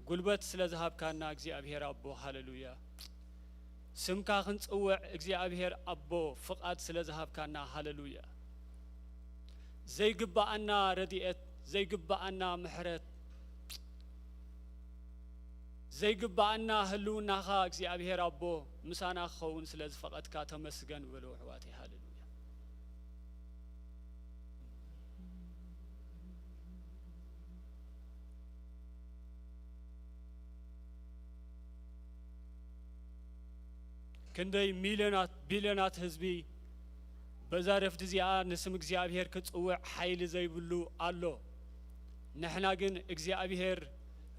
ጉልበት ስለ ዝሃብካና እግዚኣብሔር ኣቦ፣ ሃሌሉያ። ስምካ ክንጽውዕ እግዚኣብሔር ኣቦ ፍቓድ ስለ ዝሃብካና፣ ሃሌሉያ። ዘይግብኣና ረድኤት፣ ዘይግብኣና ምሕረት፣ ዘይግብኣና ህልውናኻ እግዚኣብሔር ኣቦ ምሳና ክኸውን ስለ ዝፈቐድካ ተመስገን በሉ ኣሕዋተይ፣ ሃሌሉያ። ክንደይ ሚልዮናት ቢልዮናት ህዝቢ በዛ ረፍዲ እዚኣ ንስም እግዚኣብሔር ክጽውዕ ሓይሊ ዘይብሉ ኣሎ። ንሕና ግን እግዚኣብሔር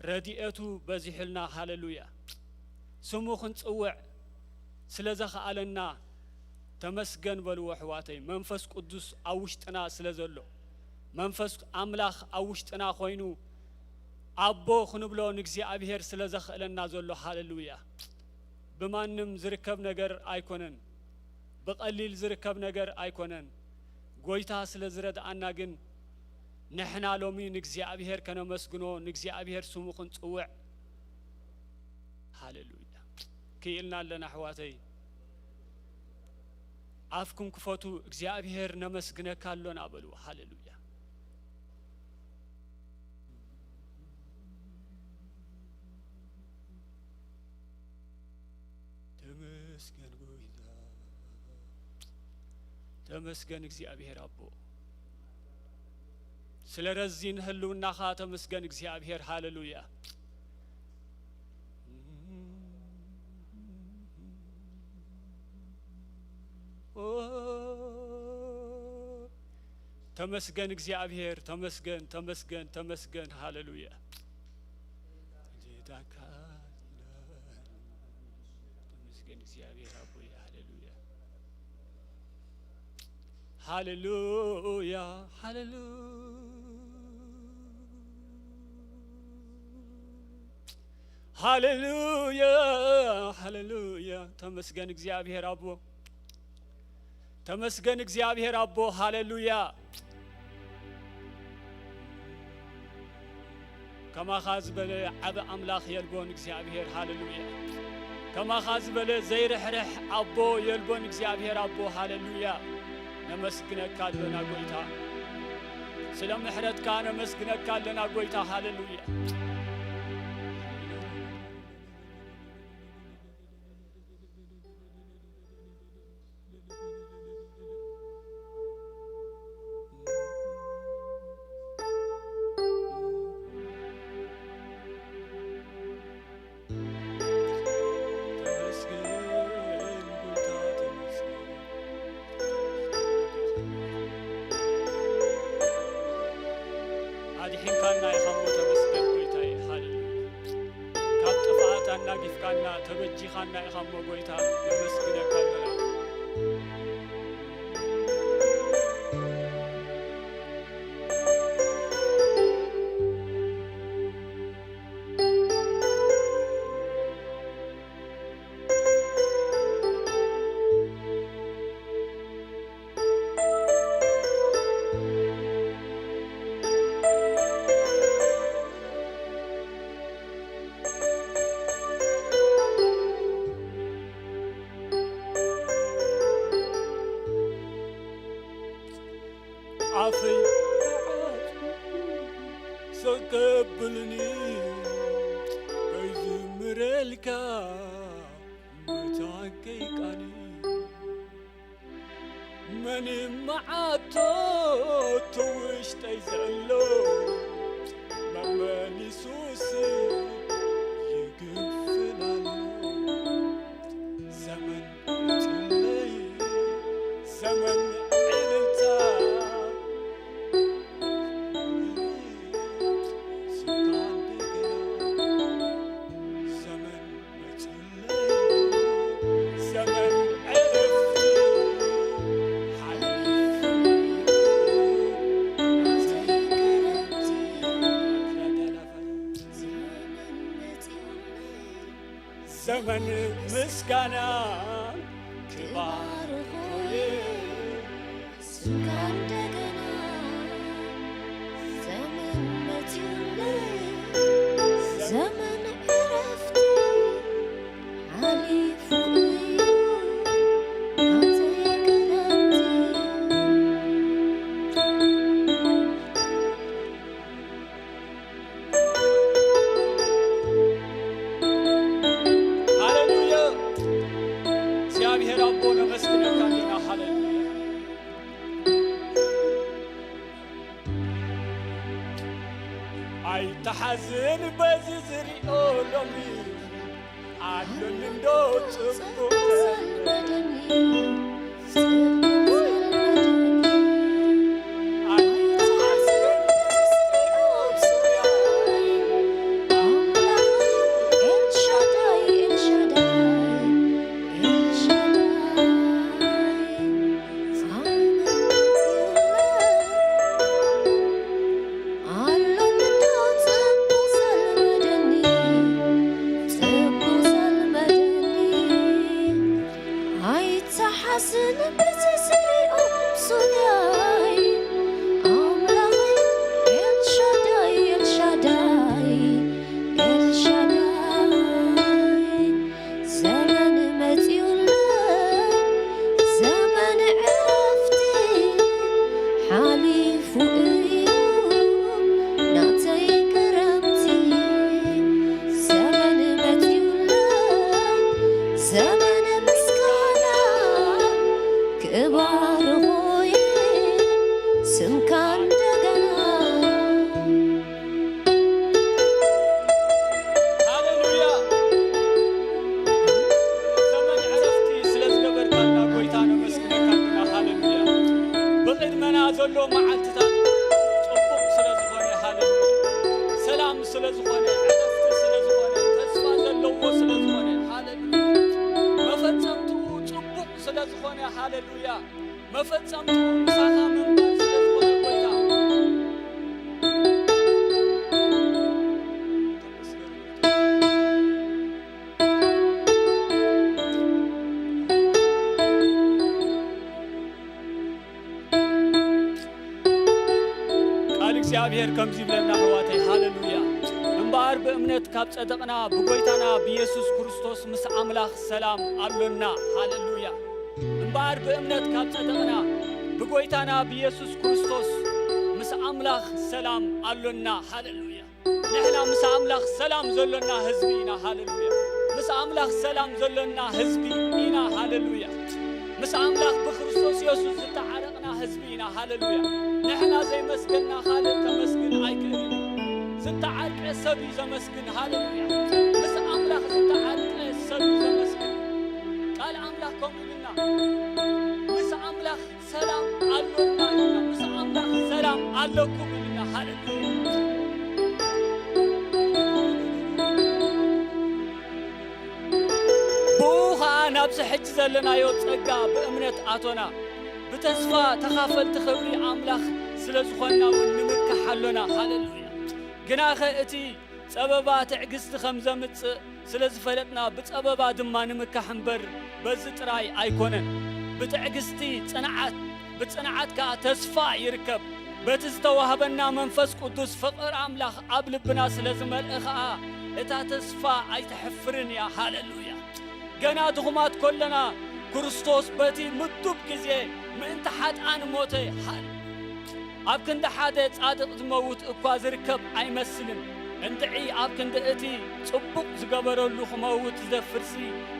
ረድኤቱ በዚሑልና፣ ሃሌሉያ። ስሙ ክንጽውዕ ስለ ዘኽኣለና ተመስገን በልዎ ኣሕዋተይ። መንፈስ ቅዱስ ኣብ ውሽጥና ስለ ዘሎ፣ መንፈስ ኣምላኽ ኣብ ውሽጥና ኮይኑ ኣቦ ክንብሎ ንእግዚኣብሔር ስለ ዘኽእለና ዘሎ፣ ሃሌሉያ። ብማንም ዝርከብ ነገር ኣይኮነን፣ ብቐሊል ዝርከብ ነገር ኣይኮነን። ጎይታ ስለ ዝረድኣና ግን ንሕና ሎሚ ንእግዚኣብሔር ከነመስግኖ፣ ንእግዚኣብሔር ስሙ ክንጽውዕ፣ ሃሌሉያ፣ ክኢልና ኣለና ኣሕዋተይ። ኣፍኩም ክፈቱ፣ እግዚኣብሔር ነመስግነካ ኣሎና በሉ። ሃሌሉያ። ተመስገን ጎይታ፣ ተመስገን እግዚኣብሔር ኣቦ። ስለ ረዚን ህልውናኻ ተመስገን እግዚኣብሔር። ሃሌሉያ። ኦ፣ ተመስገን እግዚኣብሔር፣ ተመስገን፣ ተመስገን፣ ተመስገን። ሃሌሉያ። ተመስገን እግዚኣብሔር ኣቦይ። ሃሌሉያ። ሃሌሉያ፣ ሃሌሉ-፣ ሃሌሉያ፣ ሃሌሉያ። ተመስገን እግዚኣብሔር ኣቦ፣ ተመስገን እግዚኣብሔር ኣቦ። ሃሌሉያ። ከማኻ ዝበለ ዓቢ ኣምላኽ የልቦን እግዚኣብሔር፣ ሃሌሉያ። ከማኻ ዝበለ ዘይርሕርሕ ኣቦ የልቦን እግዚኣብሔር ኣቦ፣ ሃሌሉያ። ነመስግነካ ኣሎና ጎይታ፣ ስለ ምሕረትካ ነመስግነካ ኣሎና ጎይታ፣ ሃሌሉያ። ኣድሒንካና ኢኻ እሞ ተመስገን ጎይታዬ፣ ሃሌሉያ። ካብ ጥፍኣት ኣናጊፍካና፣ ተበጂኻና ኢኻ እሞ ጎይታ፣ ነመስግነካ ኣለና። ኣፈይ ተዓጽዩ ስቕ ከብልኒ ከይዝምረልካ መታከይ ቃኒ። መን መዓቶ እቲ ውሽጠይ ዘሎ መመሊሱስ ይግፍል ኣሎ። ዘመን መጺኡለይ፣ ዘመን ዕልልታ፣ ስብካ እንደገና ዘመን መጺኡለይ፣ ዘመን ዕረፍቲ ሓሊፉ፣ ናተይ ክረምቲ ዘመን ምስጋና ክባርኾ እየ። ስምካ እንደገና ዘመን መጺኡለይ፣ ዘመን ዝን በዚ ዝሪኦ ሎሚ ኣሎኒ እንዶ ጽቡቕ ዘንበደኒ። ኣይተሓስን በዚ ዝሪኦ ሱዳይ ኣምላኽ ኤልሻዳይ፣ ኤልሻዳይ፣ ኤልሻዳይ። ዘመን መጺኡለይ፣ ዘመን ዕረፍቲ ሓሊፉ እዩ ናተይ ክረምቲ። ዘመን መጺኡለይ፣ ዘመን ምስጋና ክባርኾ እየ ስምካ እንደገና። ሃሌሉያ። ዘመን ዕረፍቲ ስለ ዝገበርካልና ጎይታ ነመስግነካ ኣለና። ሃሌሉያ። ብቕድመና ዘሎ መዓልትታት ጽቡቕ ስለ ዝኾነ፣ ሃሌሉያ። ሰላም ስለ ዝኾነ፣ ዕረፍቲ ስለ ዝኾነ፣ ተስፋ ዘለዎ ስለ ዝኾነ፣ ሃሌሉያ። መፈጸምትኡ ጽቡቕ ስለ ዝኾነ፣ ሃሌሉያ። መፈጸምትኡ ምሳኻ ምንባር ስለ ዝኾነ ጎይታ። ቃል እግዚኣብሔር ከምዚ ይብለና ኣሕዋተይ፣ ሃሌሉያ። እምበኣር ብእምነት ካብ ጸደቕና ብጎይታና ብየሱስ ክርስቶስ ምስ ኣምላኽ ሰላም ኣሎና። ሃሌሉያ። እምበኣር ብእምነት ካብ ጸደቕና ብጎይታና ብየሱስ ክርስቶስ ምስ ኣምላኽ ሰላም ኣሎና። ሃሌሉያ። ንሕና ምስ ኣምላኽ ሰላም ዘሎና ህዝቢ ኢና። ሃሌሉያ። ምስ ኣምላኽ ሰላም ዘሎና ህዝቢ ኢና። ሃሌሉያ። ምስ ኣምላኽ ብክርስቶስ የሱስ ዝተዓረቕና ህዝቢ ኢና። ሃሌሉያ። ንሕና ዘይመስገና ካልእ ከመስግን ኣይክእልን እዩ። ዝተዓርቀ ሰብ እዩ ዘመስግን። ሃሌሉያ። ምስ ኣምላኽ ዝተዓርቀ ሰብ እዩ ዘመስግን። ቃል ኣምላኽ ከምኡ ኢሉና፣ ምስ ኣምላኽ ሰላም ኣሎና ኢሉና፣ ምስ ኣምላኽ ሰላም ኣለኩም ኢሉና። ሃሌሉያ። ብኡ ኸዓ ናብዚ ሕጂ ዘለናዮ ጸጋ ብእምነት ኣቶና፣ ብተስፋ ተኻፈልቲ ኽብሪ ኣምላኽ ስለ ዝኾንና እውን ንምካሕ ኣሎና። ሃሌሉያ። ግናኸ እቲ ጸበባ ትዕግስቲ ከም ዘምጽእ ስለ ዝፈለጥና፣ ብጸበባ ድማ ንምካሕ እምበር፣ በዚ ጥራይ ኣይኮነን። ብትዕግስቲ ጽንዓት፣ ብጽንዓት ከኣ ተስፋ ይርከብ። በቲ ዝተዋህበና መንፈስ ቅዱስ ፍቕሪ ኣምላኽ ኣብ ልብና ስለ ዝመልአ ኸኣ፣ እታ ተስፋ ኣይተሕፍርን እያ። ሃሌሉያ። ገና ድኹማት ከለና፣ ክርስቶስ በቲ ምቱብ ግዜ ምእንቲ ሓጥኣን ሞተ። ሃሌ-፣ ኣብ ክንዲ ሓደ ጻድቕ ዝመውት እኳ ዝርከብ ኣይመስልን። እንድዒ ኣብ ክንዲ እቲ ጽቡቕ ዝገበረሉ ክመውት ዝደፍርሲ፣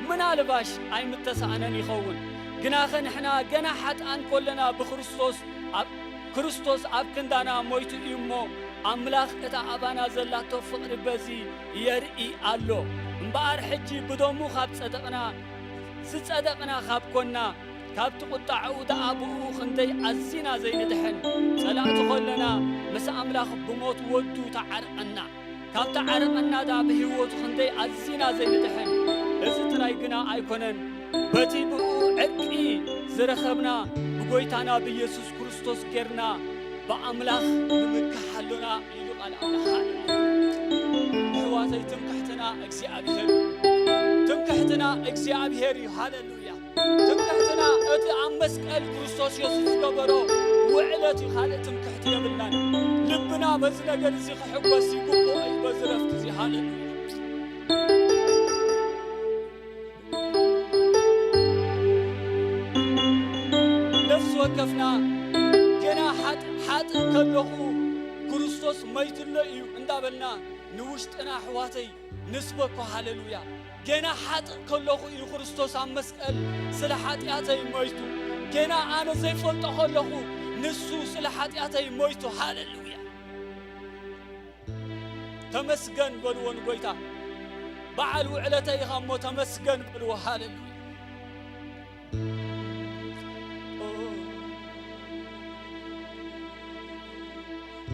ምናልባሽ ኣይምተሳእነን ይኸውን። ግናኸ ንሕና ገና ሓጥኣን ከለና ብክርስቶስ ኣብ፣ ክርስቶስ ኣብ ክንዳና ሞይቱ እዩ እሞ፣ ኣምላኽ እታ ኣባና ዘላቶ ፍቕሪ በዚ የርኢ ኣሎ። እምበኣር ሕጂ ብደሙ ካብ ጸደቕና፣ ዝጸደቕና ካብ ኮና፣ ካብቲ ቁጣዕኡ ደኣ ብእኡ ክንደይ ኣዚና ዘይንድሕን። ጸላእቲ ኸለና፣ ምስ ኣምላኽ ብሞት ወዱ ተዓርቐና። ካብ ተዓረቐና ደኣ ብህይወቱ ክንደይ ኣዚና ዘይንድሕን። እዚ ጥራይ ግና ኣይኮነን። በቲ ብእኡ ዕርቂ ዝረኸብና ብጎይታና ብየሱስ ክርስቶስ ጌርና ብኣምላኽ ንምካሕ ኣሎና ኢሉ ቃል ኣምላኽ። ኣሕዋተይ፣ ትምክሕትና እግዚኣብሔር እዩ። ትምክሕትና እግዚኣብሔር እዩ። ሃሌሉያ። ትምክሕትና እቲ ኣብ መስቀል ክርስቶስ የሱስ ዝገበሮ ውዕለት እዩ። ካልእ ትምክሕቲ የብልናን። ልብና በዚ ነገር እዚ ክሕጎስ ይግብኦ እዩ፣ በዚ ረፍቲ እዚ። ሃሌሉያ። ነፍሲ ወከፍና ገና ሓጥ-፣ ሓጥእ ከለኹ ክርስቶስ መይትለይ እዩ እንዳበልና ንውሽጥና ኣሕዋተይ ንስበኮ። ሃሌሉያ። ገና ሓጥእ ከለኹ እዩ ክርስቶስ ኣብ መስቀል ስለ ሓጢኣተይ ሞይቱ። ገና ኣነ ዘይፈልጦ ከለኹ ንሱ ስለ ሓጢኣተይ ሞይቱ። ሃሌሉያ። ተመስገን በልዎ ንጎይታ። በዓል ውዕለተይ ኢኻ እሞ ተመስገን በልዎ። ሃሌሉያ።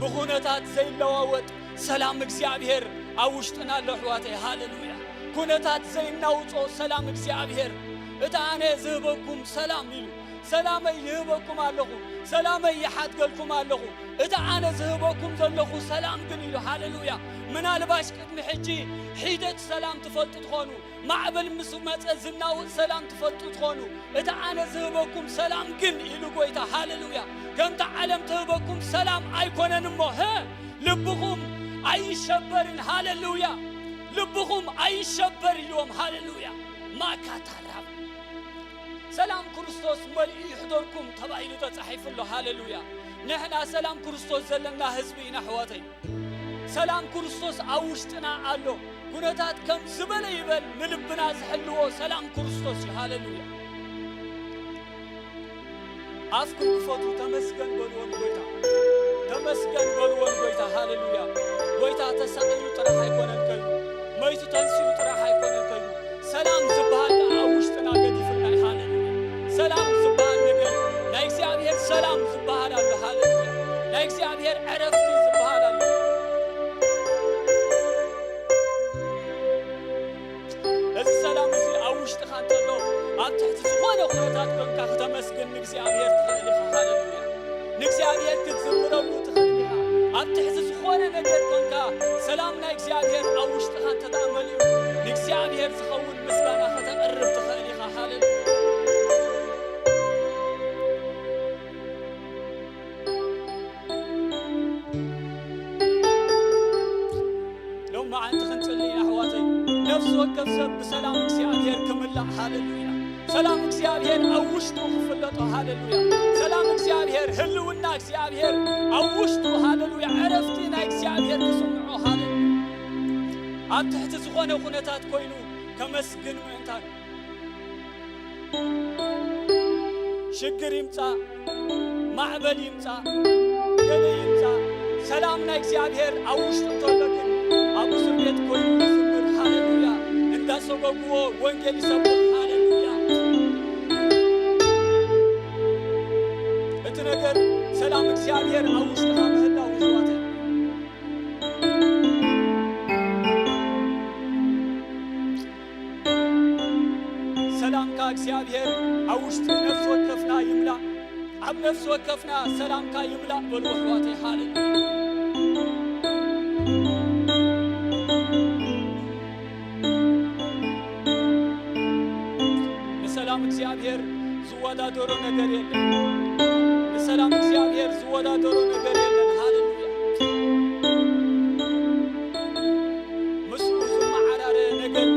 ብኹነታት ዘይለዋወጥ ሰላም እግዚኣብሔር ኣብ ውሽጥና ኣሎ፣ ኣሕዋተይ። ሃሌሉያ። ኩነታት ዘይናውጾ ሰላም እግዚኣብሔር፣ "እቲ ኣነ ዝህበኩም ሰላም" ኢሉ፣ "ሰላመይ ይህበኩም ኣለኹ፣ ሰላመይ ይሓድገልኩም ኣለኹ፣ እቲ ኣነ ዝህበኩም ዘለኹ ሰላም ግን" ኢሉ። ሃሌሉያ። ምናልባሽ ቅድሚ ሕጂ ሒደት ሰላም ትፈልጡ ትኾኑ፣ ማዕበል ምስ መጸ ዝናወጽ ሰላም ትፈልጡ ትኾኑ፣ እቲ ኣነ ዝህበኩም ሰላም ግን ኢሉ ጎይታ። ሃሌሉያ። ከምቲ ዓለም ትህበኩም ሰላም ኣይኮነን እሞ፣ ሀ፣ ልብኹም ኣይሸበርን። ሃሌሉያ። ልብኹም ኣይሸበር ኢልዎም። ሃሌሉያ። ማካታራብ ሰላም ክርስቶስ መሊኡ ይሕደርኩም ተባሂሉ ተጻሒፉ ኣሎ። ሃሌሉያ። ንሕና ሰላም ክርስቶስ ዘለና ህዝቢ ኢና፣ ኣሕዋተይ። ሰላም ክርስቶስ ኣብ ውሽጥና ኣሎ። ኩነታት ከም ዝበለ ይበል፣ ንልብና ዝሕልዎ ሰላም ክርስቶስ እዩ። ሃሌሉያ። ኣፍኩም ክፈቱ፣ ተመስገን በልዎ ንጎይታ። ተመስገን በልዎ ንጎይታ። ሃሌሉያ። ጎይታ ተሰቒሉ ጥራሕ ኣይኮነን ከይዱ፣ መይቱ ተንሲኡ ጥራሕ ኣይኮነን ከይዱ። ሰላም ዝበሃል ከኣ ኣብ ውሽጥና ገዲፍና እዩ። ሃሌሉያ። ሰላም ዝበሃል ነገር፣ ናይ እግዚኣብሔር ሰላም ዝበሃል ኣሎ። ሃሌሉያ። ናይ እግዚኣብሔር ዕረፍቲ ዝበሃል ኣሎ። እዚ ሰላም እዚ ኣብ ውሽጥኻ እንተሎ፣ ኣብ ትሕቲ ዝኾነ ኩነታት ኮንካ ክተመስግን ንእግዚኣብሔር ትኽእል ኢኻ። ሃሌሉያ። ንእግዚኣብሔር ክትዝምረሉ ትኽእል ኢኻ። ኣብ ትሕቲ ዝኾነ ነገር ኮንካ፣ ሰላም ናይ እግዚኣብሔር ኣብ ውሽጥኻ እንተ ደኣ መሊኡ፣ ንእግዚኣብሔር ዝኸውን ምስጋና ከተቕርብ ትኽእል ኢኻ። ሃሌሉያ። ሎማዓንቲ ክንጽሊ ኢና ኣሕዋተይ። ነፍሲ ወከፍ ሰብ ብሰላም እግዚኣብሔር ክምላእ። ሃሌሉያ። ሰላም እግዚኣብሔር ኣብ ውሽጡ ክፍለጦ። ሃሌሉያ። ሰላም እግዚኣብሔር፣ ህልውና እግዚኣብሔር ኣብ ውሽጡ። ሃሌሉያ። ዕረፍቲ ናይ እግዚኣብሔር ክስምዖ። ሃሌሉያ። ኣብ ትሕቲ ዝኾነ ኩነታት ኮይኑ ከመስግን ምእንታን ሽግር ይምጻእ፣ ማዕበል ይምጻእ፣ ገለ ይምጻእ፣ ሰላም ናይ እግዚኣብሔር ኣብ ውሽጡ እንተሎ ግን ኣብ እስር ቤት ኮይኑ ይዝምር። ሃሌሉያ። እንዳሰጎግዎ ወንጌል ይሰብኽ። ሃሌሉያ። እቲ ነገር ሰላም እግዚኣብሔር ኣብ ውሽጥኻ ምህላው ይሕዋተይ። ሰላምካ እግዚኣብሔር ኣብ ውሽጢ ነፍሲ ወከፍና ይምላእ። ኣብ ነፍሲ ወከፍና ሰላምካ ይምላእ በሉ ኣሕዋተይ። ሃሌሉያ። ንሰላም እግዚኣብሔር ዝወዳደሮ ነገር የለን። ንሰላም እግዚኣብሔር ዝወዳደሮ ነገር የለን። ሃሌሉያ። ምስኡ ዝመዓራረ ነገር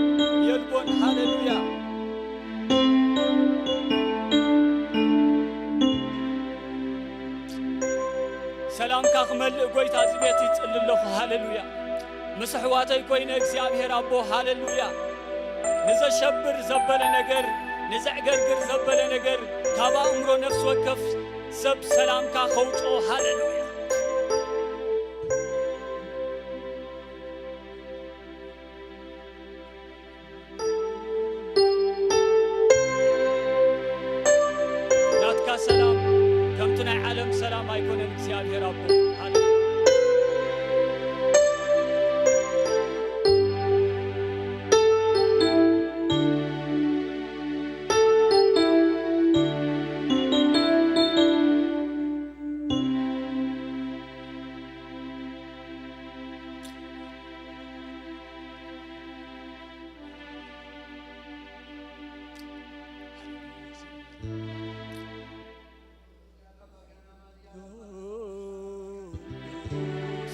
የልቦን። ሃሌሉያ። ሰላምካ ክመልእ ጎይታ እዚ ቤት ይጽሊ ኣለኹ። ሃሌሉያ። ምስ ኣሕዋተይ ኮይነ እግዚኣብሔር ኣቦ፣ ሃሌሉያ፣ ንዘሸብር ዘበለ ነገር፣ ንዘዕገርግር ዘበለ ነገር ካብ ኣእምሮ ነፍሲ ወከፍ ሰብ ሰላምካ ከውጽኦ። ሃሌሉያ። ናትካ ሰላም ከምቲ ናይ ዓለም ሰላም ኣይኮነን እግዚኣብሔር ኣቦ። ሃሌሉያ።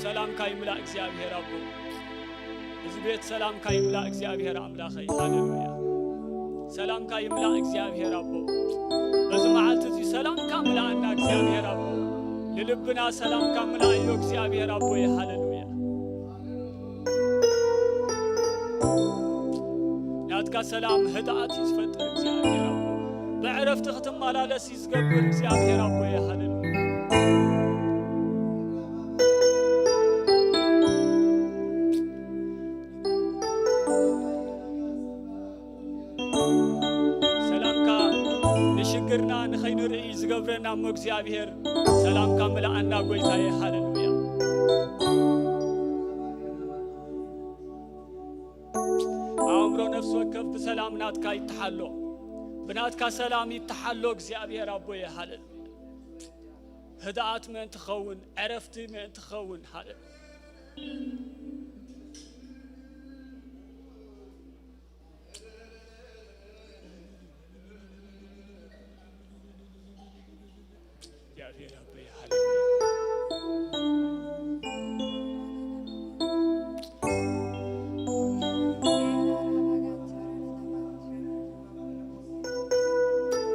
ሰላምካ ይምላእ እግዚኣብሔር ኣቦ። እዚ ቤት ሰላምካ ይምላእ እግዚኣብሔር ኣምላኸይ። ሃሌሉያ። ሰላምካ ይምላእ እግዚኣብሔር ኣቦ። በዚ መዓልቲ እዚ ሰላምካ ምላእና እግዚኣብሔር ኣቦ። ንልብና ሰላምካ ምላእዮ እግዚኣብሔር ኣቦየ። ሃሌሉያ። ናትካ ሰላም ህድኣት እዩ ዝፈጥር እግዚኣብሔር ኣቦ። ብዕረፍቲ ክትመላለስ እዩ ዝገብር እግዚኣብሔር ኣቦየ። ሃሌሉያ። ርና ንኸይንርኢ ዝገብረና እሞ እግዚኣብሔር ሰላምካ ምልኣና ጎይታየ። ሃሌሉያ። ኣእምሮ ነፍሲ ወከፍ ብሰላም ናትካ ይተሓሎ፣ ብናትካ ሰላም ይተሓሎ እግዚኣብሔር ኣቦየ። ሃሌሉያ። ህድኣት ምእንቲ ኸውን፣ ዕረፍቲ ምእንቲ ኸውን። ሃሌሉያ። እግዚኣብሔር ኣቦይ፣ ሃሌሉያ።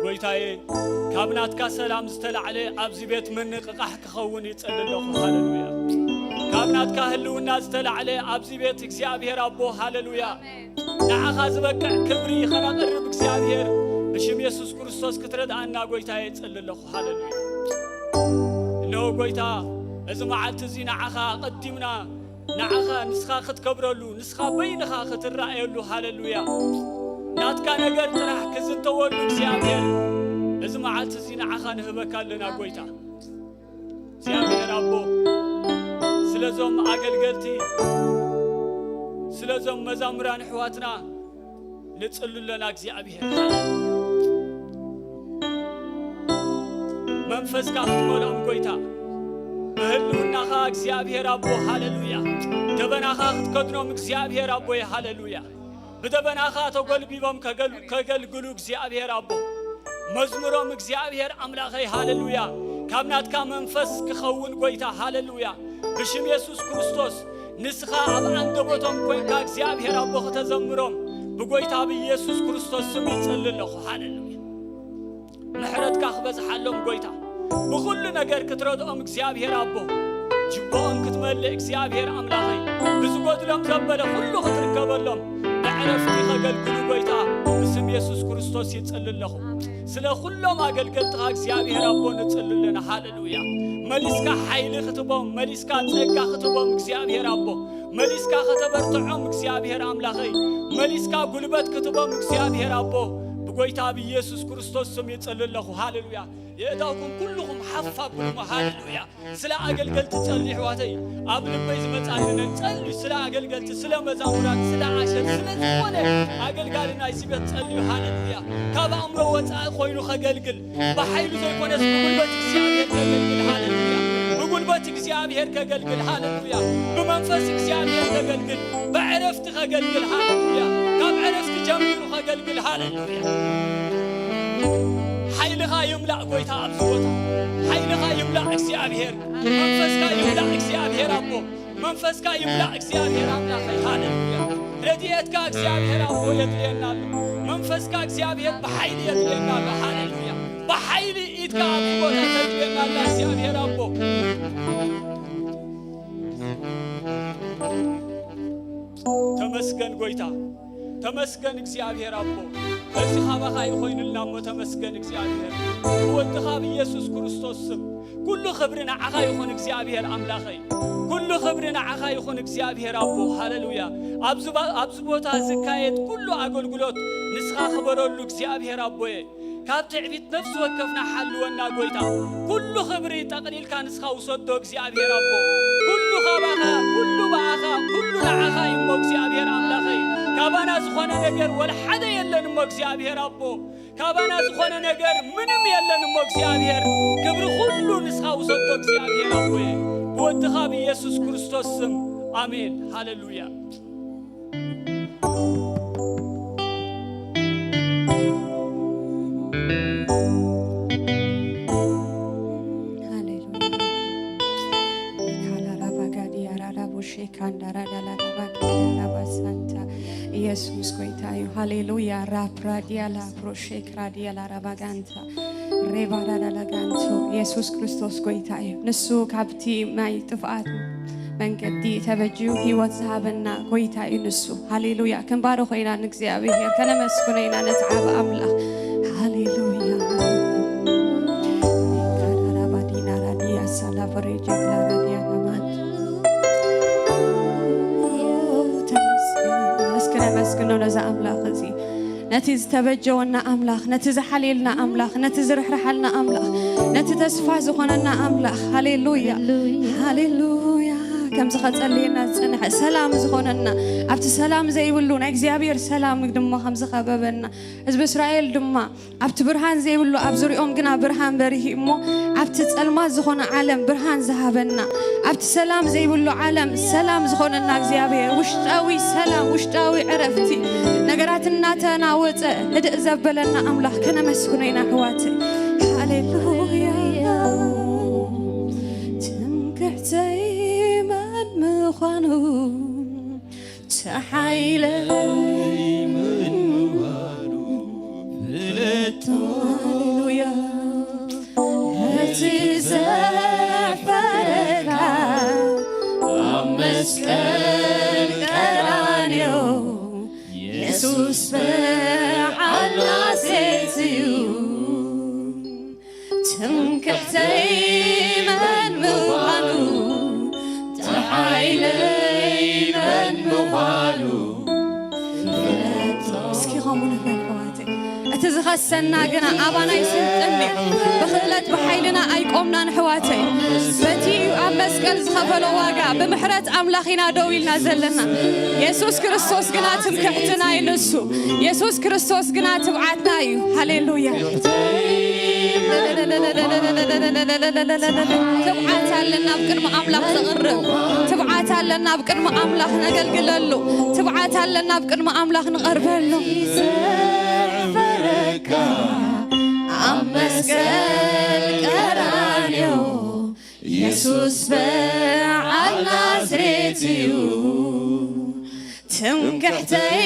ጎይታዬ፣ ካብ ናትካ ሰላም ዝተላዕለ ኣብዚ ቤት ምንቕቓሕ ክኸውን ይጽሊ ኣለኹ። ሃሌሉያ። ካብ ናትካ ህልውና ዝተላዕለ ኣብዚ ቤት እግዚኣብሔር ኣቦ፣ ሃሌሉያ። ንዓኻ ዝበቅዕ ክብሪ ኸነቕርብ እግዚኣብሔር ብሽም የሱስ ክርስቶስ ክትረድኣና ጎይታዬ እጽሊ ኣለኹ። ሃሌሉያ። እነሆ ጎይታ፣ እዚ መዓልቲ እዚ ንዓኻ ኣቐዲምና፣ ንዓኻ ንስኻ ክትከብረሉ፣ ንስኻ በይንኻ ክትረኣየሉ፣ ሃሌሉያ። ናትካ ነገር ጥራሕ ክዝንተወሉ እግዚኣብሔር፣ እዚ መዓልቲ እዚ ንዓኻ ንህበካ ኣለና ጎይታ። እግዚኣብሔር ኣቦ፣ ስለዞም ኣገልገልቲ፣ ስለዞም መዛሙራን ኣሕዋትና ንጽሉ ኣለና እግዚኣብሔር። መንፈስካ ክትመልኦም ጎይታ፣ ብህልውናኻ እግዚኣብሔር ኣቦ፣ ሃሌሉያ። ደበናኻ ክትከድኖም እግዚኣብሔር ኣቦይ፣ ሃሌሉያ። ብደበናኻ ተጎልቢቦም ከገል-፣ ከገልግሉ እግዚኣብሔር ኣቦ፣ መዝሙሮም እግዚኣብሔር ኣምላኸይ፣ ሃሌሉያ። ካብ ናትካ መንፈስ ክኸውን ጎይታ፣ ሃሌሉያ። ብሽም የሱስ ክርስቶስ ንስኻ ኣብ ኣንደበቶም ኮይንካ እግዚኣብሔር ኣቦ ከተዘምሮም ብጎይታ ብኢየሱስ ክርስቶስ ስም ይጽሊ ኣለኹ። ሃሌሉያ። ምሕረትካ ክበዝሓሎም ጎይታ፣ ብኹሉ ነገር ክትረድኦም እግዚኣብሔር ኣቦ፣ ጅቦኦም ክትመልእ እግዚኣብሔር ኣምላኸይ፣ ብዝጎድሎም ዘበለ ኩሉ ክትርከበሎም ብዕረፍቲ ከገልግሉ ጎይታ ብስም የሱስ ክርስቶስ ይጽሊ ኣለኹ። ስለ ኩሎም ኣገልገልትኻ እግዚኣብሔር ኣቦ ንጽሊ ኣለና። ሃሌሉያ። መሊስካ ሓይሊ ክትቦም፣ መሊስካ ጸጋ ክትቦም እግዚኣብሔር ኣቦ፣ መሊስካ ከተበርትዖም እግዚኣብሔር ኣምላኸይ፣ መሊስካ ጉልበት ክትቦም እግዚኣብሔር ኣቦ፣ ብጎይታ ብኢየሱስ ክርስቶስ ስም ይጽሊ ኣለኹ። ሃሌሉያ። የእዳውኩም ኩልኹም ሓፍ ኣብሉ እሞ፣ ሃሌሉያ። ስለ ኣገልገልቲ ጸልዩ፣ ኣሕዋተይ፣ ኣብ ልበይ ዝመጻኒ ነ-፣ ጸልዩ፣ ስለ ኣገልገልቲ፣ ስለ መዛሙራን፣ ስለ ኣሸር፣ ስለ ዝኾነ ኣገልጋሊ ናይዚ ቤት ጸልዩ፣ ሃሌሉያ። ካብ ኣእምሮ ወጻኢ ኮይኑ ከገልግል፣ ብሓይሉ ዘይኮነስ ብጉልበት እግዚኣብሔር ከገልግል፣ ሃሌሉያ። ብጉልበት እግዚኣብሔር ከገልግል፣ ሃሌሉያ። ብመንፈስ እግዚኣብሔር ከገልግል፣ ብዕረፍቲ ከገልግል፣ ሃሌሉያ። ካብ ዕረፍቲ ጀሚሩ ከገልግል፣ ሃሌሉያ። ሓይልኻ ይምላእ ጎይታ ኣብዚ ቦታ። ሓይልኻ ይምላእ እግዚኣብሔር። መንፈስካ ይምላእ እግዚኣብሔር ኣቦ። መንፈስካ ይምላእ እግዚኣብሔር ኣምላኸይ፣ ሃሌሉያ። ረድኤትካ እግዚኣብሔር ኣቦ የድልየና ኣሎ። መንፈስካ እግዚኣብሔር ብሓይሊ የድልየና ኣሎ፣ ሃሌሉያ። ብሓይሊ ኢድካ ኣብዚ ቦታ ተድልየና ኣላ እግዚኣብሔር ኣቦ። ተመስገን ጎይታ፣ ተመስገን እግዚኣብሔር ኣቦ። እዚ ካባኻ እዩ ኮይኑልና እሞ ተመስገን እግዚኣብሔር። ብወድኻ ብኢየሱስ ክርስቶስ ስም ኩሉ ክብሪ ንዓኻ ይኹን እግዚኣብሔር ኣምላኸይ። ኩሉ ክብሪ ንዓኻ ይኹን እግዚኣብሔር ኣቦ። ሃሌሉያ። ኣብዚ ባ-፣ ኣብዚ ቦታ ዝካየድ ኩሉ ኣገልግሎት ንስኻ ክበረሉ እግዚኣብሔር ኣቦየ። ካብ ትዕቢት ነፍሲ ወከፍና ሓልወና ጎይታ። ኩሉ ክብሪ ጠቕሊልካ ንስኻ ውሰዶ እግዚኣብሔር ኣቦ። ኩሉ ካባኻ፣ ኩሉ ብኣኻ፣ ኩሉ ንዓኻ እዩ እሞ እግዚኣብሔር ኣምላኸይ። ካባና ዝኾነ ነገር ወላ ሓደ የለን እሞ እግዚኣብሔር ኣቦ። ካባና ዝኾነ ነገር ምንም የለን እሞ እግዚኣብሔር። ክብሪ ኩሉ ንስኻ ውሰዶ እግዚኣብሔር ኣቦየ። ብወድኻ ብኢየሱስ ክርስቶስ ስም ኣሜን። ሃሌሉያ። ሃሌሉያ። ኢካላራባጋዲ ያራራቦሼ ካንዳራዳላራባጋዲ ያራባሳንታ። ኢየሱስ ጎይታ እዩ። ሃሌሉያ። ራፕራዲያላ ፕሮሼክ ራዲያላ ራባጋንታ ሬባዳዳላጋንቶ። ኢየሱስ ክርስቶስ ጎይታ እዩ። ንሱ ካብቲ ናይ ጥፍኣት መንገዲ ተበጅዩ ህይወት ዝሃበና ጎይታ እዩ ንሱ። ሃሌሉያ። ክንባርኾ ኢና ንእግዚኣብሔር፣ ከነመስግኖ ኢና ነቲ ዓቢ ኣምላኽ። ሃሌሉያ። ካራራባዲና ራዲያ ሳላቨሬጀ ክላራዲያ ናማንት። ተመስገን። እስኪ ነመስግኖ ነዚ ኣምላኽ እዚ። ነቲ ዝተበጀወና ኣምላኽ፣ ነቲ ዝሓልየልና ኣምላኽ፣ ነቲ ዝርሕርሓልና ኣምላኽ፣ ነቲ ተስፋ ዝኾነና ኣምላኽ። ሃሌሉያ፣ ሃሌሉያ። ከምዚ ከጸልየና ዝጸንሐ ሰላም ዝኾነና፣ ኣብቲ ሰላም ዘይብሉ ናይ እግዚኣብሔር ሰላም ድማ ከም ዝኸበበና፣ ህዝቢ እስራኤል ድማ ኣብቲ ብርሃን ዘይብሉ ኣብ ዙሪኦም ግና ብርሃን በሪሂ እሞ፣ ኣብቲ ጸልማት ዝኾነ ዓለም ብርሃን ዝሃበና፣ ኣብቲ ሰላም ዘይብሉ ዓለም ሰላም ዝኾነና እግዚኣብሔር፣ ውሽጣዊ ሰላም፣ ውሽጣዊ ዕረፍቲ፣ ነገራት እናተናወጸ ህድእ ዘበለና ኣምላኽ ከነመስግኖ ኢና ኣሕዋተይ። ሃሌሉያ። ትምክሕተይ መን ምዃኑ፣ ተሓይለይ መን ምዃኑ ፍለጦ። ሃሌሉያ። እቲ ዘሕፈረካ ኣብ መስቀል ቀራንዮ፣ የሱስ በዓል ናዝሬት እዩ። ትምክሕተይ መን ምዃኑ፣ ተሓይለይ መን ምዃኑ ፍለጦ። እስኪ ኸምኡ ንበል ኣሕዋተይ። እቲ ዝኸሰና ግና ኣባና ይስልጥን እዩ። ብኽእለት ብሓይልና ኣይቆምናን ኣሕዋተይ። በቲ ኣብ መስቀል ዝኸፈሎ ዋጋ ብምሕረት ኣምላኽ ኢና ደው ኢልና ዘለና። የሱስ ክርስቶስ ግና ትምክሕትና እዩ ንሱ። የሱስ ክርስቶስ ግና ትብዓትና እዩ። ሃሌሉያ። ትብዓት ኣለና ኣብ ቅድሚ ኣምላኽ ዘቕርብ። ትብዓት ኣለና ኣብ ቅድሚ ኣምላኽ ነገልግለሉ። ትብዓት ኣለና ኣብ ቅድሚ ኣምላኽ ንቐርበሉ። ዘፈረካ ኣብ መስቀል ቀራንዮ፣ የሱስ በዓል ናዝሬት እዩ። ትምክሕተይ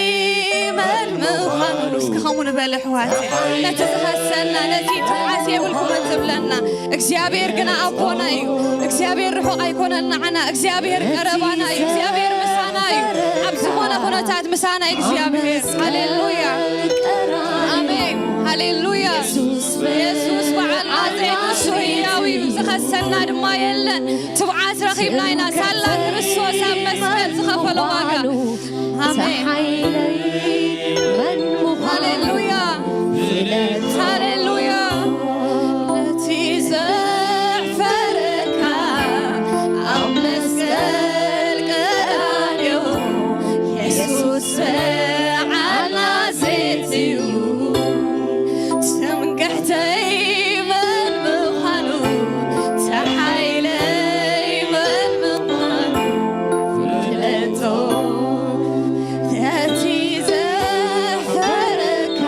መን ምዃኑ። እስኪ ኸምኡ ንበል ኣሕዋተይ። ነቲ ዝኸሰና፣ ነቲ ትብዓት የብልኩምን ዝብለና እግዚኣብሔር ግና ኣቦና እዩ። እግዚኣብሔር ርሑቕ ኣይኮነን ንዓና። እግዚኣብሔር ቀረባና እዩ። እግዚኣብሔር ምሳና እዩ። ኣብ ዝኾነ ኩነታት ምሳና እዩ እግዚኣብሔር። ሃሌሉያ። ኣሜን። ሃሌሉያ። የሱስ በዓል ናዝሬት ንሱ ህያው እዩ። ዝኸሰና ድማ የለን። ትብዓት ረኺብና ኢና። ሳላ ክርስቶስ ኣብ መስቀል ዝኸፈሎ ዋጋ። ኣሜን። ተሓይለይ መን ምዃኑ፣ ሃሌሉያ። ፍለጥ። ሃሌሉያ። ነቲ ዘሕፈረካ ኣብ መስቀል ቀራንዮ፣ የሱስ በዓል ናዝሬት እዩ። ትምክሕተይ መን ምዃኑ፣ ተሓይለይ መን ምዃኑ ፍለጦ። ነቲ ዘሕፈረካ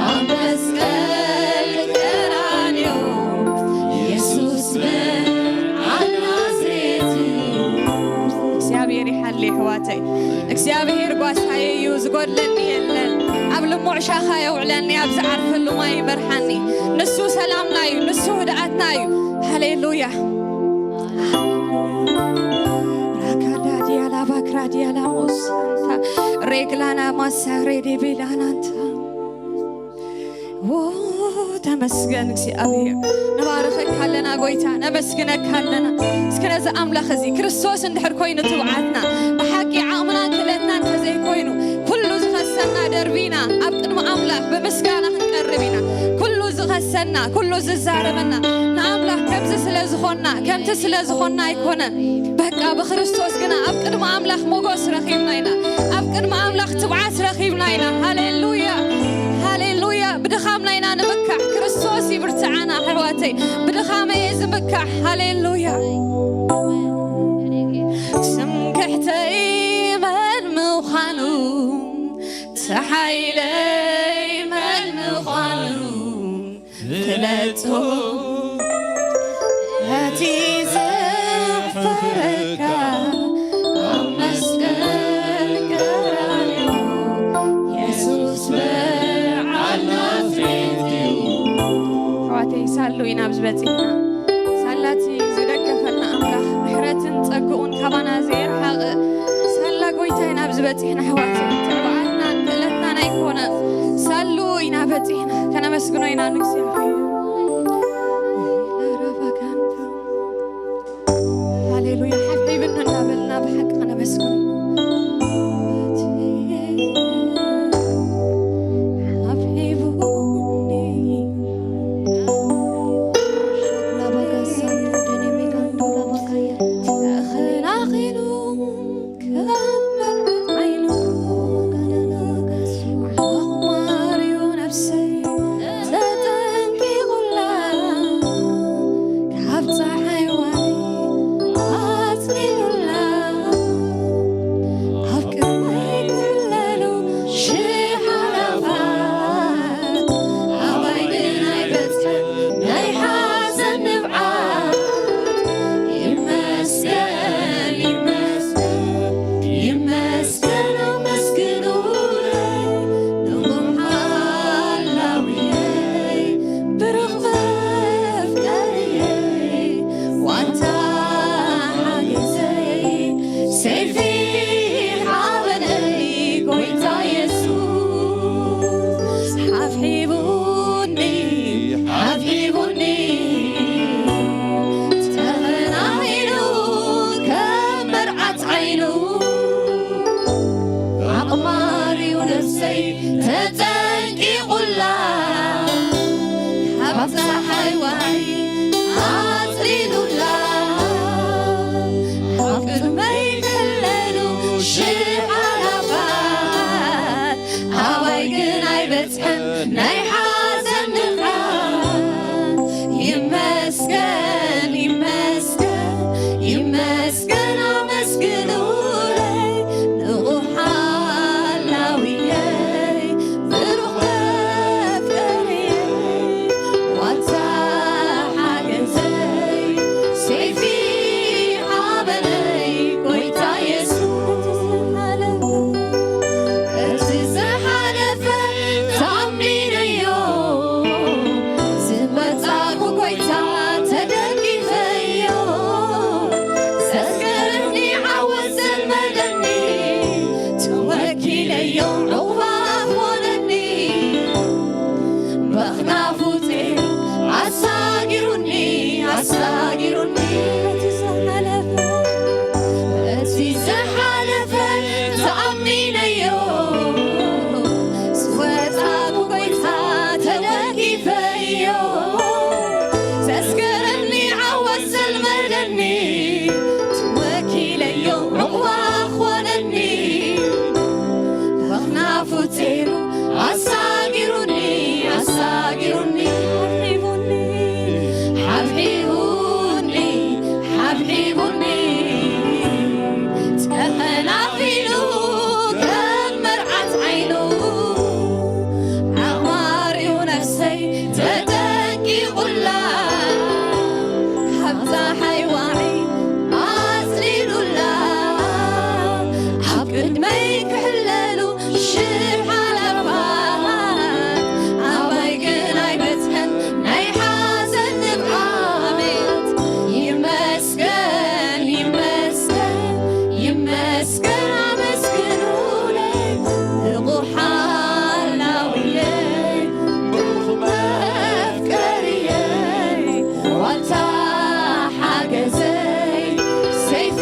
ኣብ መስቀል ቀራንዮ፣ የሱስ በዓል ናዝሬት እዩ። እግዚኣብሔር ይሓሊ ኣሕዋተይ። እግዚኣብሔር ጓሳየ እዩ፣ ዝጎድለኒ የለን። ኣብ ልሙዕ ሻኻ የውዕለኒ፣ ኣብ ዝዓርፈሉ ማይ ይመርሓኒ። ንሱ ሰላምና እዩ፣ ንሱ ህድኣትና እዩ። ሃሌሉያ። ራካዳ ዲያላ ባክራ ዲያላ ሞሳንታ ሬግላና ማሳ ሬዴ ቤላናንታ። ዎ፣ ተመስገን እግዚኣብሔር። ንባርኸካ ኣለና ጎይታ፣ ነመስግነካ ኣለና። እስኪ ነዚ ኣምላኽ እዚ ክርስቶስ እንድሕር ኮይኑ ትብዓትና፣ ብሓቂ ዓቕምናን ክእለትናን እንተዘይኮይኑ፣ ኩሉ ዝኸሰና ደርቢና ኣብ ቅድሚ ኣምላኽ ብምስጋና ክንቀርብ ኢና። ኩሉ ዝኸሰና፣ ኩሉ ዝዛረበና ንኣምላኽ ከምዚ ስለ ዝኾንና፣ ከምቲ ስለ ዝኾንና ኣይኮነን። በቃ ብክርስቶስ ግና ኣብ ቅድሚ ኣምላኽ ሞጎስ ረኺብና ኢና። ኣብ ቅድሚ ኣምላኽ ትብዓት ረኺብና ኢና። ሃሌሉያ፣ ሃሌሉያ። ብድኻምና ኢና ንምካሕ። ክርስቶስ ይብርትዓና ኣሕዋተይ። ብድኻመይ እየ ዝምካሕ። ሃሌሉያ። ትምክሕተይ መን ምዃኑ፣ ተሓይለይ መን ምዃኑ ፍለጦ። እቲ ዘሕፈረካ ኣብ መስቀል ቀራንዮ፣ የሱስ በዓል ናዝሬት እዩ። ኣሕዋተይ፣ ሳሉ ኢና ኣብዚ በጺሕና። ሳላቲ ዝደገፈና ኣምላኽ ምሕረትን ጸግኡን ካባና ዘየርሓቐ ሳላ ጎይታ ኢና ኣብዚ በጺሕና ኣሕዋተይ። ትብዓትናን ክእለትናን ኣይኮነን። ሳሉ ኢና በጺሕና። ከነመስግኖ ኢና ንእግዚኣብሔር። ሃሌሉያ። ሓብሒብን እናበልና ብሓቂ ከነመስግኖ። ነፍሰይ ተጠንቂቑላ፣ ካብ ጸሓይ ዋዒ ኣጽሊሉላ። ኣብ ቅድመይ ክሕለሉ ሽሕ ኣላፋት፣ ኣባይ ግን ኣይበጽሐን ናይ ሓዘን ንቕሓት። ይመስገን፣ ይመስገን፣ ይመስገን፣ ኣመስግኑለይ። ንቑሕ ሓላውየይ፣ ብሩኽ መፍቀሪየይ፣ ዋልታ ሓገዘይ፣ ሰይፊ ሓበነይ፣ ጎይታ የሱስ። እቲ ዝሓለፈ ተኣሚነዮ፣ ዝመጻእኩ ጎይታ ተደጊፈዮ። ዘስገረኒ ዓወት ዘልመደኒ፣ ተወኪለዮ ዕቑባ ኾነኒ። በኽናፉ ጤሩ ኣሳጊሩኒ፣ ኣሳጊሩኒ። እቲ ዝሓለፈ፣ እቲ ዝሓለፈ ተኣሚነዮ፣ ዝወጻእኩ ጎይታ ተደጊፈዮ። ዘስገረኒ ዓወት ዘልመደኒ፣ ተወኪለዮ ዕቑባ ኾነኒ። በኽናፉ ጤሩ ኣሳጊሩኒ፣ ኣሳጊሩኒ። ሓብሒቡኒ፣ ሓብሒቡኒ፣ ሓብሒቡኒ። ተኸናኺሉ ከም መርዓት ዓይኑ፣ ኣማሪኡ ነፍሰይ ተጠንቂቑላ። ካብ ጸሓይ ዋዒ ኣጽሊሉላ። ኣብ ቅድመይ ክሕለሉ ሽሕ ሓለፋት፣ ኣባይ ግን ኣይበጽሐን ናይ ሓዘን ንብዓት። ይመስገን፣ ይመስገን፣ ይመስገን፣ ኣመስግኑለይ። ንቑሕ ሓላውየይ፣ ብሩኽ መፍቀሪየይ፣ ዋልታ ሓገዘይ፣ ሰይፊ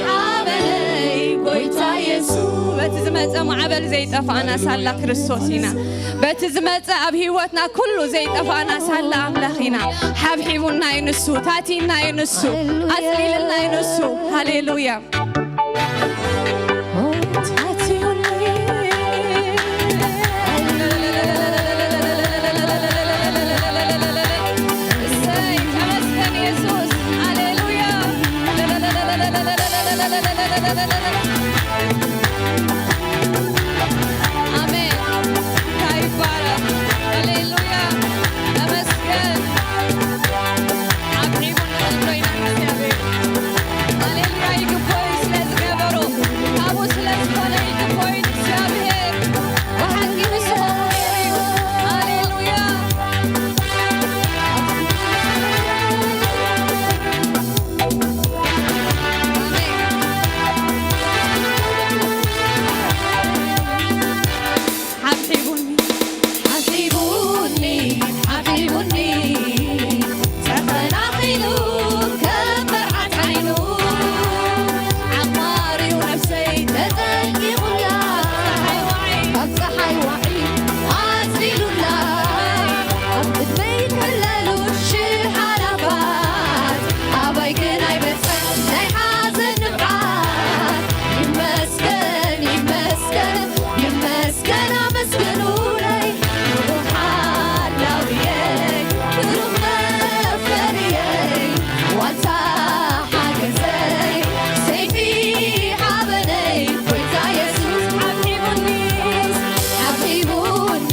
ሓበነይ፣ ጎይታ የሱስ። በቲ ዝመጸ ማዕበል ዘይጠፋእና ሳላ ክርስቶስ ኢና። በቲ ዝመጸ ኣብ ህይወትና ኩሉ ዘይጠፋእና ሳላ ኣምላኽ ኢና። ሓብሒቡና እዩ ንሱ፣ ታቲና እዩ ንሱ፣ ሃሌሉያ። ኣጽሊልና እዩ ንሱ። ሃሌሉያ። እሰይ፣ ተመስገን የሱስ። ሃሌሉያ። ኣሜን። ጌታ ይባረክ። ሃሌሉያ። ተመስገን። ኣጥዒሙ ንኽንዶ ኢና ንእግዚኣብሔር። ሃሌሉያ። ይግብኦ እዩ ስለ ዝገበሮ። ካብኡ ስለ ዝኾነ ይግብኦ እዩ ንእግዚኣብሔር። ብሓቂ ንስኹም ነይሩ እዩ። ሃሌሉያ። ኣሜን። ሓብሒቡኒ፣ ሓብሒቡኒ፣ ሓብሒቡኒ፣ ተኸናኺሉ ከም መርዓት ዓይኑ፣ ዓማሪው ነፍሰይ ተጠንቂቑላ፣ ካብ ጸሓይ ዋዒ ኣጽሊሉላ፣ ኣብ ቅድመይ ክሕለሉ ሽሕ ኣላፋት፣ ኣባይ ግን ኣይበጽሐን ናይ ሓዘን ንብዓት። ይመስገን፣ ይመስገን፣ ይመስገን፣ ኣመስግኑለይ። ብሩኽ ሓላውየይ፣ ብሩኽ መፍቀሪየይ፣ ዋልታ ሓገዘይ፣ ሰይፊ ሓበነይ፣ ጎይታ የሱስ ሓብሒቡኒ፣ ሓብሒቡኒ፣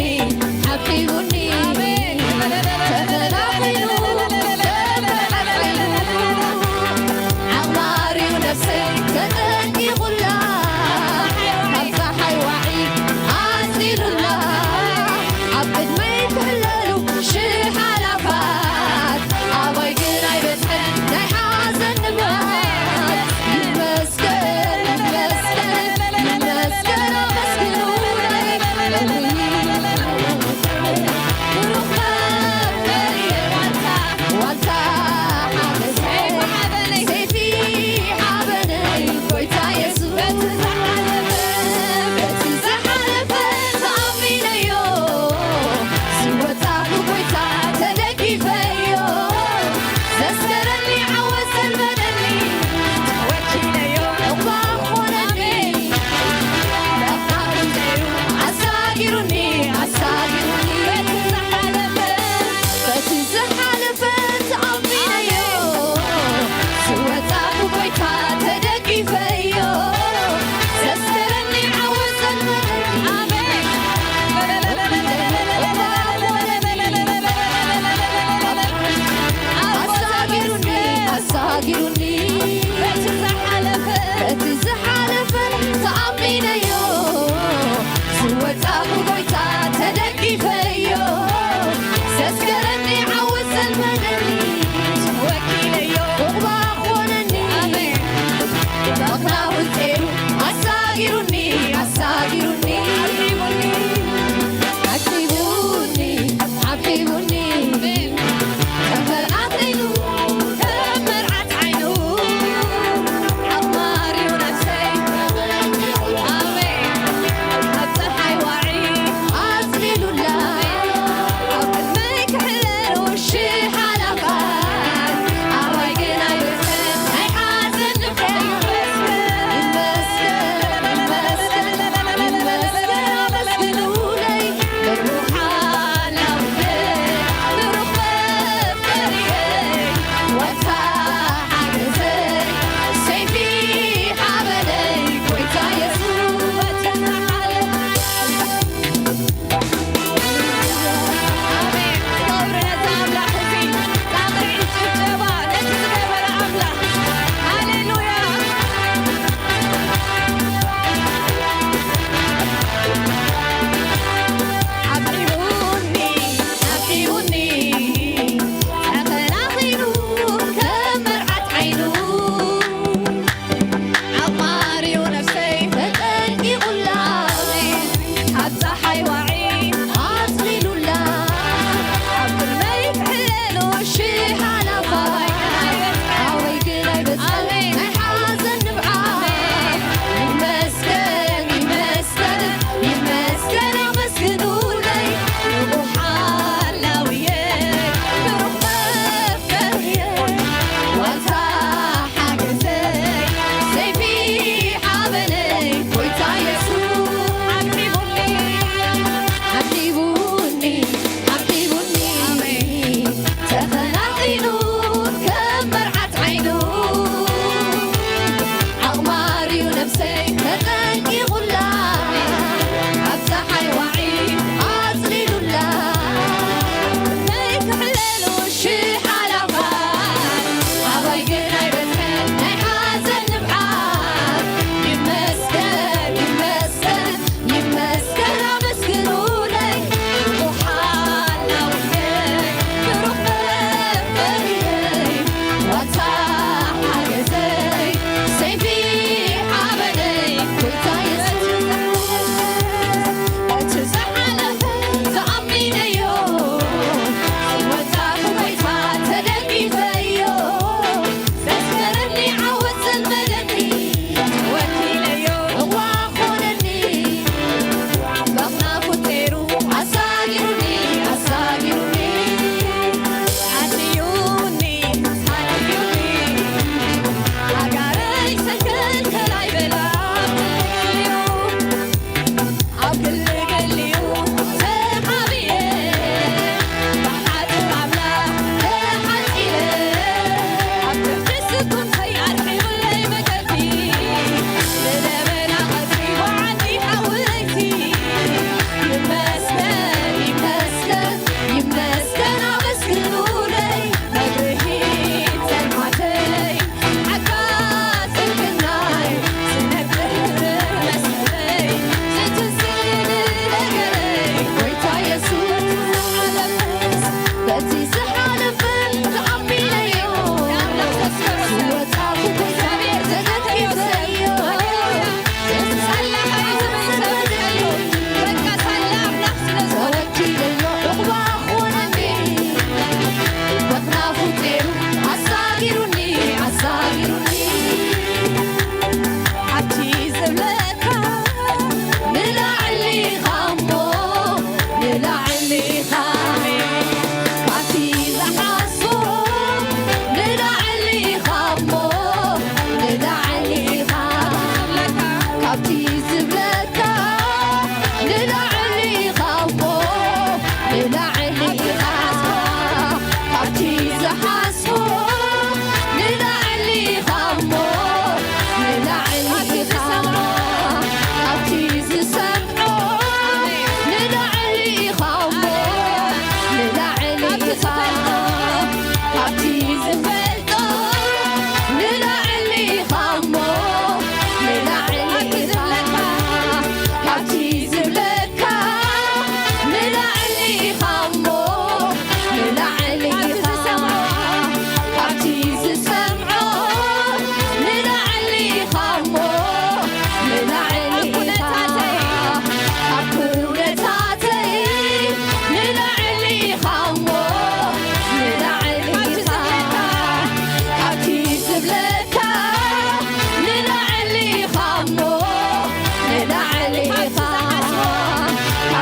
ሓብሒቡኒ። ኣሜን። ተኸናኺሉ፣ ዓማሪው ነፍሰይ ተጠንቂቑላ፣ ካብ ጸሓይ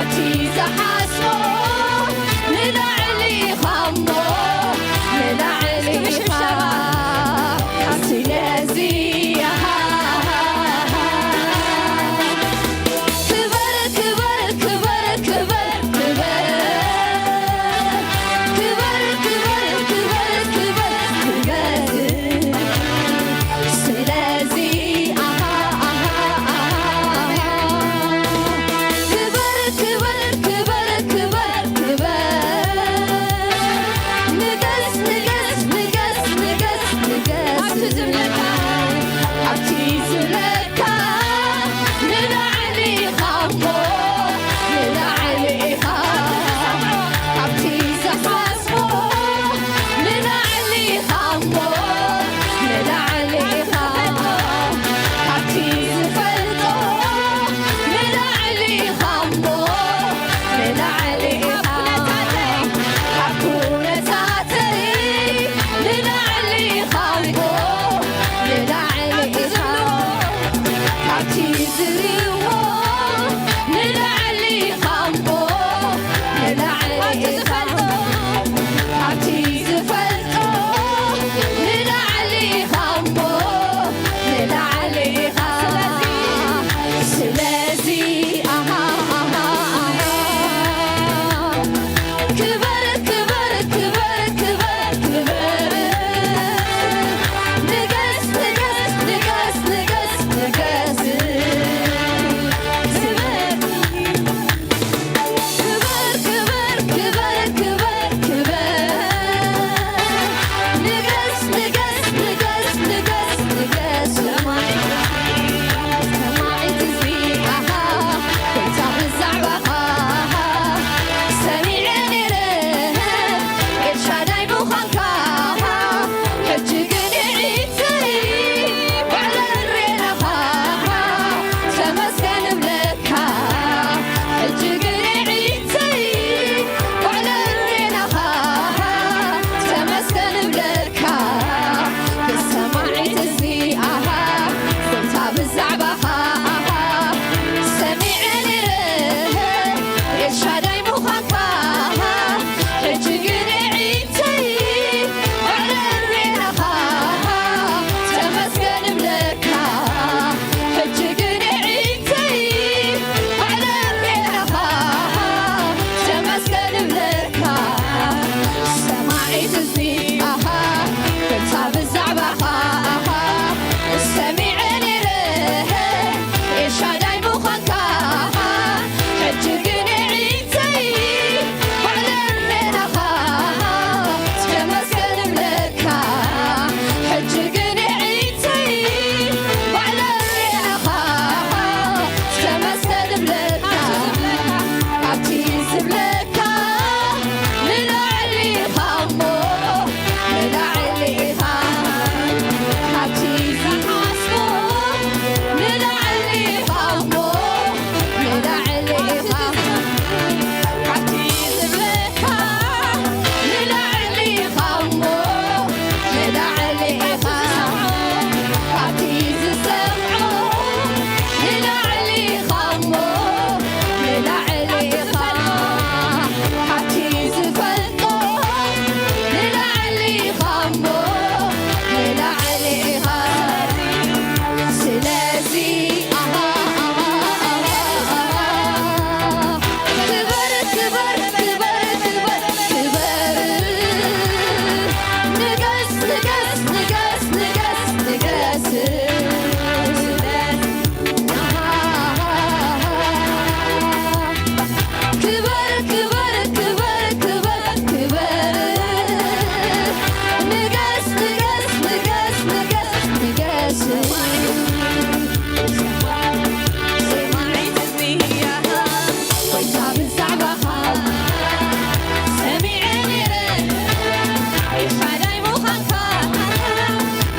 እቲ ዝሓስቦ ንላዕሊ ኢኻ እሞ፣ ንላዕሊ ኢኻ። ስለዚ፣ ኣሃ፣ ክበር፣ ክበር፣ ክበር፣ ክበር፣ ክበር። ክበር፣ ክበር፣ ክበር፣ ክበር፣ ክበር። ስለዚ፣ ኣሃ፣ ኣሃ፣ ኣሃ፣ ኣሃ። ክበር፣ ክበር፣ ክበር፣ ክበር፣ ክበር። ንገስ፣ ንገስ፣ ንገስ፣ ንገስ፣ ንገስ። ኣብቲ ዝብለካ፣ ኣብቲ ዝብለካ ንላዕሊ ኢኻ እሞ፣ ንላዕሊ ኢኻ። ኣብቲ ዝሓስቦ ንላዕሊ ኢኻ እሞ፣ ንላዕሊ ኢኻ። ካብቲ ዝፈልጦ ንላዕሊ ኢኻ እሞ፣ ንላዕሊ ኢኻ። ካብ ኩነታተይ ንላዕሊ ኢኻ እሞ፣ ንላዕሊ ኢኻ። ካብቲ ዝርዎ ንላዕሊ ኢኻ እሞ፣ ንላዕሊ ኢኻ። ካብቲ ዝፈልጦ ንላዕሊ ኢኻ እሞ፣ ንላዕሊ ኢኻ። ስለዚ፣ ኣሃ፣ ኣሃ፣ ኣሃ። ክበር፣ ክበር፣ ክበር፣ ክበር፣ ክበር። ንገስ፣ ንገስ፣ ንገስ፣ ንገስ፣ ንገስ። ክበር፣ ክበር፣ ክበር፣ ክበር፣ ክበር። ንገስ፣ ንገስ፣ ንገስ፣ ንገስ፣ ንገስ። ሰማዒት ህዝቢ፣ ኣሃ፣ ጎይታ ብዛዕባኻ፣ ኣሃ፣ ሰሚዐ ነይረ፣ ኤልሻዳይ ምዃንካ፣ ኣሃ፣ ሕጂ ግን ይዒተይ፣ ባዕለይ ሬናኻ፣ ኣሃ፣ ተመስገን እብለካ፣ ሕጂ ግን ይዒተይ፣ ባዕለይ ሬናኻ፣ ተመስገን እብለካ። ብሰማዒት ህዝቢ፣ ኣሃ፣ ጎይታ ብዛዕባኻ፣ ኣሃ፣ ሰሚዐ ነይረ፣ ኤልሻዳይ ምዃንካ፣ ኣሃ፣ ሕጂ ግን ይዒተይ፣ ባዕለይ ሬናኻ፣ ተመስገን እብለካ። ሕጂ ግን ይዒተይ፣ ባዕለይ ሬናኻ፣ ተመስገን እብለካ። ሰማዒት ህዝቢ፣ ኣሃ፣ ጎይታ ብዛዕባኻ፣ ኣሃ፣ ሰሚዐ ነይረ፣ ኤልሻዳይ ምዃንካ፣ ኣሃ፣ ሕጂ ግን ይዒተይ፣ ባዕለይ ሬናኻ፣ ተመስገን እብለካ። ሕጂ ግን ይዒተይ፣ ባዕለይ ሬናኻ፣ ተመስገን እብለካ። ኣብቲ ዝብለካ ንላዕሊ ኢኻ እሞ፣ ንላዕሊ ኢኻ። ካብቲ ዝሓስቦ ንላዕሊ ኢኻ እሞ፣ ንላዕሊ ኢኻ። ካብቲ ዝብለካ ንላዕሊ ኢኻ እሞ፣ ንላዕሊ ኢኻ። ካብቲ ዝሰምዖ ንላዕሊ ኢኻ እሞ፣ ንላዕሊ ኢኻ። ካብቲ ዝፈልጦ ንላዕሊ ኢኻ እሞ፣ ንላዕሊ ኢኻ። ስለዚ፣ ኣሃ፣ ኣሃ፣ ኣሃ፣ ኣሃ። ክበር፣ ክበር፣ ክበር፣ ክበር፣ ክበር። ንገስ፣ ንገስ፣ ንገስ፣ ንገስ፣ ንገስ። ክበር፣ ክበር፣ ክበር፣ ክበር፣ ክበር። ንገስ፣ ንገስ፣ ንገስ፣ ንገስ፣ ንገስ። ሰማዒት ህዝቢ፣ ጎይታ ብዛዕባኻ ሰሚዐ ነይረ፣ ኤልሻዳይ ምዃንካ።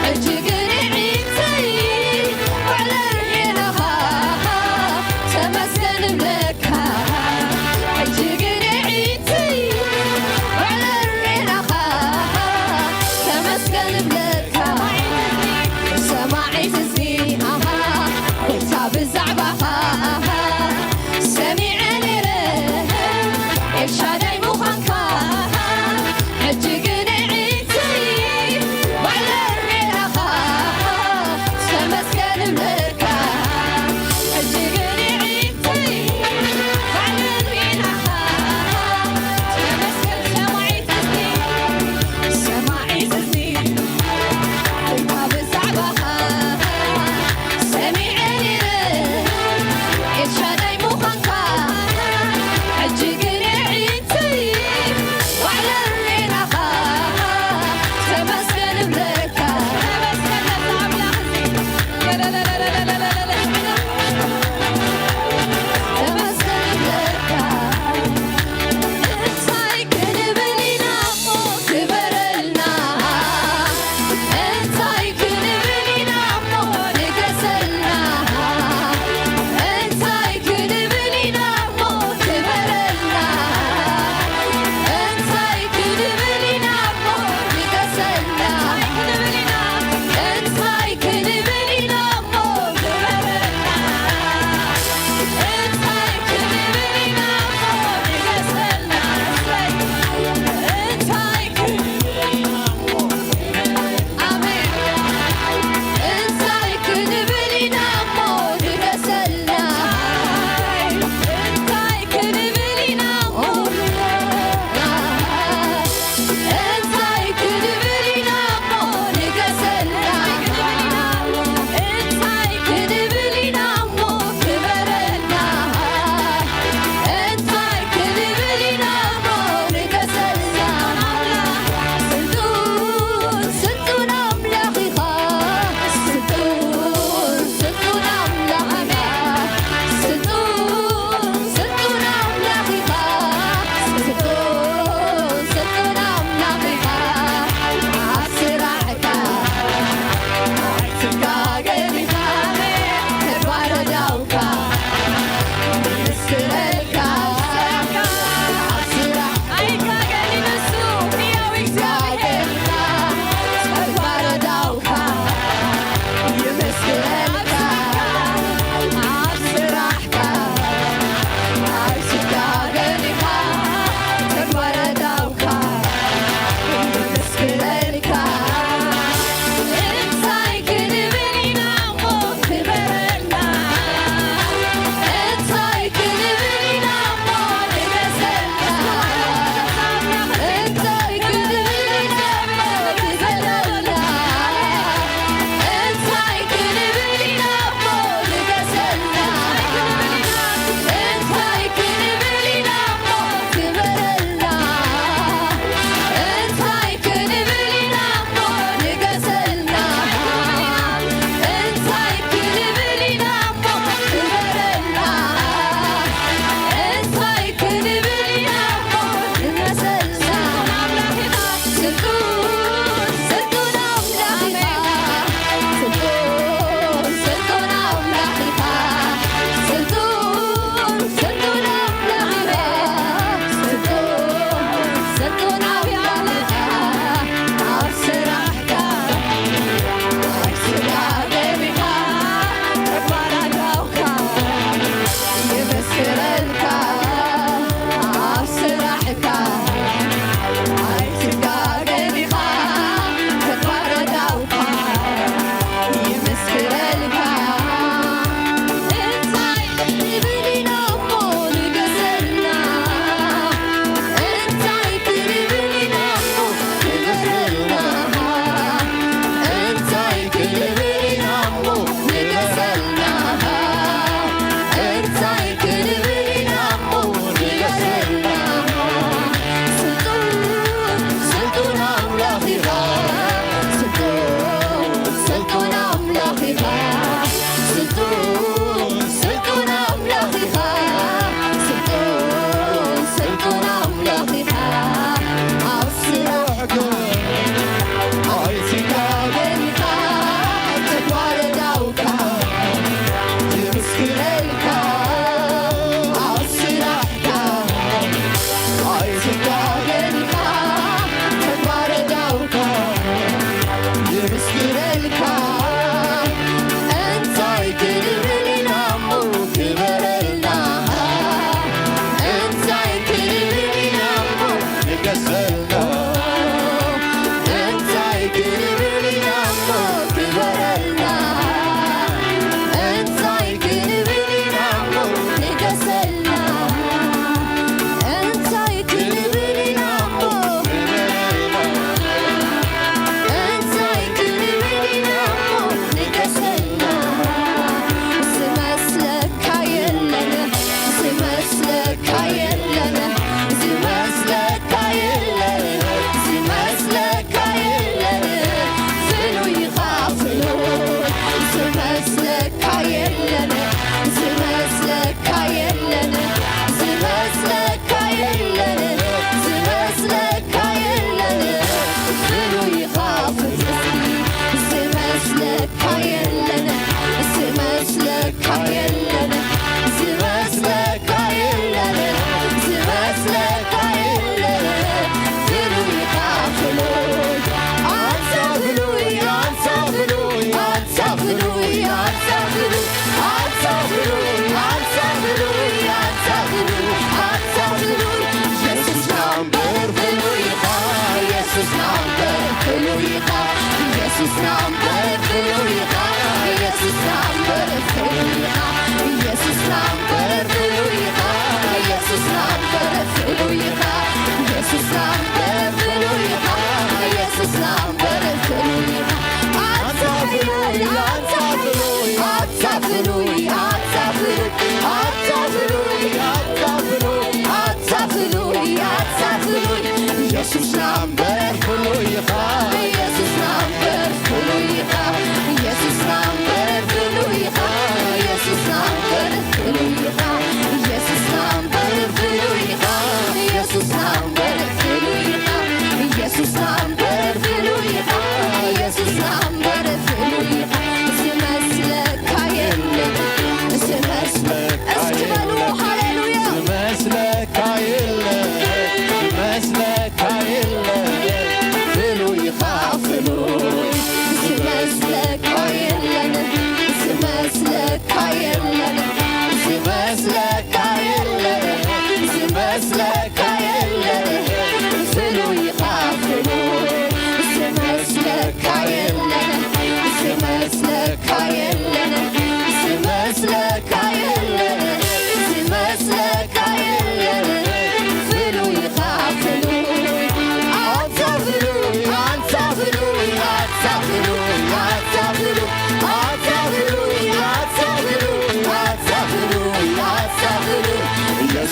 ሕጂ ግን ይዒተይ፣ ባዕለይ ሬናኻ፣ ተመስገን እብለካ። ሕጂ ግን ይዒተይ፣ ባዕለይ ሬናኻ፣ ተመስገን እብለካ። ሰማዒት ህዝቢ፣ ኣሃ፣ ጎይታ ብዛዕባኻ፣ ኣሃ፣ ሰሚዐ ነይረ፣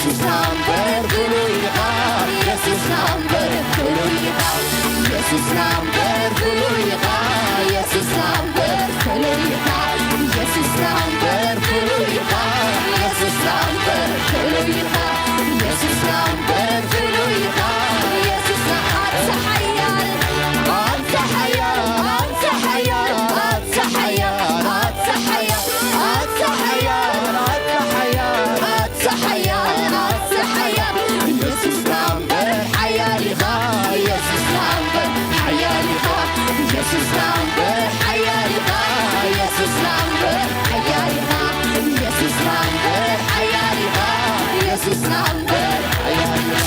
ኢየሱስና እምበር ፍሉይ ኢኻ፣ ኢየሱስና እምበር ፍሉይ ኢኻ፣ ኢየሱስና እምበር ፍሉይ ኢኻ፣ ኢየሱስና እምበር ፍሉይ ኢኻ፣ ኢየሱስና እምበር ፍሉይ ኢኻ፣ ኢየሱስና እምበር ፍሉይ ኢኻ፣ ኢየሱስና እምበር ፍሉይ ኢኻ፣ ኢየሱስና ኣንተ ሓያል፣ ኣንተ ሓያል፣ ኣንተ ሓያል፣ ኣንተ ሓያል፣ ኣንተ ሓያል፣ ኣንተ ሓያል፣ ኣንተ ሓያል፣ ኣንተ ሓያል፣ ኣንተ ሓያል፣ ኢየሱስና እምበር ሓያል ኢኻ፣ ኢየሱስና እምበር ሓያል ኢኻ፣ ኢየሱስና እምበር ሓያል ኢኻ፣ ኢየሱስና እምበር ሓያል ኢኻ፣ ኢየሱስና እምበር ሓያል ኢኻ፣ ኢየሱስና እምበር ሓያል ኢኻ፣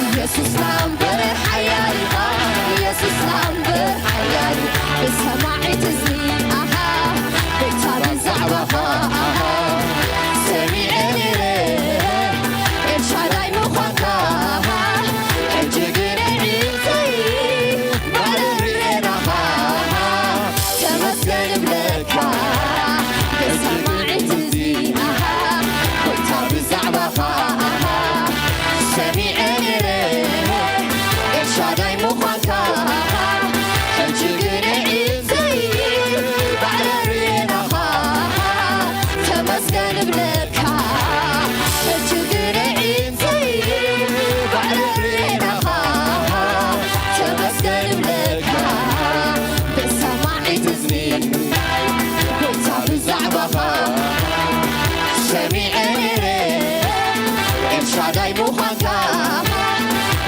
ኢየሱስና እምበር ሓያል ኢኻ፣ ኢየሱስና እምበር ሓያል ኢኻ። ብሰማዒት እዝኒ ኣሃ፣ ጎይታ ብዛዕባኻ ኣሃ፣ ሰሚዐ ነይረ፣ ኤልሻዳይ ምዃንካ ኣሃ፣ ሕጂ ግን ኣዒንተይ ባዕለን ርእየናኻ ኣሃ፣ ተመስገን እብለካ። ብሰማዒት እዝኒ ኣሃ፣ ጎይታ ብዛዕባኻ ኣሃ፣ ሰሚዐ ነይረ፣ ኤልሻዳይ ምዃንካ ኣሃ፣ ሕጂ ግን ኣዒንተይ ባዕለን ርእየናኻ ኣሃ፣ ተመስገን እብለካ። ሕጂ ግን ኣዒንተይ ባዕለን ርእየናኻ ኣሃ፣ ተመስገን እብለካ። ብሰማዒት እዝኒ ጎይታ ብዛዕባኻ ሰሚዐ ነይረ፣ ኤልሻዳይ ምዃንካ።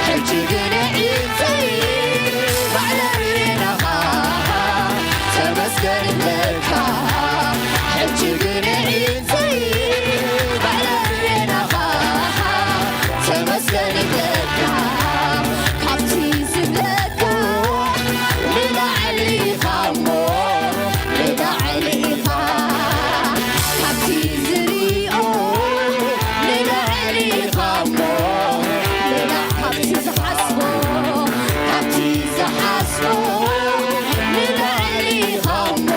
ሕጂ ግን ኣዒንተይ ባዕለን ርእየናኻ፣ ተመስገን እብለካ። ሕጂ ግን ኣዒንተይ ባዕለን ርእየናኻ፣ ተመስገን እብለካ። ካብቲ ዝብለካ ንላዕሊ ኢኻ እሞ፣ ንላዕሊ ኢኻ። ካብቲ ዝሪኦ ንላዕሊ ኢኻ እሞ፣ ንላ-፣ ካብቲ ዝሓስቦ፣ ካብቲ ዝሓስቦ ንላዕሊ ኢኻ እሞ፣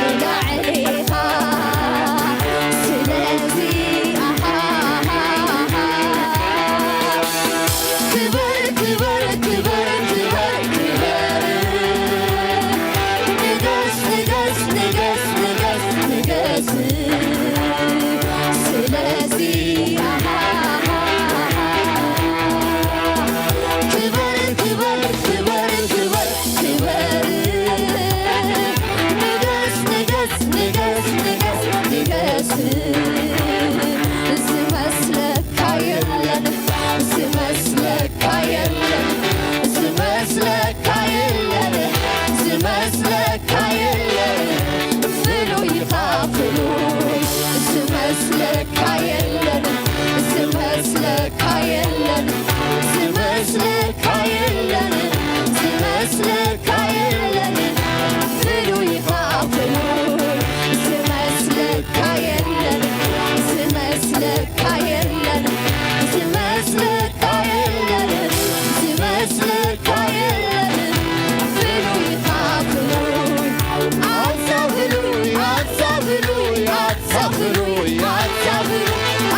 ንላዕሊ ኢኻ። ስለዚ ኣሃ፣ ክበር፣ ክበር፣ ክበር፣ ክበር፣ ክበር። ንገስ፣ ንገስ፣ ንገስ፣ ንገስ፣ ንገስ። ስለዚ ኣሃ፣ ክበር፣ ክበር፣ ክበር፣ ክበር፣ ክበር። ንገስ፣ ንገስ፣ ንገስ፣ ንገስ፣ ንገስ። ዝመስለካ የለን፣ ዝመስለካ የለን፣ ዝመስለካ የለን፣ ዝመስለካ የለን። ፍሉይ ኢኻ ፍሉይ፣ ዝመስለካ የለን፣ ዝመስለካ የለን፣ ዝመስለካ የለን፣ ዝመስለካ የለን። ፍሉይ ኢኻ ፍሉይ፣ ዝመስለካ የለን፣ ዝመስለካ የለን፣ ዝመስለካ የለን፣ ዝመስለካ የለን። ፍሉይ ኢኻ ፍሉይ፣ ኣንታ ፍሉይ፣ ኣንታ ፍሉይ፣ ኣንታ ፍሉይ፣ ኣንታ ፍሉይ፣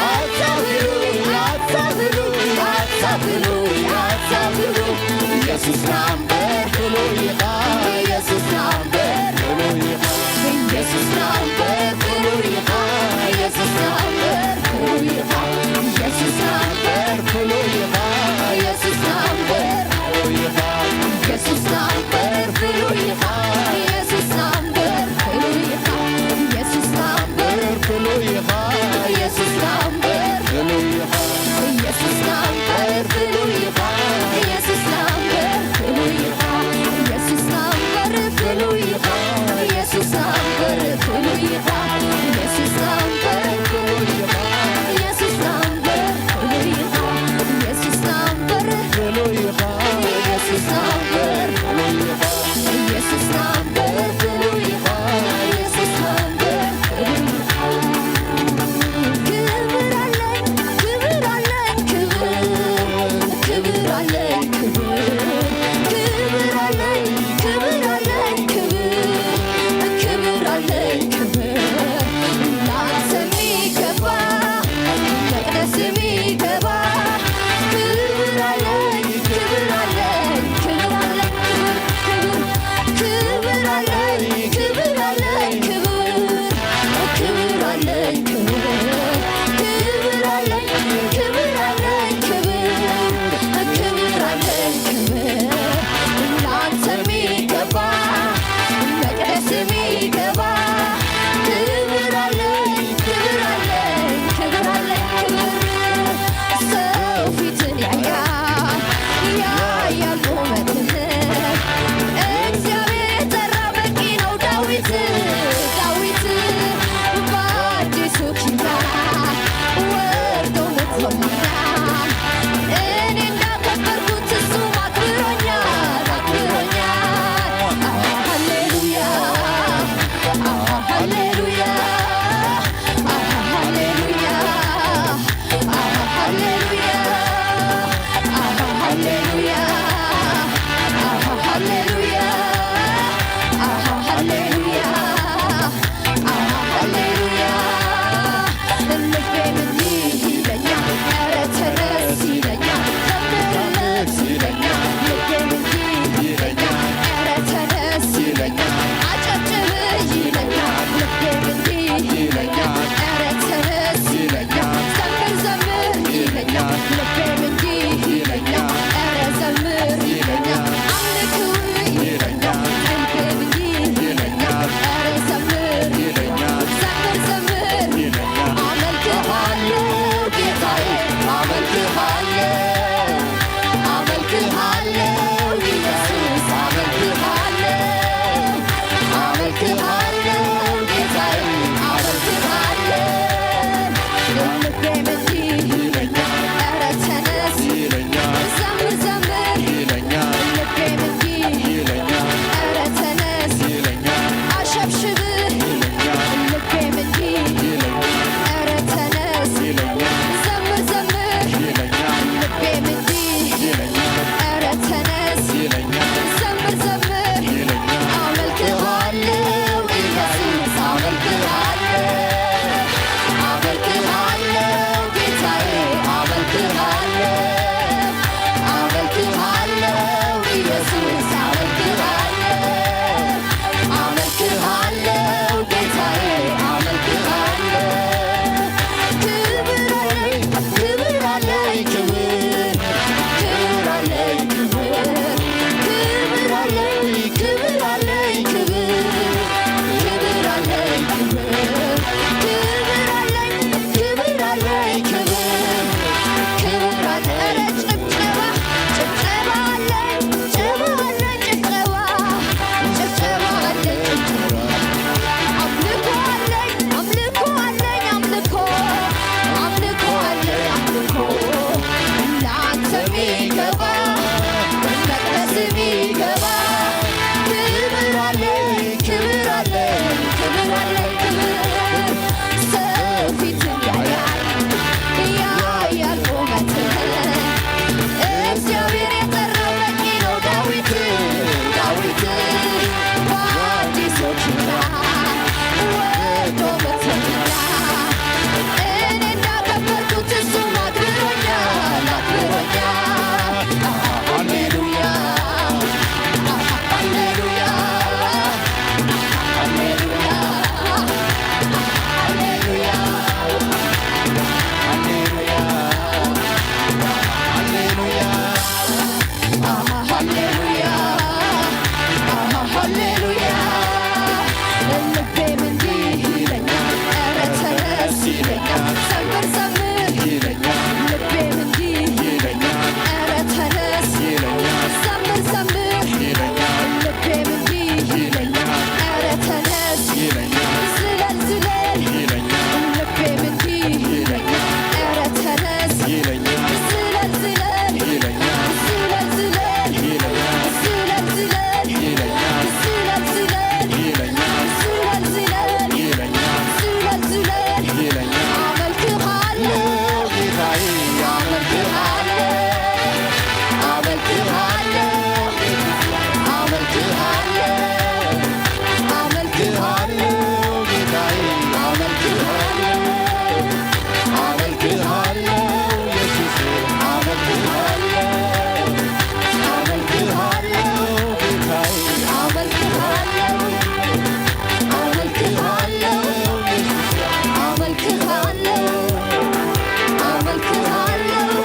ኣንታ ፍሉይ፣ ኣንታ ፍሉይ፣ ኣንታ ፍሉይ፣ ኣንታ ፍሉይ። ኢየሱስና እምበር ፍሉይ ኢኻ፣ ኢየሱስና እምበር ፍሉይ ኢኻ፣ ኢየሱስና እምበር ፍሉይ ኢኻ፣ ኢየሱስና እምበር ፍሉይ ኢኻ፣ ኢየሱስና እምበር ፍሉይ ኢኻ፣ ኢየሱስና እምበር ፍሉይ ኢኻ፣ ኢየሱስና እምበር ፍሉይ ኢኻ፣ ኢየሱስና እምበር ፍሉይ ኢኻ፣ ኢየሱስና እምበር ፍሉይ ኢኻ፣ ኢየሱስና እምበር ፍሉይ ኢኻ፣ ኢየሱስና እምበር ፍሉይ ኢኻ፣ ኢየሱስና እምበር ፍሉይ ኢኻ፣ ኢየሱስና እምበር ፍሉይ ኢኻ፣ ኢየሱስና እምበር ፍሉይ ኢኻ። እኔ እንዳከበርኩት እሱ አክብሮኛል፣ አክብሮኛል። አሃ፣ ሃሌሉያ፣ አሃ፣ ሃሌሉያ፣ አሃ፣ ሃሌሉያ፣ አሃ፣ ሃሌሉያ፣ አሃ፣ ሃሌሉያ፣ አሃ፣ ሃሌሉያ፣ አሃ፣ ሃሌሉያ። አሃ፣ ሃሌሉያ። ልቤም እንዲህ ይለኛል፣ ኧረ ተነስ ይለኛል፣ ዘምርለት ይለኛል። ልቤም እንዲህ ይለኛል፣ ኧረ ተነስ ይለኛል፣ አጨብጭብ ይለኛል። ልቤም እንዲህ ይለኛል፣ ኧረ ተነስ ይለኛል፣ ዘምር ዘምር ይለኛል። ልቤም እንዲህ ይለኛል፣ ኧረ ዘምር ይለኛል። አምልክ ይለኛል። ልቤም እንዲህ ይለኛል፣ ኧረ ዘምር ይለኛል። ዘምር ዘምር ይለኛል። አመልክሃለሁ ጌታዬ፣ አመልክሃለሁ፣ አመልክሃለሁ ኢየሱስ፣ አመልክሃለሁ፣ አመልክሃለሁ ጌታዬ፣ አመልክሃለሁ። ልቤም እንዲህ ይለኛል፣ ኧረ ተነስ ይለኛል። ዘምር ዘምር ይለኛል። ልቤም እንዲህ ይለኛል። ኧረ ተነስ ይለኛል። አሸብሽብ ይለኛል። ልቤም እንዲህ ይለኛል። ኧረ ተነስ ይለኛል። ዘምር ዘምር ይለኛል። ልቤም እንዲህ ይለኛል። ኧረ ተነስ ይለኛል። ዘምር ዘምር ይለኛል። አመልክሃለሁ ኢየሱስ፣ አመልክሃለሁ፣ አመልክሃለሁ ጌታዬ፣ አመልክሃለሁ፣ አመልክሃለሁ ኢየሱስ፣ አመልክሃለሁ፣ አመልክሃለሁ ጌታዬ፣ አመልክሃለሁ። ክብር አለኝ፣ ክብር አለኝ፣ ክብር፣ ክብር አለኝ፣ ክብር፣ ክብር አለኝ፣ ክብር አለኝ፣ ክብር፣ ክብር አለኝ፣ ክብር፣ ክብር አለኝ፣ ክብር አለኝ፣ ክብር፣ ክብር አለ። ኧረ ጭብጨባ፣ ጭብጨባ አለኝ፣ ጭብጨባ አለኝ፣ ጭብጨባ፣ ጭብጨባ አለኝ፣ ጭብጨባ። አምልኮ አለኝ፣ አምልኮ አለኝ፣ አምልኮ፣ አምልኮ አለኝ፣ አምልኮ። ለአንተ የሚገባ፣ መቅደስ የሚገባ ክብር አለኝ፣ ክብር አለኝ፣ ክብር አለኝ፣ ክብር። ሰው ፊት ያያል፣ ያያል ቁመትህ። እግዚአብሔር የጠራው በቂ ነው። ዳዊት፣ ዳዊት በአዲሶች ኪዳን ወዶ በተሞላ እኔ እንዳከበርኩት እሱም አክብሮኛል፣ አክብሮኛል። ሃሌሉያ፣ ሃሌሉያ፣ ሃሌሉያ፣ ሃሌሉያ፣ ሃሌሉያ፣ ሃሌሉያ። አሃ ሃሌሉያ፣ አሃ ሃሌሉያ። ልቤም እንዲህ ይለኛል፣ ኧረ ተነስ ይለኛል። ዘምር ዘምር ይለኛል። ልቤም እንዲህ ይለኛል፣ ኧረ ተነስ ይለኛል። ዘምር ዘምር ይለኛል። ልቤም እንዲህ ይለኛል፣ ኧረ ተነስ ይለኛል። ዝለል ዝለል ይለኛል። ልቤም እንዲህ ይለኛል፣ ኧረ ተነስ ይለኛል። ዝለል ዝለል ይለኛል። ዝለል ዝለል ይለኛል። ዝለል ዝለል ይለኛል። ዝለል ዝለል ይለኛል። ዝለል ዝለል ይለኛል። ዝለል ዝለል ይለኛል። አመልክሃለሁ ጌታዬ፣ አመልክሃለሁ፣ አመልክሃለሁ፣ አመልክሃለሁ፣ አመልክሃለሁ ጌታዬ፣ አመልክሃለሁ፣ አመልክሃለሁ ኢየሱሴ፣ አመልክሃለሁ፣ አመልክሃለሁ ጌታዬ፣ አመልክሃለሁ፣ አመልክሃለሁ ኢየሱሴ፣ አመልክሃለሁ፣ አመልክሃለሁ።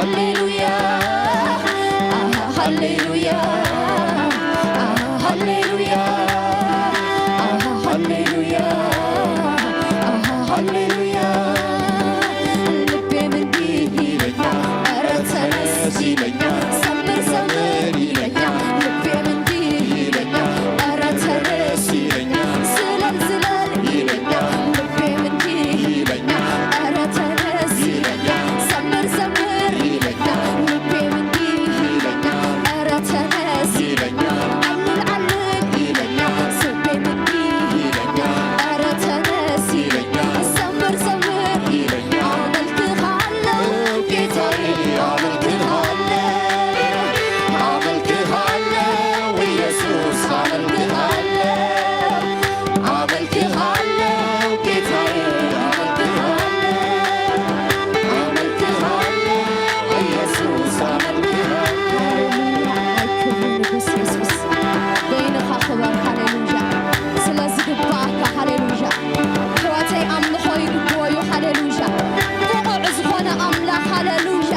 ሃሌሉያ፣ ሃሌሉያ፣ ሃሌሉያ፣ ሃሌሉያ፣ ሃሌሉያ። ልቤም እንዲህ ይለኛል፣ ኧረ ተነስ ይለኛል፣ ዘምር ዘምር ይለኛል። ልቤም እንዲህ ይለኛል፣ ኧረ ተነስ ይለኛል፣ ዝለል ዝለል ይለኛል። ልቤም እንዲህ ይለኛል፣ ኧረ ተነስ ይለኛል፣ ዘምር ዘምር ይለኛል። ልቤም እንዲህ ይለኛል፣ ኧረ ተነስ ይለኛል፣ አልል አልል ይለኛል። ልቤም እንዲህ ይለኛል፣ ኧረ ተነስ ይለኛል፣ ዘምር ዘምር ይለኛል። አመልክሃለሁ ጌታዬ፣ አመልክሃለሁ፣ አመልክሃለሁ ኢየሱስ፣ አመልክሃለሁ፣ አመልክሃለሁ ጌታዬ፣ አመልክሃለሁ፣ አመልክሃለሁ ኢየሱስ፣ አመልክሃለሁ። ሃሌሉያ፣ ክብሪ ንጉስ ኢየሱስ። በይንኻ ክበር፣ ሃሌሉያ። ስለ ዝግባኣካ፣ ሃሌሉያ። ሕዋተይ ኣምልኾ ይግብኦ እዩ፣ ሃሌሉያ። ብቑዕ ዝኾነ ኣምላኽ፣ ሃሌሉያ።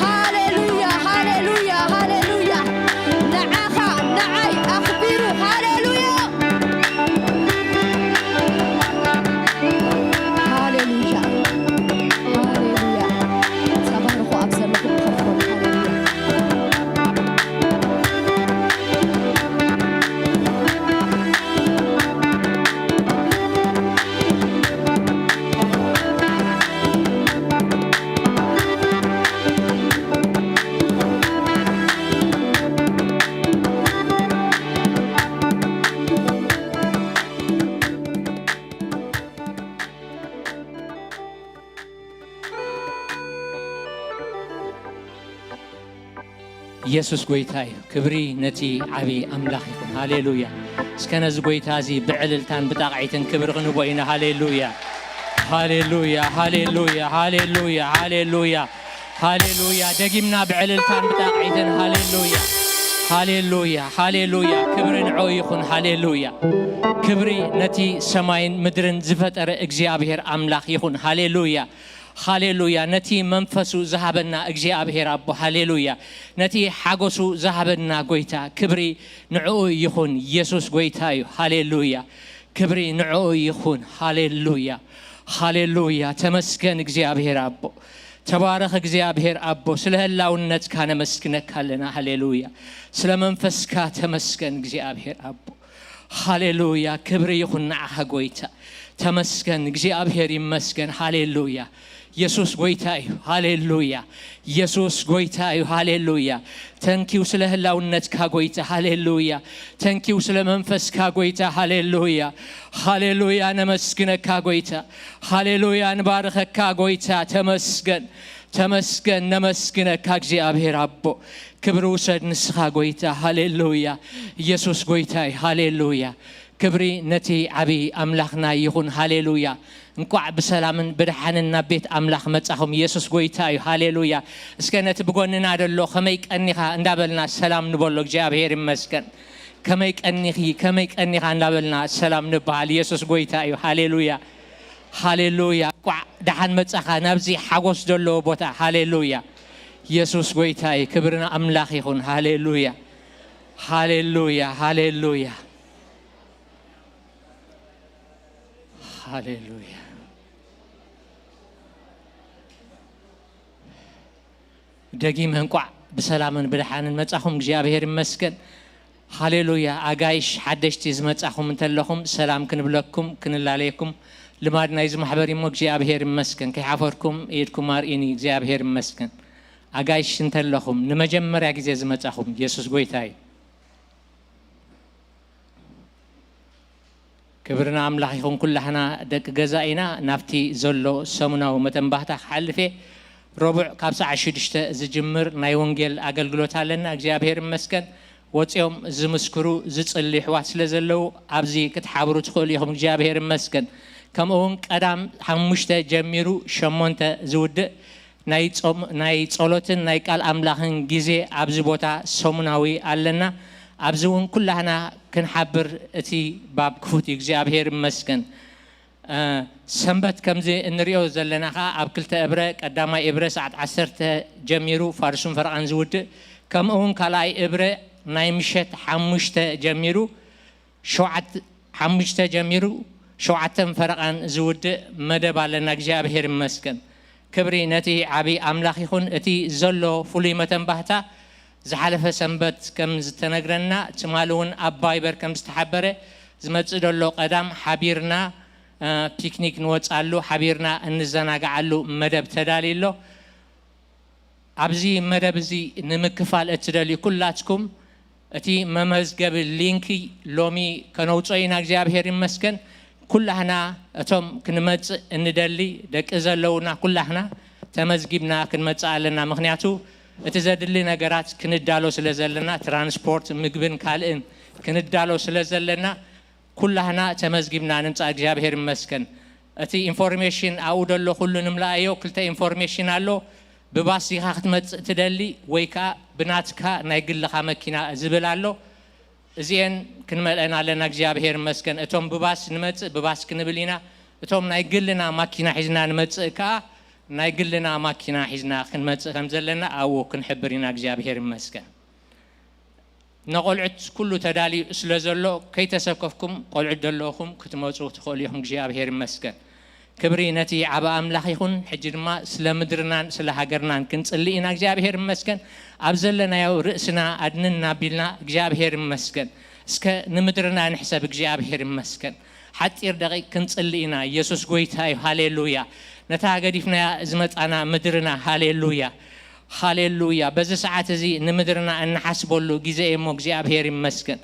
ሃሌሉያ፣ ሃሌሉያ፣ ሃሌሉያ። ንዓኻ፣ ንዓይ ኣኽቢሩ፣ ሃሌሉያ። ሃሌሉያ፣ ሃሌሉያ። ተባረኹ ኣብ ዘለኹም ኮፍ በሉ። ሃሌሉያ። ኢየሱስ ጐይታ እዩ። ክብሪ ነቲ ዓቢ ኣምላኽ ይኹን። ሃሌሉያ። እስከ ነዚ ጐይታ እዚ ብዕልልታን ብጣቕዒትን ክብሪ ክንቦ ኢና። ሃሌሉያ፣ ሃሌሉያ፣ ሃሌሉያ፣ ሃሌሉያ፣ ሃሌሉያ፣ ሃሌሉያ። ደጊምና ብዕልልታን ብጣቕዒትን ሃሌሉያ፣ ሃሌሉያ፣ ሃሌሉያ። ክብሪ ንዕኡ ይኹን። ሃሌሉያ። ክብሪ ነቲ ሰማይን ምድርን ዝፈጠረ እግዚኣብሔር ኣምላኽ ይኹን። ሃሌሉያ። ሃሌሉያ። ነቲ መንፈሱ ዝሃበና እግዚኣብሔር ኣቦ፣ ሃሌሉያ። ነቲ ሓጎሱ ዝሃበና ጐይታ፣ ክብሪ ንዕኡ ይኹን። ኢየሱስ ጐይታ እዩ። ሃሌሉያ። ክብሪ ንዕኡ ይኹን። ሃሌሉያ። ሃሌሉያ። ተመስገን እግዚኣብሔር ኣቦ። ተባረኽ እግዚኣብሔር ኣቦ። ስለ ህላውነትካ ነመስግነካ ኣለና። ሃሌሉያ። ስለ መንፈስካ ተመስገን እግዚኣብሔር ኣቦ። ሃሌሉያ። ክብሪ ይኹን ንዓኻ ጐይታ። ተመስገን እግዚኣብሔር ይመስገን። ሃሌሉያ። ኢየሱስ ጐይታ እዩ። ሃሌሉያ። ኢየሱስ ጐይታ እዩ። ሃሌሉያ። ተንኪው ስለ ህላውነትካ ጐይታ። ሃሌሉያ። ተንኪው ስለ መንፈስካ ጐይታ። ሃሌሉያ። ሃሌሉያ። ነመስግነካ ጐይታ። ሃሌሉያ። ንባርኸካ ጐይታ። ተመስገን። ተመስገን። ነመስግነካ እግዚኣብሔር ኣቦ። ክብሪ ውሰድ ንስኻ ጐይታ። ሃሌሉያ። ኢየሱስ ጐይታ እዩ። ሃሌሉያ። ክብሪ ነቲ ዓቢ ኣምላኽና ይኹን። ሃሌሉያ። እንቋዕ ብሰላምን ብደሓንን ናብ ቤት ኣምላኽ መጻኹም። ኢየሱስ ጐይታ እዩ። ሃሌሉያ። እስከ ነቲ ብጎንና ደሎ ከመይ ቀኒኻ እንዳበልና ሰላም ንበሎ። እግዚኣብሔር ይመስገን። ከመይ ቀኒኺ፣ ከመይ ቀኒኻ እንዳበልና ሰላም ንበሃል። ኢየሱስ ጐይታ እዩ። ሃሌሉያ። ሃሌሉያ። እንቋዕ ደሓን መጻኻ ናብዚ ሓጎስ ዘለዎ ቦታ። ሃሌሉያ። ኢየሱስ ጐይታ እዩ። ክብሪ ንኣምላኽ ይኹን። ሃሌሉያ። ሃሌሉያ። ሃሌሉያ። ሃሌሉያ። ደጊመ እንቋዕ ብሰላምን ብደሓንን መጻኹም። እግዚኣብሔር ይመስገን። ሃሌሉያ። ኣጋይሽ ሓደሽቲ ዝመጻኹም እንተለኹም ሰላም ክንብለኩም፣ ክንላለየኩም ልማድ ናይዚ ማሕበር እሞ እግዚኣብሔር ይመስገን። ከይሓፈርኩም ኢድኩም ኣርእኒ። እግዚኣብሔር ይመስገን። ኣጋይሽ እንተለኹም ንመጀመርያ ግዜ ዝመጻኹም፣ ኢየሱስ ጐይታ እዩ። ክብሪ ንኣምላኽ ይኹን። ኩላህና ደቂ ገዛ ኢና። ናብቲ ዘሎ ሰሙናዊ መተንባህታ ክሓልፍ እየ። ረቡዕ ካብ ሰዓት ሽዱሽተ ዝጅምር ናይ ወንጌል ኣገልግሎት ኣለና። እግዚኣብሔር ይመስገን። ወፂኦም ዝምስክሩ፣ ዝፅልዩ ኣሕዋት ስለ ዘለዉ ኣብዚ ክትሓብሩ ትኽእሉ ኢኹም። እግዚኣብሔር ይመስገን። ከምኡ እውን ቀዳም ሓሙሽተ ጀሚሩ ሸሞንተ ዝውድእ ናይ ጾም፣ ናይ ጸሎትን ናይ ቃል ኣምላኽን ግዜ ኣብዚ ቦታ ሰሙናዊ ኣለና። ኣብዚ እውን ኩላህና ክንሓብር እቲ ባብ ክፉት እዩ። እግዚኣብሔር ይመስገን። ሰንበት ከምዚ እንሪኦ ዘለና ከዓ ኣብ ክልተ እብረ፣ ቀዳማይ እብረ ሰዓት ዓሰርተ ጀሚሩ ፋርሱን ፈረቓን ዝውድእ፣ ከምኡ እውን ካልኣይ እብረ ናይ ምሸት ሓሙሽተ ጀሚሩ ሸውዓት-፣ ሓሙሽተ ጀሚሩ ሸውዓተን ፈረቓን ዝውድእ መደብ ኣለና። እግዚኣብሔር ይመስገን። ክብሪ ነቲ ዓቢ ኣምላኽ ይኹን። እቲ ዘሎ ፍሉይ መተንባህታ ዝሓለፈ ሰንበት ከም ዝተነግረና፣ ትማሊ እውን ኣብ ቫይበር ከም ዝተሓበረ፣ ዝመጽእ ዘሎ ቀዳም ሓቢርና፣ እ፣ ፒክኒክ ንወጻሉ፣ ሓቢርና እንዘናግዓሉ መደብ ተዳልዩ ኣሎ። ኣብዚ መደብ እዚ ንምክፋል እትደልዩ ኩላትኩም፣ እቲ መመዝገቢ ሊንክ ሎሚ ከነውጽኦ ኢና። እግዚኣብሔር ይመስገን። ኩላህና እቶም ክንመጽእ እንደሊ ደቂ ዘለውና ኩላህና ተመዝጊብና ክንመጽእ ኣለና። ምኽንያቱ እቲ ዘድሊ ነገራት ክንዳሎ ስለ ዘለና፣ ትራንስፖርት፣ ምግብን ካልእን ክንዳሎ ስለ ዘለና፣ ኩላህና ተመዝጊብና ንምጻእ እግዚኣብሔር ይመስገን። እቲ ኢንፎርሜሽን ኣብኡ ደሎ ኩሉ ንምልኣዮ። ክልተ ኢንፎርሜሽን ኣሎ። ብባስ ኢኻ ክትመጽእ ትደሊ ወይ ከኣ ብናትካ ናይ ግልኻ መኪና ዝብል ኣሎ። እዚኤን ክንመልአን ኣለና። እግዚኣብሔር ይመስገን። እቶም ብባስ ንመጽእ ብባስ ክንብል ኢና። እቶም ናይ ግልና ማኪና ሒዝና ንመጽእ ከኣ ናይ ግልና ማኪና ሒዝና ክንመጽእ ከም ዘለና ኣብኡ ክንሕብር ኢና። እግዚኣብሔር ይመስገን። ንቆልዑት ኩሉ ተዳልዩ ስለ ዘሎ፣ ከይተሰከፍኩም ቆልዑት ዘለኹም ክትመጹ ትኽእሉ ኢኹም። እግዚኣብሔር ይመስገን። ክብሪ ነቲ ዓቢ ኣምላኽ ይኹን። ሕጂ ድማ ስለ ምድርናን ስለ ሃገርናን ክንጽሊ ኢና። እግዚኣብሔር ይመስገን። ኣብ ዘለናዮ ርእስና ኣድንን ኣቢልና፣ እግዚኣብሔር ይመስገን። እስከ ንምድርና ንሕሰብ። እግዚኣብሔር ይመስገን። ሓጺር ደቂቅ ክንጽሊ ኢና። ኢየሱስ ጎይታ እዩ። ሃሌሉያ። ነታ ገዲፍናያ ዝመጻና ምድርና፣ ሃሌሉያ፣ ሃሌሉያ። በዚ ሰዓት እዚ ንምድርና እንሓስበሉ ግዜ እዩ እሞ እግዚኣብሔር ይመስገን።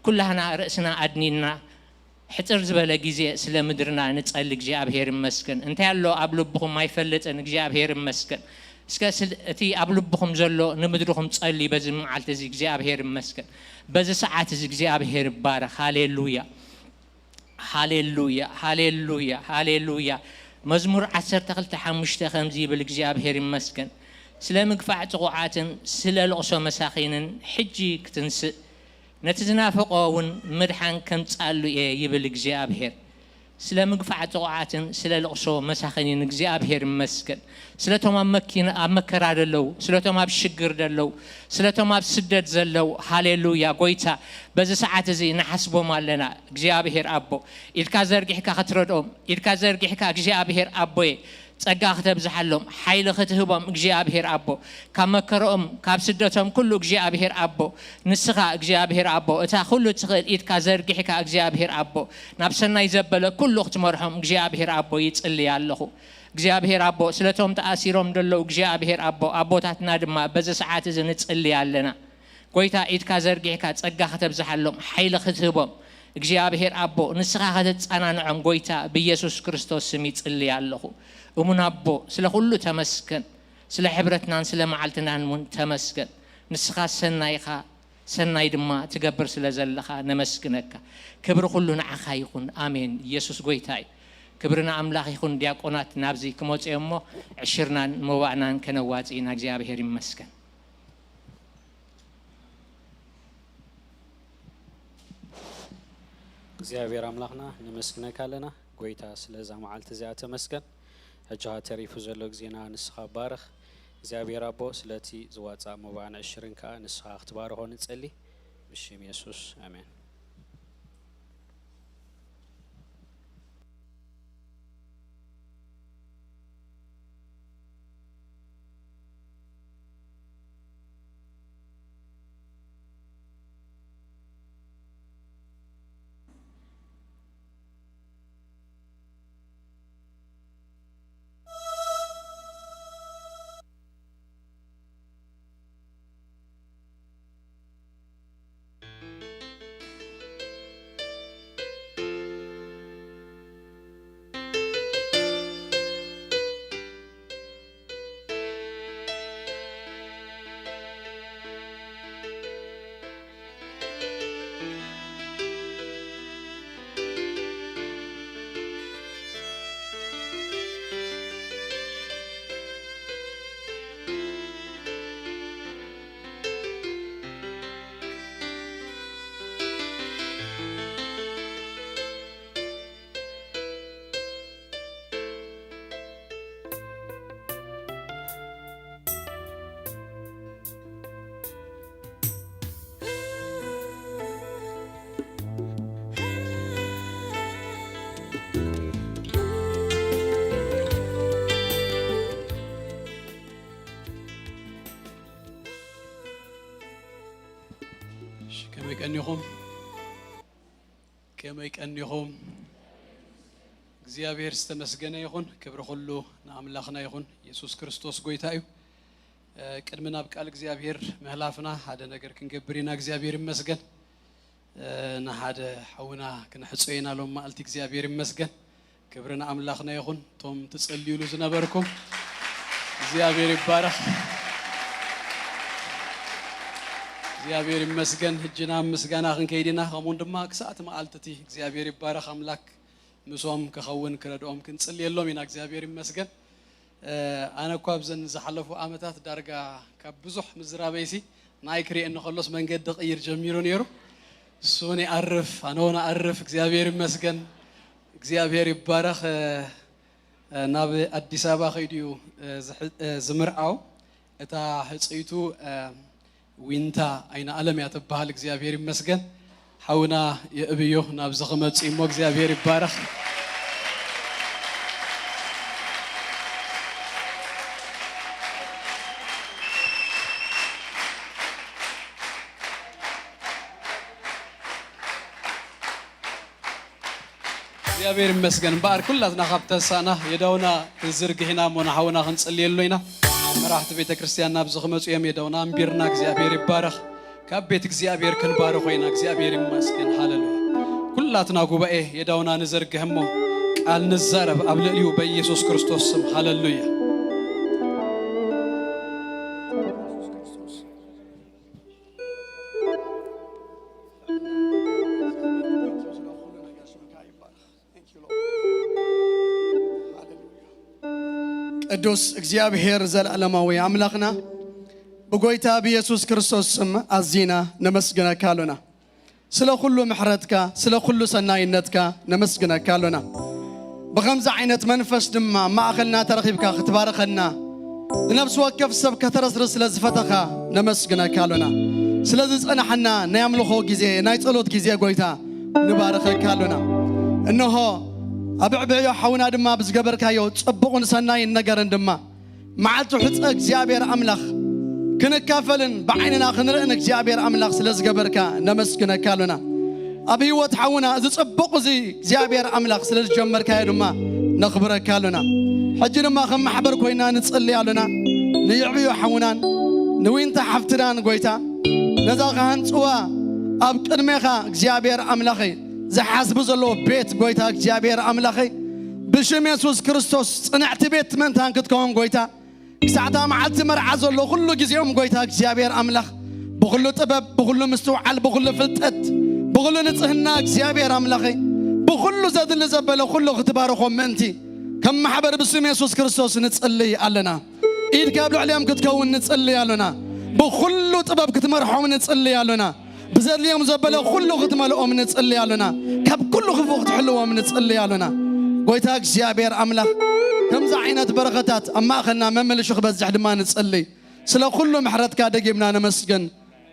ኩላህና ርእስና ኣድኒና ሕጽር ዝበለ ግዜ ስለ ምድርና ንጸሊ። እግዚኣብሔር ይመስገን። እንታይ ኣሎ ኣብ ልብኹም ኣይፈልጥን። እግዚኣብሔር ይመስገን። እስከ ስለ እቲ ኣብ ልብኹም ዘሎ ንምድርኹም ጸሊ በዚ መዓልቲ እዚ። እግዚኣብሔር ይመስገን። በዚ ሰዓት እዚ እግዚኣብሔር ይባረኽ። ሃሌሉያ። ሃሌሉያ፣ ሃሌሉያ፣ ሃሌሉያ። መዝሙር ዓሰርተ ክልተ ሓሙሽተ ከምዚ ይብል፣ እግዚኣብሔር ይመስገን። ስለ ምግፋዕ ጥቑዓትን ስለ ልቕሶ መሳኺንን ሕጂ ክትንስእ፣ ነቲ ዝናፈቖ እውን ምድሓን ከምጻሉ እየ ይብል እግዚኣብሔር። ስለ ምግፋዕ ጥቑዓትን ስለ ልቕሶ መሳኺንን እግዚኣብሔር ይመስገን። ስለቶም ኣብ መኪና፣ ኣብ መከራ ደለዉ፣ ስለቶም ኣብ ሽግር ደለዉ፣ ስለቶም ኣብ ስደት ዘለዉ፣ ሃሌሉያ። ጎይታ፣ በዚ ሰዓት እዚ ንሓስቦም ኣለና። እግዚኣብሔር ኣቦ፣ ኢድካ ዘርጊሕካ ክትረድኦም፣ ኢድካ ዘርጊሕካ እግዚኣብሔር ኣቦየ፣ ጸጋ ክተብዝሓሎም፣ ሓይሊ ክትህቦም እግዚኣብሔር ኣቦ፣ ካብ መከረኦም፣ ካብ ስደቶም ኩሉ እግዚኣብሔር ኣቦ፣ ንስኻ እግዚኣብሔር ኣቦ፣ እታ ኩሉ ትኽእል ኢድካ ዘርጊሕካ እግዚኣብሔር ኣቦ፣ ናብ ሰናይ ዘበለ ኩሉ ክትመርሖም እግዚኣብሔር ኣቦ ይጽሊ ኣለኹ። እግዚኣብሔር ኣቦ፣ ስለቶም ተኣሲሮም ዘለዉ እግዚኣብሔር ኣቦ፣ ኣቦታትና ድማ በዚ ሰዓት እዚ ንጽሊ ኣለና። ጎይታ፣ ኢድካ ዘርጊሕካ ጸጋ ከተብዝሓሎም፣ ሓይሊ ክትህቦም፣ እግዚኣብሔር ኣቦ፣ ንስኻ ከተጸናንዖም፣ ጎይታ፣ ብኢየሱስ ክርስቶስ ስም ይጽሊ ኣለኹ። እሙን ኣቦ፣ ስለ ኩሉ ተመስገን። ስለ ሕብረትናን ስለ መዓልትናን እውን ተመስገን። ንስኻ ሰናይ ኢኻ፣ ሰናይ ድማ ትገብር ስለ ዘለኻ ነመስግነካ። ክብሪ ኩሉ ንዓኻ ይኹን። ኣሜን። ኢየሱስ ጎይታ እዩ። ክብሪ ንኣምላኽ ይኹን። ዲያቆናት ናብዚ ክመጹ እዮም እሞ፣ ዕሽርናን መባእናን ከነዋጽእ ኢና። እግዚኣብሔር ይመስገን። እግዚኣብሔር ኣምላኽና ነመስግነካ ኣለና። ጎይታ፣ ስለዛ መዓልቲ እዚኣ ተመስገን። ሕጂ ኸኣ ተሪፉ ዘሎ ግዜና ንስኻ ባርኽ። እግዚኣብሔር ኣቦ፣ ስለቲ ዝዋጻእ መባእን ዕሽርን ከኣ ንስኻ ክትባርኾ ንጸሊ። ብሽም የሱስ፣ ኣሜን። ከመይ ቀኒኹም? ከመይ ቀኒኹም? እግዚኣብሔር ዝተመስገነ ይኹን። ክብሪ ኩሉ ንኣምላኽና ይኹን። የሱስ ክርስቶስ ጎይታ እዩ። እ፣ ቅድሚ ናብ ቃል እግዚኣብሔር ምህላፍና ሓደ ነገር ክንገብር ኢና። እግዚኣብሔር ይመስገን። እ፣ ንሓደ ሓውና ክነሕጽዮ ኢና ሎም መዓልቲ። እግዚኣብሔር ይመስገን። ክብሪ ንኣምላኽና ይኹን። እቶም ትጽልዩሉ ዝነበርኩም እግዚኣብሔር ይባረኽ። እግዚኣብሔር ይመስገን። ሕጂ ናብ ምስጋና ክንከይድ ኢና። ከምኡውን ድማ ክሳዕቲ መዓልቲ እቲ እግዚኣብሔር ይባረኽ ኣምላክ ምስኦም ክኸውን ክረድኦም ክንጽልየሎም ኢና። እግዚኣብሔር ይመስገን። እ፣ ኣነ እኳ ኣብዘን ዝሓለፉ ዓመታት ዳርጋ ካብ ብዙሕ ምዝራበይሲ ናይ ክርእየኒ ከሎስ መንገዲ ቅይር ጀሚሩ ነይሩ። እሱ እውን ይኣርፍ፣ ኣነ እውን ኣርፍ። እግዚኣብሔር ይመስገን። እግዚኣብሔር ይባረኽ። እ፣ እ፣ ናብ ኣዲስ ኣበባ ከይዱ እዩ፣ እ፣ ዝሕ-፣ እ፣ ዝምርዓው። እታ ህጽይቱ፣ እ፣ ዊንታ ኣይነ ኣለም እያ ትበሃል። እግዚኣብሔር ይመስገን። ሓውና የእብዮ ናብዚ ክመጽእ እሞ እግዚኣብሔር ይባረኽ። እግዚኣብሔር ይመስገን። እምበኣር ኩላትና ካብ ተሳና የዳውና ክንዝርግሕ ኢና እሞ ንሓውና ክንጽልየሉ ኢና። መራሕቲ ቤተ ክርስቲያን ናብዚ ክመጹ እዮም። የዳውና ኣንቢርና። እግዚኣብሔር ይባረኽ። ካብ ቤት እግዚኣብሔር ክንባርኾ ኢና። እግዚኣብሔር ይመስገን። ሃሌሉያ። ኩላትና ጉባኤ የዳውና ንዘርግሕ እሞ ቃል ንዛረብ ኣብ ልዕሊኡ በኢየሱስ ክርስቶስ ስም። ሃሌሉያ። ቅዱስ እግዚኣብሔር ዘለዓለማዊ ኣምላኽና፣ ብጎይታ ብየሱስ ክርስቶስ ስም ኣዚና ነመስግነካ ኣሎና። ስለ ኩሉ ምሕረትካ፣ ስለ ኩሉ ሰናይነትካ ነመስግነካ ኣሎና። ብኸምዚ ዓይነት መንፈስ ድማ ኣብ ማእኸልና ተረኺብካ ክትባርኸና፣ ንነፍሲ ወከፍ ሰብ ከተረስርስ ስለ ዝፈተኻ ነመስግነካ ኣሎና። ስለ ዝጸናሕና ናይ ኣምልኾ ግዜ፣ ናይ ጸሎት ግዜ ጎይታ ንባርኸካ ኣሎና። እንሆ ኣብ ዕብዮ ሓውና ድማ ብዝገበርካዮ ጽቡቕን ሰናይን ነገርን ድማ መዓልቲ ሕጸ እግዚኣብሔር ኣምላኽ ክንካፈልን ብዓይንና ክንርእን እግዚኣብሔር ኣምላኽ ስለ ዝገበርካ ነመስግነካ ኣሎና። ኣብ ህይወት ሓውና እዚ ጽቡቕ እዚ እግዚኣብሔር ኣምላኽ ስለ ዝጀመርካዮ ድማ ነኽብረካ ኣሎና። ሕጂ ድማ ከም ማሕበር ኮይና ንጽሊ ኣሎና። ንየዕብዮ ሓውናን ንዊንታ ሓፍትናን ጎይታ ነዛ ክሃንጽዋ ኣብ ቅድሜኻ እግዚኣብሔር ኣምላኸይ ዝሓስቡ ዘለዎ ቤት ጎይታ እግዚኣብሔር ኣምላኸይ ብሽም የሱስ ክርስቶስ ጽንዕቲ ቤት ምእንታን ክትከውን ጎይታ ክሳዕታ መዓልቲ መርዓ ዘሎ ኩሉ ግዜኦም ጎይታ እግዚኣብሔር ኣምላኽ ብኹሉ ጥበብ፣ ብኹሉ ምስትውዓል፣ ብኹሉ ፍልጠት፣ ብኹሉ ንጽህና እግዚኣብሔር ኣምላኸይ ብኹሉ ዘድሊ ዘበለ ኩሉ ክትባርኾም ምእንቲ ከም ማሕበር ብስም የሱስ ክርስቶስ ንጽልይ ኣለና። ኢድካ ኣብ ልዕሊኦም ክትከውን ንጽልይ ኣሎና። ብኹሉ ጥበብ ክትመርሖም ንጽልይ ኣሎና። ብዘድልዮም ዘበለ ኩሉ ክትመልኦም ንጽልይ ኣሎና። ካብ ኩሉ ክፉእ ክትሕልዎም ንጽልይ ኣሎና። ጎይታ እግዚኣብሔር ኣምላኽ ከምዚ ዓይነት በረኸታት ኣብ ማእኸልና መመልሹ ክበዝሕ ድማ ንጽልይ። ስለ ኩሉ ምሕረትካ ደጊምና ነመስግን።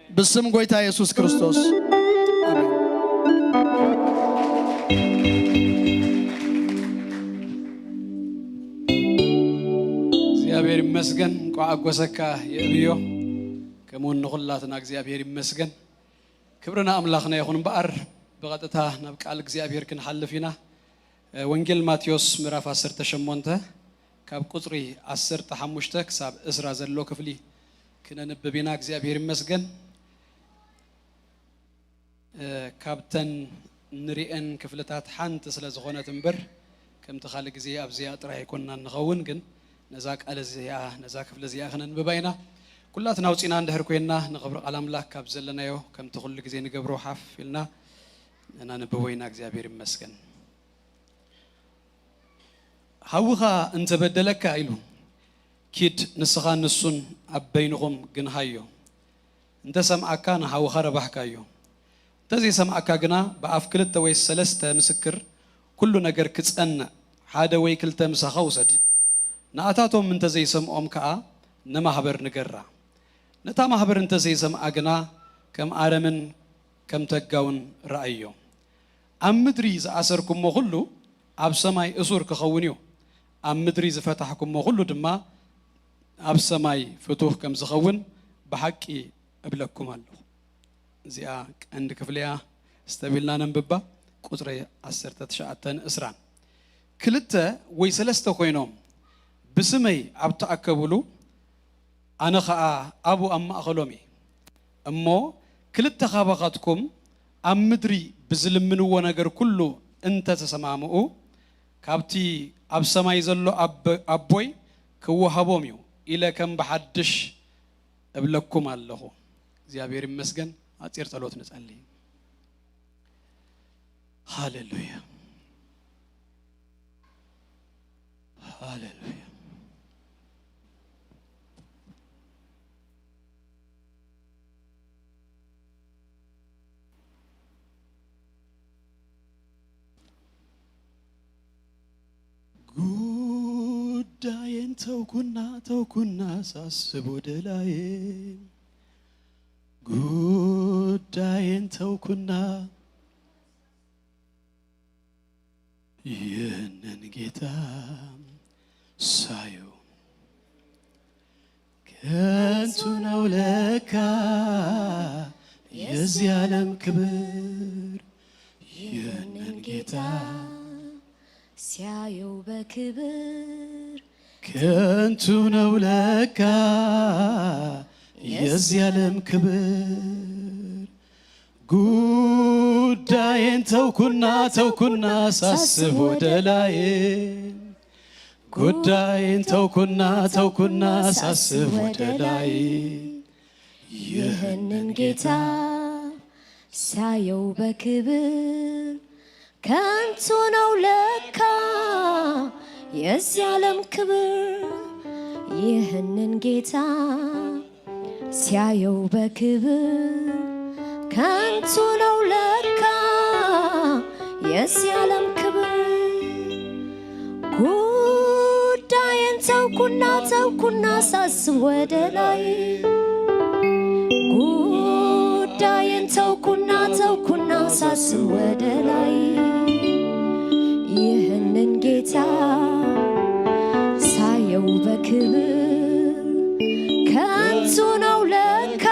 ብስም ጎይታ የሱስ ክርስቶስ ኣሜን። እግዚኣብሔር ይመስገን። እንቋዕ ኣጎሰካ የእብዮ። ከምኡውን ንኹላትና እግዚኣብሔር ይመስገን። ክብሪ ንኣምላኽና ይኹን። እምበኣር ብቐጥታ ናብ ቃል እግዚኣብሔር ክንሓልፍ ኢና። እ፣ ወንጌል ማቴዎስ ምዕራፍ ዓሰርተ ሸሞንተ ካብ ቁጽሪ ዓሰርተ ሓሙሽተ ክሳብ ዕስራ ዘሎ ክፍሊ ክነንብብ ኢና። እግዚኣብሔር ይመስገን። እ፣ ካብተን ንሪኤን ክፍልታት ሓንቲ ስለ ዝኾነት እምበር፣ ከምቲ ካልእ ግዜ ኣብዚኣ ጥራይ ኣይኮንናን ንኸውን፣ ግን ነዛ ቃል እዚኣ፣ ነዛ ክፍሊ እዚኣ ክነንብባ ኢና። ኩላትና ኣውጺና እንድሕር ኮይንና፣ ንኽብሪ ቃል ኣምላኽ ካብ ዘለናዮ፣ ከምቲ ኩሉ ግዜ ንገብሮ ሓፍ ኢልና ነናንብቦ ኢና። እግዚኣብሔር ይመስገን። ሓውኻ እንተበደለካ ኢሉ፣ ኪድ ንስኻን ንሱን ኣብ በይንኹም ግንሃዮ። እንተ ሰምዓካ ንሓውኻ ረባሕካዮ። እንተ ዘይሰምዓካ ግና ብኣፍ ክልተ ወይ ሰለስተ ምስክር ኩሉ ነገር ክጸንዕ ሓደ ወይ ክልተ ምሳኻ ውሰድ። ንኣታቶም እንተ ዘይሰምዖም ከኣ ንማህበር ንገራ። ነታ ማህበር እንተ ዘይሰምዓ ግና ከም ኣረምን ከም ተጋውን ረኣዮ። ኣብ ምድሪ ዝኣሰርኩሞ ኩሉ ኣብ ሰማይ እሱር ክኸውን እዩ፣ ኣብ ምድሪ ዝፈታሕኩሞ ኩሉ ድማ ኣብ ሰማይ ፍቱሕ ከም ዝኸውን ብሓቂ እብለኩም ኣለኹ። እዚኣ ቀንዲ ክፍሊ እያ። ስተቢልና ነንብባ። ቁጽሪ ዓሰርተ ትሽዓተን ዕስራን። ክልተ ወይ ሰለስተ ኮይኖም ብስመይ ኣብ ተኣከቡሉ፣ ኣነ ኸኣ ኣብኡ ኣብ ማእከሎም እየ። እሞ ክልተ ኻባኻትኩም ኣብ ምድሪ ብዝልምንዎ ነገር ኩሉ እንተ ተሰማምኡ፣ ካብቲ ኣብ ሰማይ ዘሎ ኣቦ-፣ ኣቦይ ክወሃቦም እዩ ኢለ ከም ብሓድሽ እብለኩም ኣለኹ። እግዚኣብሔር ይመስገን። ኣጺር ጸሎት ንጸሊ። ሃሌሉያ፣ ሃሌሉያ። ጉዳዬን ተውኩና፣ ተውኩና ሳስብ ወደ ላይ። ጉዳዬን ተውኩና፣ ይህንን ጌታ ሳየው ከንቱ ነው ለካ የዚህ ዓለም ክብር። ይህንን ጌታ ሲያየው በክብር ከንቱ ነው ለካ የዚህ ዓለም ክብር። ጉዳዬን ተውኩና፣ ተውኩና ሳስብ ወደ ላይ። ጉዳዬን ተውኩና፣ ተውኩና ሳስብ ወደ ላይ። ይህንን ጌታ ሳየው በክብር ከንቱ ነው ለካ የዚህ ዓለም ክብር። ይህንን ጌታ ሲያየው በክብር ከንቱ ነው ለካ የዚህ ዓለም ክብር። ጉዳዬን ተውኩና፣ ተውኩና ሳስብ ወደ ላይ። ጉዳዬን ተውኩና፣ ተውኩና ሳስብ ወደ ላይ። ይህንን ጌታ ሳየው በክብር ከንቱ ነው ለካ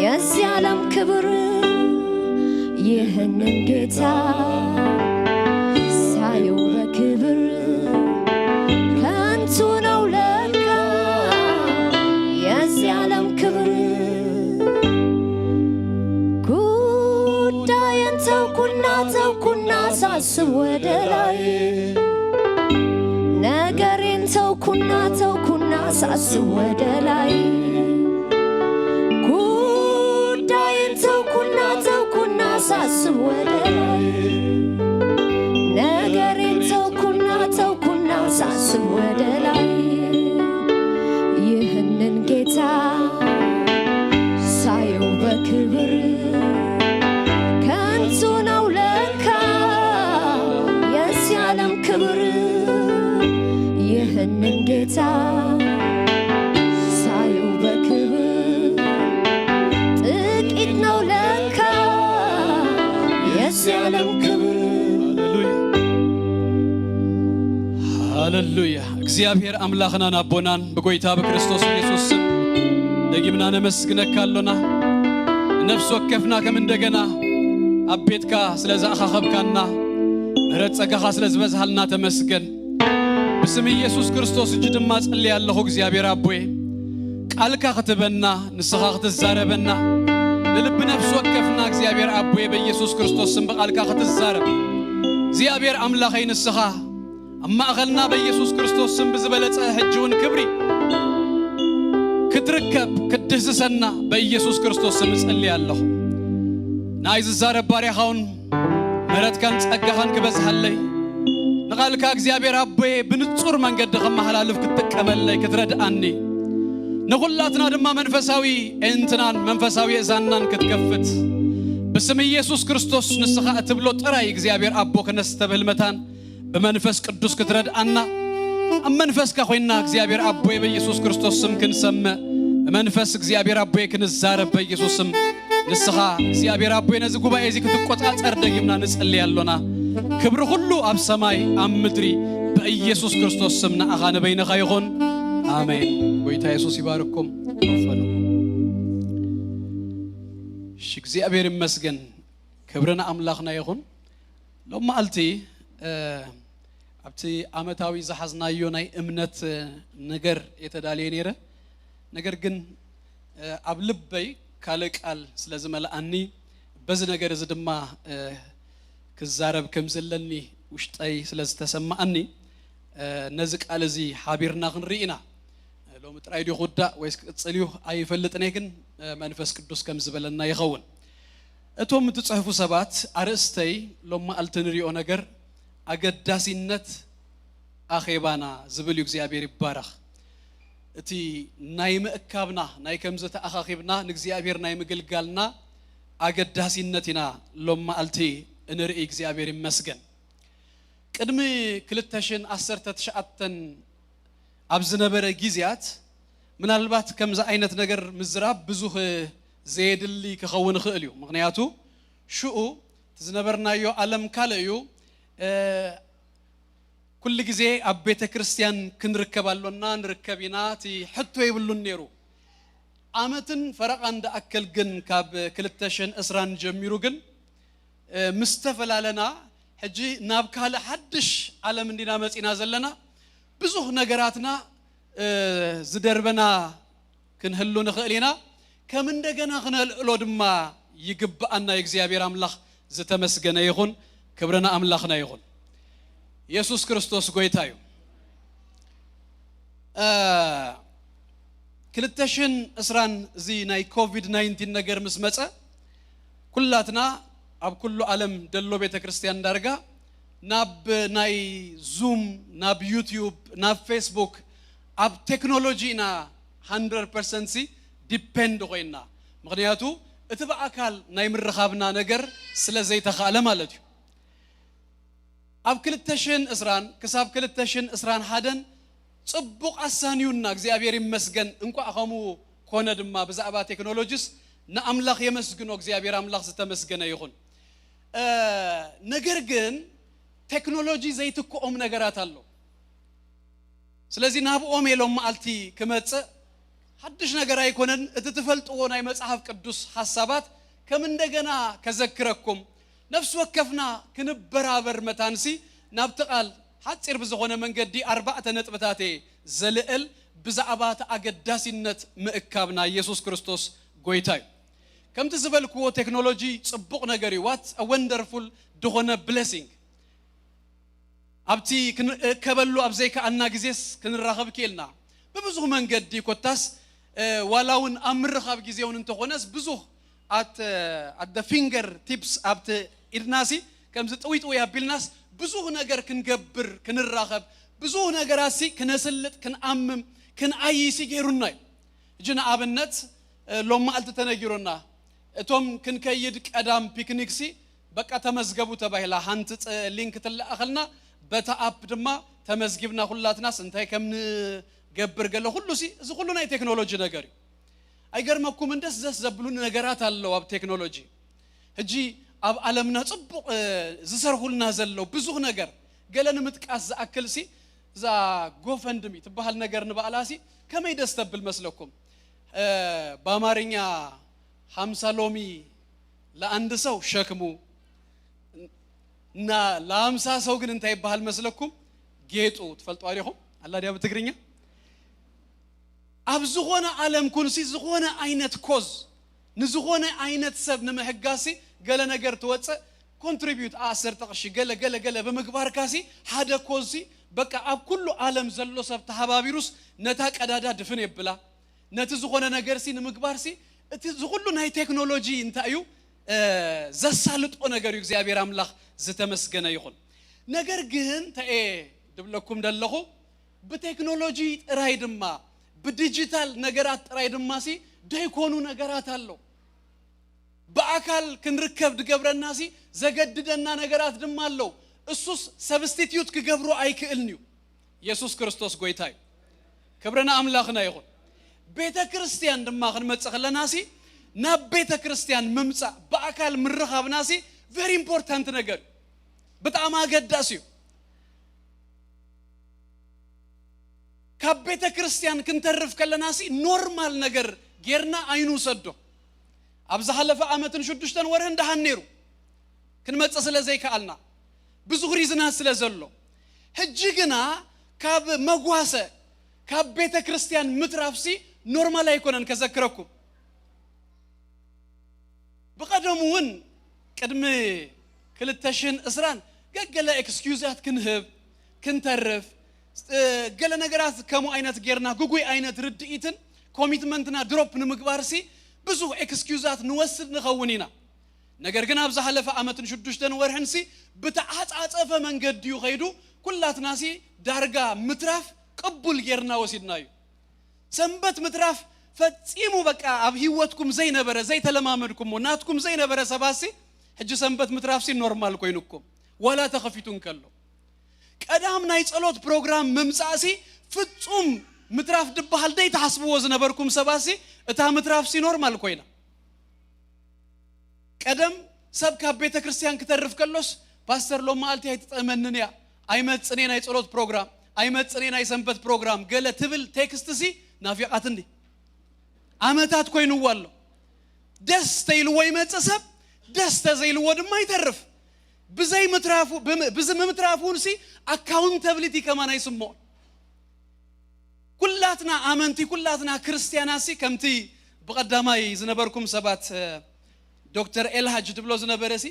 የዚህ ዓለም ክብር። ይህንን ጌታ ሳየው በክብር ከንቱ ነው ለካ የዚህ ዓለም ክብር። ጉዳዬን ተውኩና፣ ተውኩና ሳስብ ወደ ላይ። ነገሬን ተውኩና፣ ተውኩና ሳስብ ወደ ላይ። ጉዳዬን ተውኩና፣ ተውኩና ሳስብ ወደ ላይ። ነገሬን ተውኩና፣ ተውኩና ሳስብ ወደ ላይ። ይህንን ጌታ ሳየው በክብር ከንቱ ነው ለካ የዚህ ዓለም ክብር። ይህንን ጌታ ሳየው በክብር ጥቂት ነው ለካ የዚህ ዓለም ክብር። ሃሌሉያ፣ ሃሌሉያ። እግዚኣብሔር ኣምላኽናን ኣቦናን ብጎይታ ብክርስቶስ ኢየሱስ ስም ደጊምና ነመስግነካ ኣሎና። ነፍሲ ወከፍና ከም እንደገና ኣብ ቤትካ ስለ ዝኣኻኸብካና፣ ምሕረት ጸጋኻ ስለ ዝበዝሃልና ተመስገን። ብስም ኢየሱስ ክርስቶስ እጅ ድማ ጸልየ ኣለኹ እግዚኣብሔር ኣቦየ። ቃልካ ክትበና፣ ንስኻ ክትዛረበና፣ ንልቢ ነፍሲ ወከፍና እግዚኣብሔር ኣቦየ በኢየሱስ ክርስቶስ ስም ብቃልካ ክትዛረብ። እግዚኣብሔር ኣምላኸይ ንስኻ ኣብ ማእኸልና በኢየሱስ ክርስቶስ ስም ብዝበለጸ ሕጂ እውን ክብሪ ክትርከብ ክትድህስሰና በኢየሱስ ክርስቶስ ስም እጸሊ ኣለኹ። ናይ ዝዛረብ ባርያኻ እውን ምሕረትካን ጸጋኻን ክበዝሃለይ፣ ንቓልካ እግዚኣብሔር ኣቦየ ብንጹር መንገዲ ከመሓላልፍ ክትጥቀመለይ ክትረድኣኒ፣ ንኹላትና ድማ መንፈሳዊ ኣዒንትናን መንፈሳዊ ኣእዛንናን ክትከፍት ብስም ኢየሱስ ክርስቶስ ንስኻ እትብሎ ጥራይ እግዚኣብሔር ኣቦ ክነስተብህል መታን ብመንፈስ ቅዱስ ክትረድኣና ኣብ መንፈስካ ኮይንና እግዚኣብሔር ኣቦየ በኢየሱስ ክርስቶስ ስም ክንሰምዕ ብመንፈስ እግዚኣብሔር ኣቦየ ክንዛረብ በኢየሱስ ስም ንስኻ እግዚኣብሔር ኣቦይ ነዚ ጉባኤ እዚ ክትቆጻጸር ደጊምና ንጸልይ ኣሎና። ክብሪ ኩሉ ኣብ ሰማይ ኣብ ምድሪ ብኢየሱስ ክርስቶስ ስም ንኣኻ ንበይንኻ ይኹን። ኣሜን። ጎይታ የሱስ ይባርኩም። ተፈሉ። እግዚኣብሔር ይመስገን፣ ክብሪ ንኣምላኽና ይኹን። ሎም መዓልቲ ኣብቲ ዓመታዊ ዝሓዝናዮ ናይ እምነት ነገር የተዳልየ ነይረ። ነገር ግን ኣብ ልበይ ካልእ ቃል ስለ ዝመልኣኒ፣ በዚ ነገር እዚ ድማ ክዛረብ ከም ዘለኒ ውሽጠይ ስለ ዝተሰማኣኒ፣ ነዚ ቃል እዚ ሓቢርና ክንርኢ ኢና። ሎሚ ጥራይ ድዩ ክውዳእ ወይስ ክቅጽል እዩ ኣይፈልጥን እየ፣ ግን መንፈስ ቅዱስ ከም ዝበለና ይኸውን። እቶም እትጽሕፉ ሰባት፣ ኣርእስተይ ሎም መዓልቲ ንሪኦ ነገር ኣገዳሲነት ኣኼባና ዝብል እዩ። እግዚኣብሔር ይባረኽ። እቲ ናይ ምእካብና፣ ናይ ከምዚ ተኣኻኺብና ንእግዚኣብሔር ናይ ምግልጋልና ኣገዳሲነት ኢና ሎም መዓልቲ እንርኢ። እግዚኣብሔር ይመስገን። ቅድሚ ክልተ ሽሕን ዓሰርተ ትሽዓተን ኣብ ዝነበረ ግዜያት፣ ምናልባት ከምዚ ዓይነት ነገር ምዝራብ ብዙሕ ዘየድሊ ክኸውን ይኽእል እዩ። ምኽንያቱ ሽኡ እቲ ዝነበርናዮ ዓለም ካልእ እዩ። ኩሉ ግዜ ኣብ ቤተ ክርስቲያን ክንርከብ ኣሎና፣ ንርከብ ኢና፣ እቲ ሕቶ የብሉን ነይሩ። ዓመትን ፈረቓን ዝኣክል ግን ካብ ክልተ ሽሕን ዕስራን ጀሚሩ ግን ምስ ተፈላለና፣ ሕጂ ናብ ካልእ ሓድሽ ዓለም እንዲና መጺና ዘለና። ብዙሕ ነገራትና ዝደርበና ክንህሉ ንኽእል ኢና። ከም እንደገና ክነልዕሎ ድማ ይግብኣና። የእግዚኣብሔር ኣምላኽ ዝተመስገነ ይኹን። ክብሪ ንኣምላኽና ይኹን። የሱስ ክርስቶስ ጎይታ እዩ። ክልተ ሽሕን ዕስራን እዚ ናይ ኮቪድ ናይንቲን ነገር ምስ መጸ፣ ኩላትና ኣብ ኩሉ ዓለም ደሎ ቤተ ክርስቲያን ዳርጋ ናብ ናይ ዙም፣ ናብ ዩትዩብ፣ ናብ ፌስቡክ፣ ኣብ ቴክኖሎጂ ኢና ሃንድረድ ፐርሰንት ሲ ዲፔንድ ኮይና። ምኽንያቱ እቲ ብኣካል ናይ ምርኻብና ነገር ስለ ዘይተኻእለ ማለት እዩ። ኣብ ክልተ ሽሕን ዕስራን ክሳብ ክልተ ሽሕን ዕስራን ሓደን ጽቡቕ ኣሳንዩና፣ እግዚኣብሔር ይመስገን። እንቋዕ ከምኡ ኮነ ድማ ብዛዕባ ቴክኖሎጂስ ንኣምላኽ የመስግኖ፣ እግዚኣብሔር ኣምላኽ ዝተመስገነ ይኹን። ነገር ግን ቴክኖሎጂ ዘይትክኦም ነገራት ኣሎ። ስለዚ ናብኦም እየ ሎም መዓልቲ ክመጽእ። ሓድሽ ነገር ኣይኮነን። እቲ ትፈልጥዎ ናይ መጽሓፍ ቅዱስ ሓሳባት ከም እንደገና ከዘክረኩም፣ ነፍሲ ወከፍና ክንበራበር መታንሲ ናብቲ ቃል ሓጺር ብዝኾነ መንገዲ ኣርባዕተ ነጥብታት እየ ዘልዕል። ብዛዕባ እቲ ኣገዳሲነት ምእካብ ናይ የሱስ ክርስቶስ ጎይታ እዩ። ከምቲ ዝበልክዎ ቴክኖሎጂ ጽቡቕ ነገር እዩ። What a wonderful ዝኾነ ብለሲንግ። ኣብቲ ክንእከበሉ ኣብ ዘይከኣልና ግዜስ ክንራኸብ ክኢልና። ብብዙሕ መንገዲ ኮታስ ዋላ እውን ኣብ ምርኻብ ግዜ እውን እንተኾነስ ብዙሕ ኣት ፊንገር ቲፕስ ኣብቲ ኢድናሲ ከምዚ ጥውይ ጥውይ ኣቢልናስ ብዙሕ ነገር ክንገብር ክንራኸብ ብዙሕ ነገራትሲ ክነስልጥ ክንኣምም ክንኣይሲ ገይሩና እዩ። እጂ ንኣብነት ሎም መዓልቲ ተነጊሩና እቶም ክንከይድ ቀዳም ፒክኒክሲ በቃ ተመዝገቡ ተባሂላ ሓንቲ ሊንክ ትለኣኸልና በታ ኣፕ ድማ ተመዝጊብና ኩላትናስ እንታይ ከም ንገብር ገለ ኩሉ ሲ እዚ ኩሉ ናይ ቴክኖሎጂ ነገር እዩ። ኣይገርመኩምን? ደስ ደስ ዘብሉ ነገራት ኣለዉ ኣብ ቴክኖሎጂ። ሕጂ ኣብ ዓለምና ጽቡቕ ዝሰርሁልና ዘለዉ ብዙሕ ነገር ገለ ንምጥቃስ ዝኣክል ሲ እዛ ጎፈንድሚ ትበሃል ነገር ንባዕላ ሲ ከመይ ደስ ተብል መስለኩም? ብኣማርኛ ሓምሳ ሎሚ ለአንድ ሰው ሸክሙ እና ለአምሳ ሰው ግን እንታይ ይበሃል መስለኩም? ጌጡ። ትፈልጡ ኣሪኹም ኣላ ድያ ብትግርኛ? ኣብ ዝኾነ ዓለም ኩንሲ ዝኾነ ዓይነት ኮዝ ንዝኾነ ዓይነት ሰብ ንምሕጋሲ ገለ ነገር ትወፅእ ኮንትሪቢዩት ዓሰርተ ቅርሺ ገለ ገለ ገለ ብምግባርካሲ ሓደ ኮዝሲ በቃ ኣብ ኩሉ ዓለም ዘሎ ሰብ ተሓባቢሩስ ነታ ቀዳዳ ድፍን የብላ። ነቲ ዝኾነ ነገርሲ ንምግባርሲ እቲ ዝኹሉ ናይ ቴክኖሎጂ እንታይ እዩ ዘሳልጦ ነገር እዩ። እግዚኣብሔር ኣምላኽ ዝተመስገነ ይኹን። ነገር ግን ተኤ ድብለኩም ደለኹ ብቴክኖሎጂ ጥራይ ድማ ብዲጂታል ነገራት ጥራይ ድማ ሲ ደይኮኑ ነገራት ኣሎ። ብኣካል ክንርከብ ድገብረና ሲ ዘገድደና ነገራት ድማ ኣለዉ። እሱስ ሰብስቲትዩት ክገብሮ ኣይክእልን እዩ። የሱስ ክርስቶስ ጎይታ እዩ። ክብሪ ንኣምላኽና ይኹን። ቤተ ክርስቲያን ድማ ክንመጽእ ከለና ሲ ናብ ቤተ ክርስቲያን ምምጻእ ብኣካል ምርኻብና ሲ ቨሪ ኢምፖርታንት ነገር እዩ። ብጣዕሚ ኣገዳሲ እዩ። ካብ ቤተ ክርስቲያን ክንተርፍ ከለና ሲ ኖርማል ነገር ጌርና ኣይንውሰዶ። ኣብ ዝሓለፈ ዓመትን ሽዱሽተን ወርህን ደሓን ነይሩ፣ ክንመጽእ ስለ ዘይከኣልና፣ ብዙሕ ሪዝናት ስለ ዘሎ። ሕጂ ግና ካብ መጓሰ፣ ካብ ቤተ ክርስቲያን ምትራፍሲ ኖርማል ኣይኮነን። ከዘክረኩም፣ ብቐደሙ እውን ቅድሚ ክልተ ሽሕን ዕስራን ገገለ ኤክስኪዩዛት ክንህብ፣ ክንተርፍ፣ እ፣ ገለ ነገራት ከምኡ ዓይነት ጌርና፣ ግጉይ ዓይነት ርድኢትን ኮሚትመንትና ድሮፕ ንምግባርሲ ብዙሕ ኤክስኪዩዛት ንወስድ ንኸውን ኢና። ነገር ግን ኣብ ዝሓለፈ ዓመትን ሽዱሽተን ወርሕንሲ ብተዓጻጸፈ መንገዲ እዩ ኸይዱ። ኩላትናሲ ዳርጋ ምትራፍ ቅቡል ጌርና ወሲድናዩ። ሰንበት ምትራፍ ፈጺሙ በቃ ኣብ ህይወትኩም ዘይነበረ፣ ዘይተለማመድኩሞ፣ ናትኩም ዘይነበረ ሰባሲ ሕጂ ሰንበት ምትራፍሲ ኖርማል ኮይኑኩም፣ ዋላ ተኸፊቱ እንከሎ። ቀዳም ናይ ጸሎት ፕሮግራም ምምጻእሲ ፍጹም ምትራፍ ድበሃል ደይትሓስብዎ ዝነበርኩም ሰባሲ እታ ምትራፍሲ ኖርማል ኮይና። ቀደም ሰብ ካብ ቤተ ክርስቲያን ክተርፍ ከሎስ፣ "ፓስተር፣ ሎም መዓልቲ ኣይትጠመንን እያ፣ ኣይመጽን እየ ናይ ጸሎት ፕሮግራም፣ ኣይመጽን እየ ናይ ሰንበት ፕሮግራም" ገለ ትብል ቴክስትሲ ናፊቓትኒ። ዓመታት ኮይንዎ ኣሎ። ደስ ተይልዎ ይመጽእ ሰብ፣ ደስ ተዘይልዎ ድማ ይተርፍ። ብዘይ ምትራፉ፣ ብም-፣ ብዚ ምምትራፉ እውንሲ ኣካውንተብሊቲ ከማን ኣይስምዖን። ኩላትና ኣመንቲ፣ ኩላትና ክርስትያናሲ ከምቲ ብቐዳማይ ዝነበርኩም ሰባት፣ እ፣ ዶክተር ኤልሃጅ ትብሎ ዝነበረሲ፣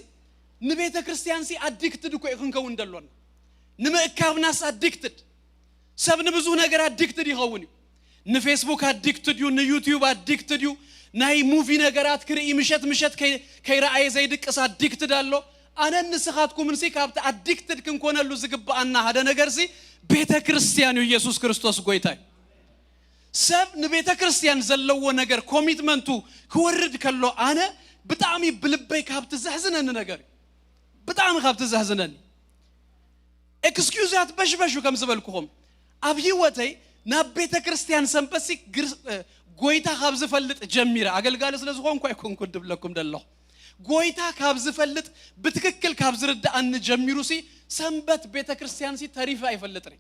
ንቤተ ክርስቲያንሲ ኣዲክትድ እኮ እዩ ክንከውን ደሎና። ንምእካብናስ ኣዲክትድ። ሰብ ንብዙህ ነገር ኣዲክትድ ይኸውን እዩ። ንፌስቡክ ኣዲክትድ እዩ፣ ንዩቲዩብ ኣዲክትድ እዩ። ናይ ሙቪ ነገራት ክርኢ ምሸት ምሸት ከይ-፣ ከይረኣየ ዘይድቅስ ኣዲክትድ ኣሎ። ኣነን ንስኻትኩምንሲ ካብቲ ኣዲክትድ ክንኮነሉ ዝግብኣና ሓደ ነገርሲ ቤተ ክርስቲያን እዩ። ኢየሱስ ክርስቶስ ጎይታ እዩ። ሰብ ንቤተ ክርስቲያን ዘለዎ ነገር ኮሚትመንቱ ክወርድ ከሎ ኣነ ብጣዕሚ ብልበይ ካብቲ ዘሕዝነኒ ነገር እዩ። ብጣዕሚ ካብቲ ዘሕዝነኒ። ኤክስኪዩዛት በሽበሹ ከም ዝበልኩኹም ኣብ ህይወተይ ናብ ቤተ ክርስቲያን ሰንበትሲ ግር-፣ እ፣ ጎይታ ካብ ዝፈልጥ ጀሚረ፣ ኣገልጋሊ ስለ ዝኾንኩ ኣይኮንኩ ድብለኩም ደለኹ። ጎይታ ካብ ዝፈልጥ ብትክክል ካብ ዝርድኣኒ ጀሚሩሲ ሰንበት ቤተ ክርስቲያንሲ ተሪፈ ኣይፈልጥን።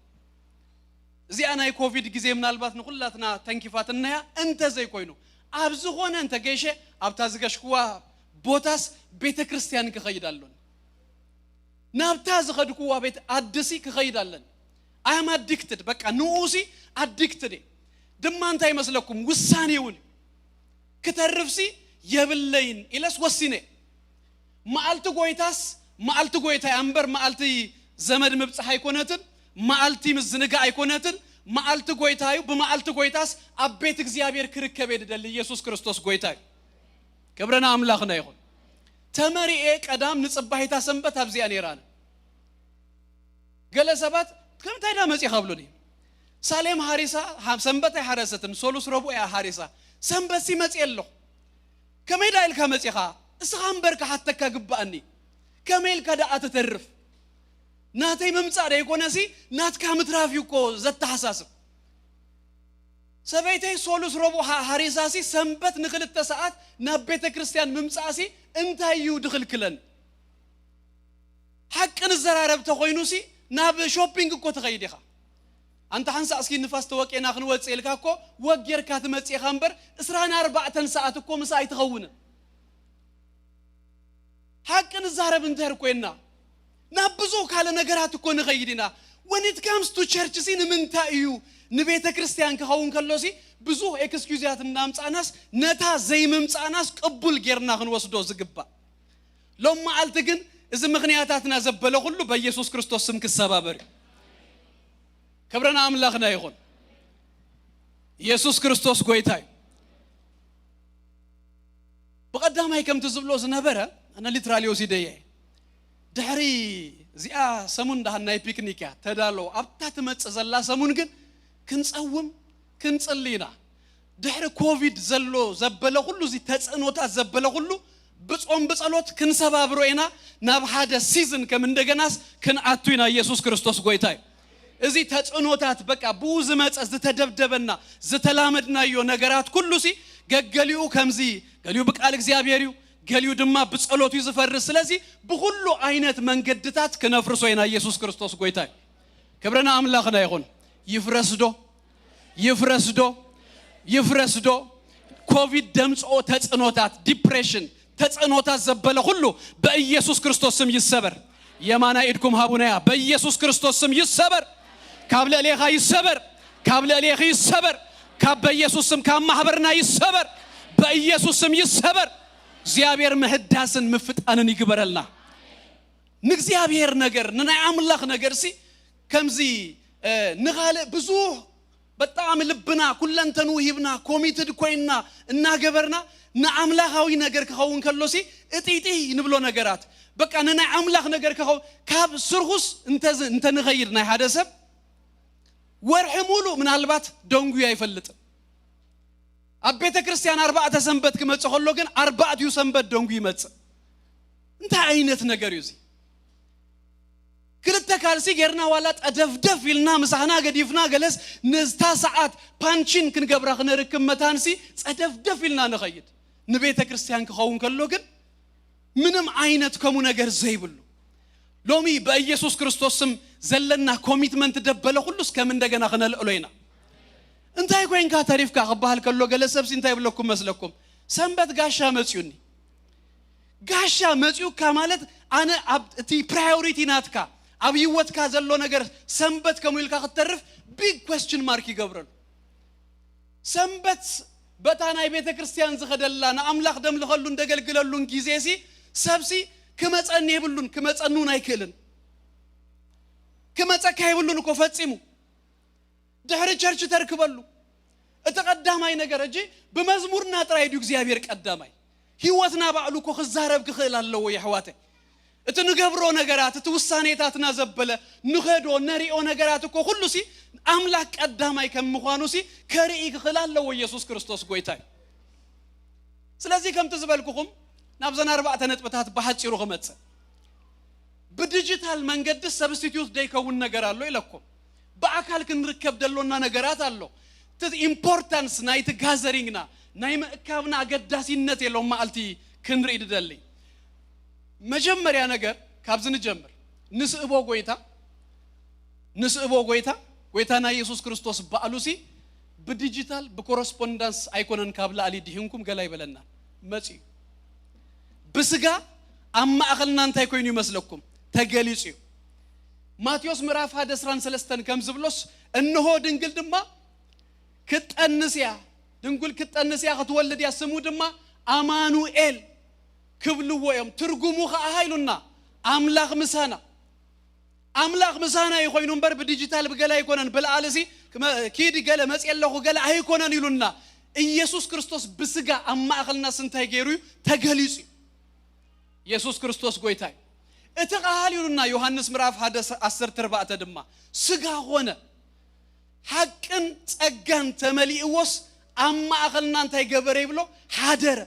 እዚኣ ናይ ኮቪድ ግዜ ምናልባት ንኹላትና ተንኪፋትናያ እንተ ዘይኮይኑ፣ ኣብ ዝኾነ እንተ ገይሸ ኣብታ ዝገሽክዋ ቦታስ ቤተ ክርስቲያን ክኸይድ ኣሎኒ። ናብታ ዝኸድክዋ ቤት ኣድሲ ክኸይድ ኣለኒ። ኣም ኣዲክትድ፣ በቃ ንኡሲ ኣዲክትድ እየ። ድማ እንታይ ይመስለኩም? ውሳኔ እውን እዩ። ክተርፍሲ የብለይን ኢለስ ወሲነ። መዓልቲ ጎይታስ መዓልቲ ጎይታ እያ እምበር፣ መዓልቲ ዘመድ ምብጻሕ ኣይኮነትን፣ መዓልቲ ምዝንጋዕ ኣይኮነትን። መዓልቲ ጎይታ እዩ። ብመዓልቲ ጎይታስ ኣብ ቤት እግዚኣብሔር ክርከብ እየ ድደሊ። ኢየሱስ ክርስቶስ ጎይታ እዩ። ክብሪ ንኣምላኽና ይኹን። ተመሪኤ ቀዳም ንጽባሒታ ሰንበት ኣብዚኣ ነይራ። ገለ ሰባት "ከምታይ ዳ መጺኻ?" ብሉኒ። ሳሌም ሃሪሳ፣ ሃ-፣ ሰንበት ኣይሓረሰትን፣ ሶሉስ ረቡዕ እያ ሃሪሳ። ሰንበትሲ መጺኤ ኣለኹ። "ከመይ ዳ ኢልካ መጺኻ? እስኻ እምበር ክሓተካ ግባኣኒ። ከመይ ኢልካ ደኣ ትተርፍ? ናተይ ምምጻእ ደይኮነሲ ናትካ ምትራፍ እዩ እኮ ዘተሓሳስብ። ሰበይተይ ሶሉስ ረቡዕ ሃ-፣ ሃሪሳሲ ሰንበት ንክልተ ሰዓት ናብ ቤተ ክርስቲያን ምምጻእሲ እንታይ እዩ ድኽልክለኒ?" ሓቂ ንዘራረብ ተኾይኑሲ ናብ ሾፒንግ እኮ ትኸይድ ኢኻ። ኣንታ ሓንሳእ እስኪ ንፋስ ተወቂና ክንወጽእ ኢልካ እኮ ወግ ጌርካ ትመጽእ ኢኻ እምበር፣ ዕስራን ኣርባዕተን ሰዓት እኮ ምሳ ኣይትኸውንን። ሓቂ ንዛረብ እንተር ኮይና፣ ናብ ብዙሕ ካልእ ነገራት እኮ ንኸይድ ኢና። When it comes to church ሲ ንምንታይ እዩ ንቤተ ክርስቲያን ክኸውን ከሎሲ ብዙሕ ኤክስኪዩዛት እናምጻእናስ ነታ ዘይምምጻእናስ ቅቡል ጌርና ክንወስዶ ዝግባእ? ሎም መዓልቲ ግን እዚ ምኽንያታትና ዘበለ ኩሉ በኢየሱስ ክርስቶስ ስም ክሰባበር እዩ። ክብሪ ንኣምላኽና ይኹን። ኢየሱስ ክርስቶስ ጎይታ እዩ። ብቐዳማይ ከምቲ ዝብሎ ዝነበረ፣ ኣነ ሊትራሊ ወሲደየ። ድሕሪ እዚኣ ሰሙን ደሃን ናይ ፒክኒክ እያ፣ ተዳሎ። ኣብታ ትመጽእ ዘላ ሰሙን ግን ክንጸውም፣ ክንጽሊ ኢና። ድሕሪ ኮቪድ ዘሎ ዘበለ ኩሉ፣ እዚ ተጽዕኖታት ዘበለ ኩሉ ብጾም ብጸሎት ክንሰባብሮ ኢና። ናብ ሓደ ሲዝን ከም እንደገናስ ክንኣቱ ኢና። ኢየሱስ ክርስቶስ ጎይታ እዩ። እዚ ተጽዕኖታት በቃ ብኡ ዝመጸ ዝተደብደበና ዝተላመድናዮ ነገራት ኩሉሲ ገገሊኡ ከምዚ ገሊኡ ብቃል እግዚኣብሔር እዩ፣ ገሊኡ ድማ ብጸሎት እዩ ዝፈርስ። ስለዚ ብኹሉ ዓይነት መንገድታት ክነፍርሶ ኢና። ኢየሱስ ክርስቶስ ጎይታ እዩ። ክብሪ ንኣምላኽና ይኹን። ይፍረስ ዶ? ይፍረስ ዶ? ይፍረስ ዶ? ኮቪድ ደምፅኦ ተፅዕኖታት፣ ዲፕሬሽን፣ ተፅዕኖታት ዘበለ ኩሉ በኢየሱስ ክርስቶስ ስም ይሰበር። የማናይ ኢድኩም ሃቡናያ። በኢየሱስ ክርስቶስ ስም ይሰበር። ካብ ልዕሌኻ ይሰበር። ካብ ልዕሌኺ ይሰበር። ካብ በኢየሱስ ስም ካብ ማህበርና ይሰበር። በኢየሱስ ስም ይሰበር። እግዚኣብሔር ምህዳስን ምፍጣንን ይግበረልና። ንእግዚኣብሔር ነገር፣ ንናይ ኣምላኽ ነገር ሲ ከምዚ ንኻልእ ብዙሕ በጣም ልብና ኩለንተኑ ሂብና ኮሚትድ ኮይንና እናገበርና ንኣምላኻዊ ነገር ክኸውን ከሎ ሲ እጢጢ ንብሎ ነገራት፣ በቃ ንናይ ኣምላኽ ነገር ክኸውን ካብ ስርኹስ እንተንኸይድ ናይ ሓደ ሰብ ወርሒ ሙሉ ምናልባት ደንጉዩ ኣይፈልጥን። ኣብ ቤተ ክርስቲያን ኣርባዕተ ሰንበት ክመጽእ ከሎ ግን ኣርባዕቲኡ ሰንበት ደንጉ ይመጽእ። እንታይ ዓይነት ነገር እዩ እዚ? ክልተ ካልሲ ጌርና ዋላ ጠደፍደፍ ኢልና ምሳህና ገዲፍና ገለስ ነዝታ ሰዓት ፓንቺን ክንገብራ ክነርክብ መታንሲ ጸደፍደፍ ኢልና ንኸይድ። ንቤተ ክርስቲያን ክኸውን ከሎ ግን ምንም ዓይነት ከምኡ ነገር ዘይብሉ። ሎሚ በኢየሱስ ክርስቶስ ስም ዘለና ኮሚትመንት ደበለ ኩሉስ ከም እንደገና ክነልዕሎ ኢና። እንታይ ኮይንካ ተሪፍካ ክበሃል ከሎ ገለ ሰብሲ እንታይ ይብለኩም መስለኩም? ሰንበት ጋሻ መጽዩኒ። ጋሻ መጽዩካ ማለት ኣነ ኣብ እቲ ፕራዮሪቲ ናትካ ኣብ ህይወትካ ዘሎ ነገር ሰንበት ከምኡ ኢልካ ክትተርፍ ቢግ ኮስችን ማርክ ይገብረሉ። ሰንበት በታ ናይ ቤተ ክርስቲያን ዝኸደላ ንኣምላኽ ደምልኸሉን ደገልግለሉን ግዜ ሲ ሰብሲ ክመጸኒ የብሉን፣ ክመጸኒ እውን ኣይክእልን። ክመጸካ የብሉን እኮ ፈጺሙ። ድሕሪ ቸርች ተርክበሉ። እቲ ቀዳማይ ነገር እጂ ብመዝሙርና ጥራይ ድዩ እግዚኣብሔር ቀዳማይ? ህይወትና ባዕሉ እኮ ክዛረብ ክኽእል ኣለዎ የሕዋተይ። እቲ ንገብሮ ነገራት፣ እቲ ውሳኔታትና ዘበለ ንኸዶ ነሪኦ ነገራት እኮ ኩሉ ሲ ኣምላኽ ቀዳማይ ከም ምዃኑ ሲ ከርኢ ክኽእል ኣለዎ ኢየሱስ ክርስቶስ ጎይታ እዩ። ስለዚ ከምቲ ዝበልኩኹም ናብዘን ኣርባዕተ ነጥብታት ብሓጺሩ ክመጽእ። ብዲጂታል መንገዲ ሰብስቲትዩት ደይከውን ነገር ኣሎ ኢለኩም። ብኣካል ክንርከብ ደሎና ነገራት ኣሎ። እቲ ኢምፖርታንስ ናይቲ ጋዘሪንግና ናይ ምእካብና ኣገዳሲነት የሎም መዓልቲ ክንርኢ ድደሊ። መጀመርያ ነገር ካብዚ ንጀምር። ንስእቦ ጎይታ ንስእቦ ጎይታ ጎይታና ኢየሱስ ክርስቶስ ባዕሉሲ ብዲጂታል ብኮረስፖንዳንስ ኣይኮነን ካብ ላዕሊ ድሂንኩም ገላ ይበለና መጽዩ። ብስጋ ኣብ ማእኸልና እንታይ ኮይኑ ይመስለኩም? ተገሊጹ እዩ። ማቴዎስ ምዕራፍ ሓደ ዕስራን ሰለስተን ከም ዝብሎስ እንሆ ድንግል ድማ ክትጠንስ እያ፣ ድንጉል ክትጠንስ እያ፣ ክትወልድ እያ፣ ስሙ ድማ ኣማኑኤል ክብልዎ እዮም። ትርጉሙ ኸዓ ሃይሉና ኣምላኽ ምሳና። ኣምላኽ ምሳና እዩ ኮይኑ እምበር ብዲጂታል ብገለ ኣይኮነን። ብልዓል እዚ ኪድ ገለ መፅ ኣለኹ ገለ ኣይኮነን ኢሉና። ኢየሱስ ክርስቶስ ብስጋ ኣብ ማእኸልና ስንታይ ገይሩ እዩ ተገሊጹ እዩ። ኢየሱስ ክርስቶስ ጎይታ እዩ። እቲ ቃል ኢሉና ዮሃንስ ምዕራፍ ሓደ ዓሰርተ ኣርባዕተ ድማ ስጋ ኾነ ሓቅን ጸጋን ተመሊእዎስ ኣብ ማእኸልና እንታይ ገበረ ይብሎ ሓደረ።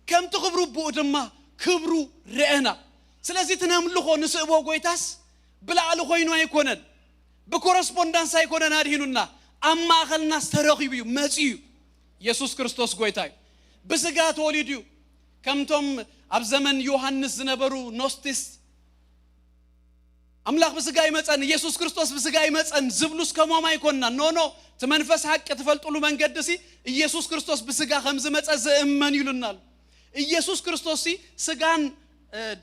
ከምቲ ክብሩ ብኡ ድማ ክብሩ ርአና። ስለዚ እቲ ነምልኾ ንስእቦ ጎይታስ ብላዕሊ ኮይኑ ኣይኮነን፣ ብኮረስፖንዳንስ ኣይኮነን ኣድሂኑና፣ ኣብ ማእኸልናስ ተረኺቡ እዩ መጺኡ እዩ። ኢየሱስ ክርስቶስ ጎይታ እዩ። ብስጋ ተወሊዱ እዩ። ከምቶም ኣብ ዘመን ዮሃንስ ዝነበሩ ኖስቲስ ኣምላኽ ብስጋ ይመጸን ኢየሱስ ክርስቶስ ብስጋ ይመጸን ዝብሉስ ከሞም ኣይኮንና። ኖ ኖ፣ እቲ መንፈስ ሓቂ ትፈልጡሉ መንገዲ ሲ ኢየሱስ ክርስቶስ ብስጋ ከም ዝመጸ ዝእመን ኢሉና ኣሎ። ኢየሱስ ክርስቶስ ሲ ስጋን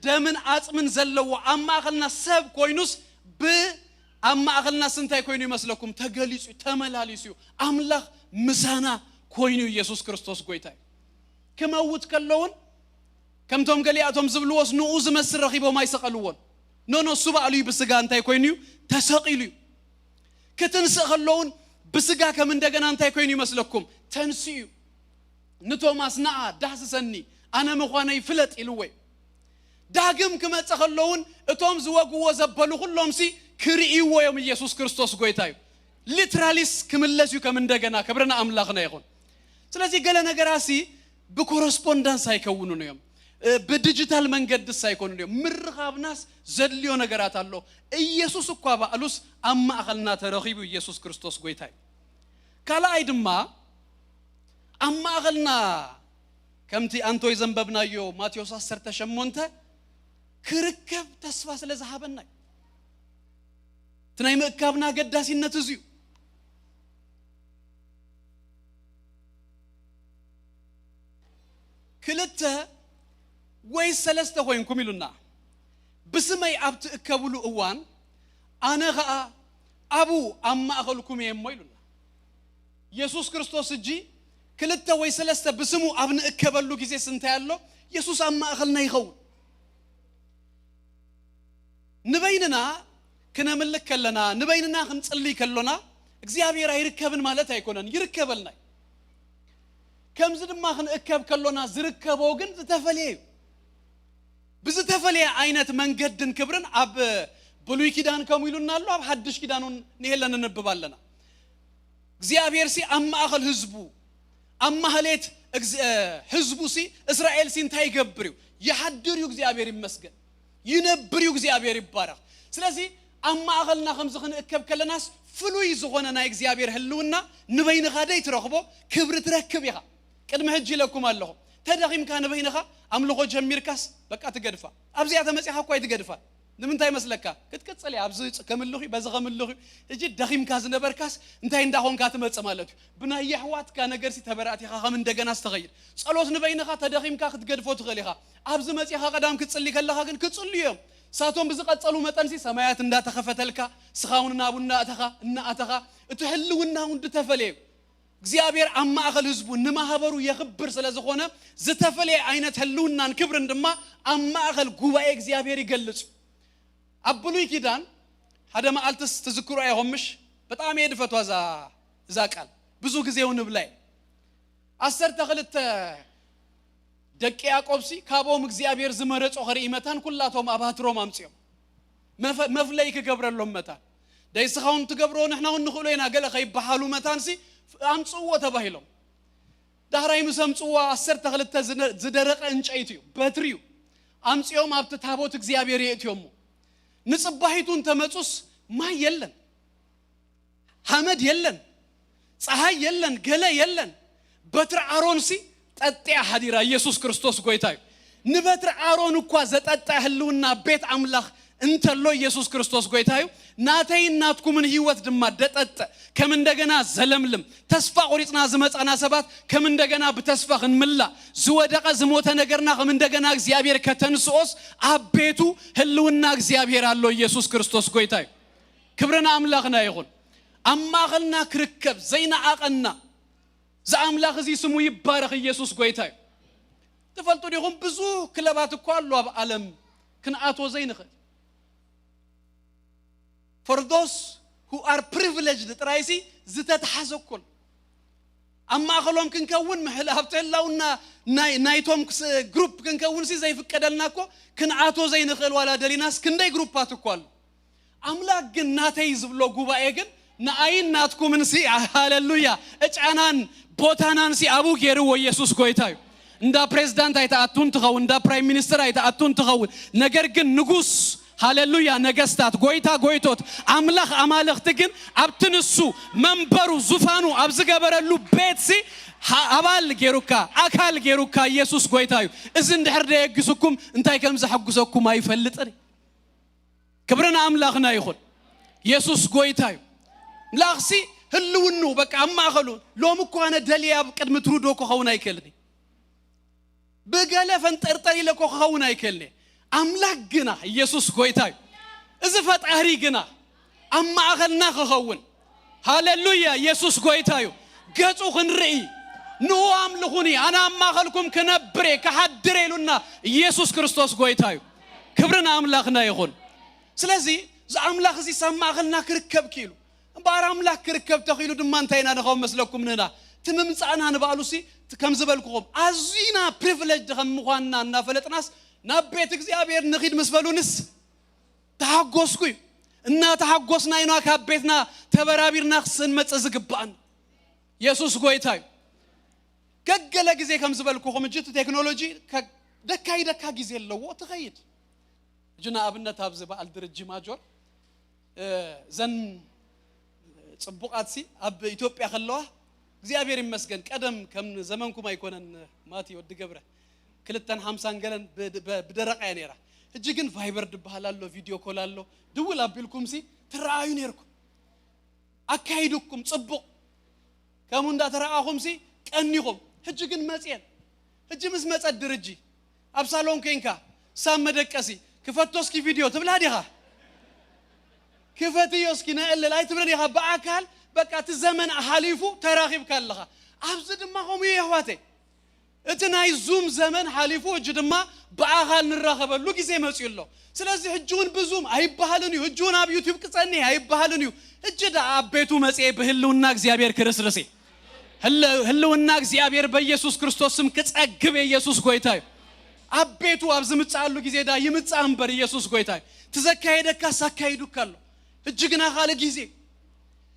ደምን ዓጽምን ዘለዎ ኣብ ማእኸልና ሰብ ኮይኑስ ብ ኣብ ማእኸልና ስንታይ ኮይኑ ይመስለኩም? ተገሊጹ እዩ፣ ተመላሊሱ እዩ። ኣምላኽ ምሳና ኮይኑ ኢየሱስ ክርስቶስ ጎይታ እዩ። ክመውት ከለውን ከምቶም ገሊኣቶም ዝብልዎስ ንኡ ዝመስል ረኺቦም ኣይሰቐልዎን። ኖኖ እሱ ባዕሉ እዩ ብስጋ እንታይ ኮይኑ እዩ? ተሰቒሉ እዩ። ክትንስእ ከለውን ብስጋ ከም እንደገና እንታይ ኮይኑ ይመስለኩም? ተንስኡ እዩ። ንቶማስ ንኣ ዳህስሰኒ ኣነ ምዃነይ ፍለጥ ኢልዎ እዩ። ዳግም ክመጽእ ከለውን እቶም ዝወግዎ ዘበሉ ኩሎምሲ ክርእይዎ እዮም ኢየሱስ ክርስቶስ ጎይታ እዩ። ሊትራሊስ ክምለስ እዩ ከም እንደገና። ክብርና ኣምላኽና ይኹን። ስለዚ ገለ ነገራሲ ብኮረስፖንዳንስ ኣይከውኑን እዮም፣ ብዲጂታል መንገድስ ኣይኮኑን እዮም። ምርኻብናስ ዘድልዮ ነገራት ኣሎ። ኢየሱስ እኳ ባዕሉስ ኣብ ማእኸልና ተረኺቡ ኢየሱስ ክርስቶስ ጎይታ እዩ። ካልኣይ ድማ ኣብ ማእኸልና ከምቲ ኣንቶይ ዘንበብናዮ ማቴዎስ ዓሰርተ ሸሞንተ ክርከብ ተስፋ ስለ ዝሃበና እዩ። እቲ ናይ ምእካብና ኣገዳሲነት እዚ እዩ። ክልተ ወይ ሰለስተ ኮይንኩም ኢሉና፣ ብስመይ ኣብ ትእከብሉ እዋን ኣነ ኸኣ ኣብኡ ኣብ ማእኸልኩም እየ እሞ ኢሉና። የሱስ ክርስቶስ እጂ ክልተ ወይ ሰለስተ ብስሙ ኣብ ንእከበሉ ግዜስ እንታይ ኣሎ? የሱስ ኣብ ማእኸልና ይኸውን። ንበይንና ክነምልክ ከለና፣ ንበይንና ክንጽልይ ከሎና እግዚኣብሔር ኣይርከብን ማለት ኣይኮነን፣ ይርከበልና እዩ። ከምዚ ድማ ክንእከብ ከሎና ዝርከቦ ግን ዝተፈለየ እዩ። ብዝተፈለየ ዓይነት መንገድን ክብርን ኣብ ብሉይ ኪዳን ከምኡ ኢሉና ኣሎ፣ ኣብ ሓድሽ ኪዳን እውን ንሄለን ንንብብ ኣለና። እግዚኣብሔር ሲ ኣብ ማእኸል ህዝቡ፣ ኣብ ማህሌት ህዝቡ ሲ፣ እስራኤል ሲ እንታይ ይገብር እዩ? ይሓድር እዩ፣ እግዚኣብሔር ይመስገን። ይነብር እዩ፣ እግዚኣብሔር ይባረኽ። ስለዚ ኣብ ማእኸልና ከምዚ ክንእከብ ከለናስ ፍሉይ ዝኾነ ናይ እግዚኣብሔር ህልውና ንበይንኻ ደይ ትረኽቦ፣ ክብሪ ትረክብ ኢኻ። ቅድሚ ሕጂ ኢለኩም ኣለኹ፣ ተደኺምካ ንበይንኻ ኣምልኾ ጀሚርካስ በቃ ትገድፋ። ኣብዚኣ ተመጺኻ እኳ ኣይትገድፋ። ንምንታይ መስለካ? ክትቅጽል እያ። ኣብዚ ከምልኹ፣ በዚ ከምልኹ። ሕጂ ደኺምካ ዝነበርካስ እንታይ እንዳኾንካ ትመጽእ ማለት እዩ። ብናይ የሕዋትካ ነገርሲ ተበራእቲኻ ከም እንደገና ዝተኸይድ። ጸሎት ንበይንኻ ተደኺምካ ክትገድፎ ትኽእል ኢኻ። ኣብዚ መጺኻ ቀዳም ክትጽሊ ከለኻ ግን ክጽልዩ እዮም። ሳቶም ብዝቐጸሉ መጠንሲ ሰማያት እንዳተኸፈተልካ፣ ስኻ እውን ናብኡ እናእተኻ፣ እናኣተኻ፣ እቲ ህልውና እውን ዝተፈለየ እዩ። እግዚኣብሔር ኣብ ማእኸል ህዝቡ ንማህበሩ የኽብር ስለ ዝኾነ፣ ዝተፈለየ ዓይነት ህልውናን ክብርን ድማ ኣብ ማእኸል ጉባኤ እግዚኣብሔር ይገልጽ እዩ። ኣብ ብሉይ ኪዳን ሓደ መዓልትስ ትዝክሩ ኢኹም ምሽ? ብጣዕሚ እየ ድፈትዋ እዛ፣ እዛ ቃል። ብዙ ግዜ እውን እብላ እየ። ዓሰርተ ክልተ ደቂ ያዕቆብሲ ካብኦም እግዚኣብሔር ዝመረጾ ኸርኢ መታን ኩላቶም ኣባትሮም ኣምጺኦም። መፈ-፣ መፍለይ ክገብረሎም መታን። ደይ ስኻ እውን ትገብሮ፣ ንሕና እውን ንኽእሎ ኢና ገለ ኸይበሃሉ መታንሲ ኣምጽእዎ ተባሂሎም። ዳሕራይ ምስ ኣምጽእዎ ዓሰርተ ክልተ ዝነ-፣ ዝደረቐ ዕንጨይቲ እዩ፣ በትሪ እዩ። ኣምጺኦም ኣብቲ ታቦት እግዚኣብሔር የእትዮሞ። ንጽባሒቱ እንተመጹስ ማይ የለን። ሓመድ የለን፣ ጸሃይ የለን፣ ገለ የለን። በትሪ ኣሮንሲ ጠጢያ ሓዲራ። ኢየሱስ ክርስቶስ ጎይታ እዩ። ንበትሪ ኣሮን እኳ ዘጠጠ ህልውና ቤት ኣምላኽ እንተሎ ኢየሱስ ክርስቶስ ጎይታ እዩ። ናተይን ናትኩምን ህይወት ድማ ደጠጠ፣ ከም እንደገና ዘለምልም፣ ተስፋ ቆሪጽና ዝመጻና ሰባት ከም እንደገና ብተስፋ ክንምላእ፣ ዝወደቐ ዝሞተ ነገርና ከም እንደገና እግዚኣብሔር ከተንስኦስ ኣብ ቤቱ ህልውና እግዚኣብሔር ኣሎ። ኢየሱስ ክርስቶስ ጎይታ እዩ። ክብሪ ንኣምላኽና ይኹን። ኣብ ማእኸልና ክርከብ ዘይነዓቐና፣ እዚ ኣምላኽ እዚ ስሙ ይባረኽ፣ ኢየሱስ ጎይታ እዩ። ትፈልጡ ዲኹም? ብዙ ክለባት እኳ ኣሎ ኣብ ዓለም ክንኣትዎ ዘይንኽእል። For those who are privileged ጥራይሲ ዝተትሓዘ እኮ ኣሎ። ኣብ ማእኸሎም ክንከውን ምሕል-፣ ኣብቲ ህላውና ናይ-፣ ናይቶም ክስ-፣ ግሩፕ ክንከውንሲ ዘይፍቀደልና እኮ ክንኣትዎ ዘይንኽእል ዋላ ደሊናስ ክንደይ ግሩፓት እኮ ኣሎ። ኣምላኽ ግን ናተይ ዝብሎ ጉባኤ ግን ንኣይን ናትኩምንሲ፣ ሃሌሉያ፣ ዕጫናን ቦታናንሲ ኣብኡ ገይርዎ። ኢየሱስ ጎይታ እዩ። እንዳ ፕሬዝዳንት ኣይትኣቱን ትኸውን፣ እንዳ ፕራይም ሚኒስተር ኣይትኣቱን ትኸውን። ነገር ግን ንጉስ፣ ሃሌሉያ፣ ነገስታት፣ ጎይታ ጎይቶት፣ ኣምላኽ ኣማልኽቲ ግን ኣብቲ ንሱ መንበሩ ዙፋኑ ኣብ ዝገበረሉ ቤትሲ ሃ-፣ ኣባል ገይሩካ፣ ኣካል ገይሩካ። ኢየሱስ ጎይታ እዩ። እዚ እንድሕር ደየጊሱኩም እንታይ ከም ዘሐጉሰኩም ኣይፈልጥን። ክብሪ ንኣምላኽና ይኹን። የሱስ ጎይታ እዩ። ኣምላኽሲ ህልውኑ በቃ ኣብ ማእኸሉ። ሎሚ እኮ ኣነ ደልየ ኣብ ቅድሚ ትሩዶ ክኸውን ኣይክእልን እየ። ብገለ ፈንጠርጠር ኢለ እኮ ክኸውን ኣይክእልን እየ። ኣምላኽ ግና፣ ኢየሱስ ጎይታ እዩ። እዚ ፈጣሪ ግና ኣብ ማእኸልና ክኸውን። ሃሌሉያ፣ ኢየሱስ ጎይታ እዩ። ገጹ ክንርኢ፣ ንኡ ኣምልኹኒ፣ ኣነ ኣብ ማእኸልኩም ክነብር እየ፣ ክሓድር እየ ኢሉና። ኢየሱስ ክርስቶስ ጎይታ እዩ። ክብሪ ንኣምላኽና ይኹን። ስለዚ እዚ ኣምላኽ እዚ ኣብ ማእኸልና ክርከብ ክኢሉ። እምበኣር ኣምላኽ ክርከብ ተኽኢሉ ድማ እንታይ ኢና ንኸውን መስለኩም ንህና? እቲ ምምጻእና ንባዕሉሲ፣ እቲ ከም ዝበልኩኹም፣ ኣዚና ፕሪቪሌጅድ ከም ምዃንና እናፈለጥናስ፣ ናብ ቤት እግዚኣብሔር ንኺድ ምስ በሉንስ፣ ተሓጎስኩ እዩ። እናተሓጎስና ኢና ካብ ቤትና ተበራቢርና ክንመጽእ ዝግባኣና። የሱስ ጎይታ እዩ። ገገለ ግዜ ከም ዝበልኩኹም፣ እጂ እቲ ቴክኖሎጂ ከ-፣ ደካይ ደካ ግዜ ኣለዎ፣ ትኸይድ። እጂ ንኣብነት ኣብዚ በዓል ድርጂ ማጆር፣ እ፣ ዘን ጽቡቓትሲ ኣብ ኢትዮጵያ ከለዋ፣ እግዚኣብሔር ይመስገን፣ ቀደም ከም ዘመንኩም ኣይኮነን፣ ማቲ ወዲ ገብረ፣ ክልተን ሓምሳን ገለን ብ-፣ ብ-፣ ብደረቓ እያ ነይራ። ሕጂ ግን ቫይበር ድበሃል ኣሎ፣ ቪድዮ ኮል ኣሎ፣ ድውል ኣቢልኩምሲ ትረኣዩ ነይርኩም። ኣካይድኩም ጽቡቕ፣ ከምኡ እንዳተረኣኹምሲ ቀኒኹም። ሕጂ ግን መጽየን። ሕጂ ምስ መጸት ድርጂ ኣብ ሳሎን ኮይንካ ሳብ መደቀሲ ክፈቶ እስኪ ቪድዮ ትብላ ዲኻ? ክፈትዮ እስኪ ነእልል ኣይትብለን ኢኻ። ብኣካል በቃ እቲ ዘመን ሓሊፉ ተራኺብካ ኣለኻ። ኣብዚ ድማ ከምኡ እዩ የሕዋተይ። እቲ ናይ ዙም ዘመን ሓሊፉ ሕጂ ድማ ብኣኻል ንራኸበሉ ግዜ መጺኡ ኣሎ። ስለዚ ሕጂ እውን ብዙም ኣይበሃልን እዩ። ሕጂ እውን ኣብ ዩቲዩብ ክጸንሕ ኣይበሃልን እዩ። ሕጂ ደኣ ኣብ ቤቱ መጽኤ ብህልውና እግዚኣብሔር ክርስርስ እየ። ህለ- ህልውና እግዚኣብሔር በኢየሱስ ክርስቶስ ስም ክጸግብ እየ። ኢየሱስ ጎይታ እዩ። ኣብ ቤቱ ኣብ ዝምጽኣሉ ግዜ ደኣ ይምጻእ እምበር ኢየሱስ ጎይታ እዩ። ትዘካየደካስ ኣካይዱካ ኣሎ። ሕጂ ግና ካልእ ግዜ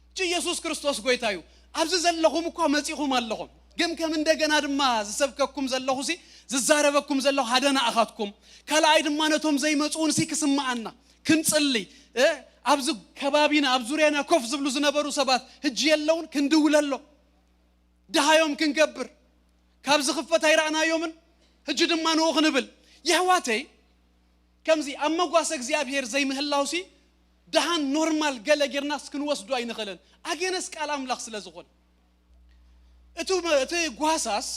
ሕጂ ኢየሱስ ክርስቶስ ጎይታ እዩ። ኣብዚ ዘለኹም እኳ መጺኹም ኣለኹም። ግን ከም እንደገና ድማ ዝሰብከኩም ዘለኹ ሲ ዝዛረበኩም ዘለኹ ሓደ ንኣኻትኩም ካልኣይ ድማ ነቶም ዘይመጹ እውን ሲ ክስምዓና ክንጽሊ እ ኣብዚ ከባቢና ኣብ ዙርያና ኮፍ ዝብሉ ዝነበሩ ሰባት ሕጂ የለውን ክንድውለሎ ድሃዮም ክንገብር ካብ ዝኽፈት ኣይረኣናዮምን። ሕጂ ድማ ንኡ ክንብል የሕዋተይ ከምዚ ኣብ መጓሰ እግዚኣብሔር ዘይምህላውሲ ደሃን ኖርማል ገለ ጌርናስ ክንወስዶ ኣይንኽእልን። ኣጌነስ ቃል ኣምላኽ ስለ ዝኾነ እቲ መ- እቲ ጓሳስ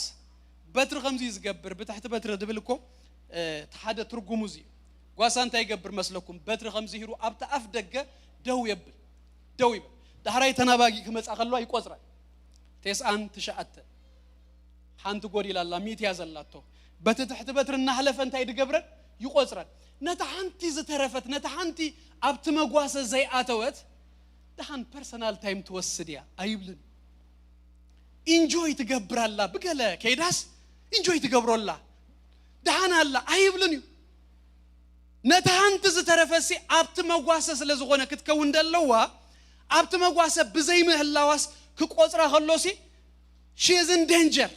በትሪ ከምዚ እዩ ዝገብር። ብትሕቲ በትሪ ድብል እኮ እቲ ሓደ ትርጉሙ እዚ እዩ። ጓሳ እንታይ ይገብር መስለኩም? በትሪ ከምዚ ሂሩ ኣብቲ ኣፍ ደገ ደው የብል፣ ደው ይብል። ዳሕራይ ተናባጊ ክመፃ ከለዋ ይቆፅራል። ቴስኣን ትሽዓተ ሓንቲ ጎዲላ ኣላ፣ ሚእቲ እያ ዘላቶ። በቲ ትሕቲ በትሪ እናሕለፈ እንታይ ድገብረን? ይቆፅረን። ነታ ሓንቲ ዝተረፈት፣ ነታ ሓንቲ ኣብቲ መጓሰ ዘይኣተወት ደሓን ፐርሰናል ታይም ትወስድ እያ ኣይብልን። ኢንጆይ ትገብር ኣላ፣ ብገለ ከይዳስ ኢንጆይ ትገብሮ ኣላ፣ ደሓን ኣላ ኣይብልን እዩ። ነታ ሓንቲ ዝተረፈሲ ኣብቲ መጓሰ ስለ ዝኾነ ክትከውን ደለዋ፣ ኣብቲ መጓሰ ብዘይምህላዋስ ክቆፅራ ከሎሲ she is in danger፣